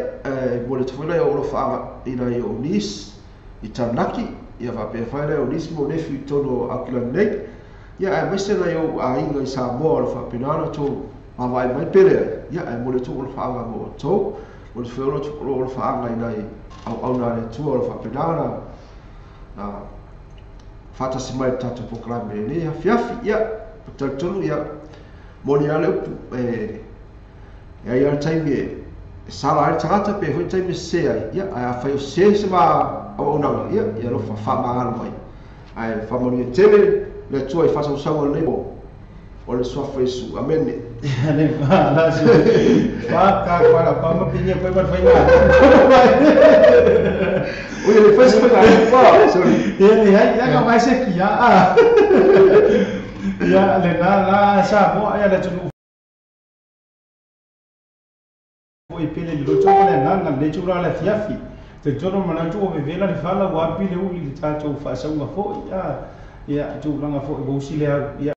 mo le tu lai o lo fa ina i o nis i tanaki ia va pe fa le o nis mo ne fi tono akila nei ia ai mai se lai o a inga i sa mo lo fa penana to ma vai mai pere ia ai mo le tu lo fa mo to mo le fe lo fa ina i au au na le tu lo fa penana na fata se mai tatu programe le ia fi ia tolu ia mo le ale e ia taimi sala ai tagata pe hoi taimi se ai ia ai a fai o se se ma au na ia ia lo fa fa ma mai ai fa mo ni tele le tu ai fa sa sa le o le sua foi su amen le fa la su fa ka para pa ma pinya koi war fai na o le fa se fa sorry ia ia ka mai se kia a ia le na la sa mo ia le tu i pele lo to le na na le tu la le fiafi te toro mana tu o vela le fala wa pile u li ta tu fa sa nga fo ia ia tu langa fo bo si le ia.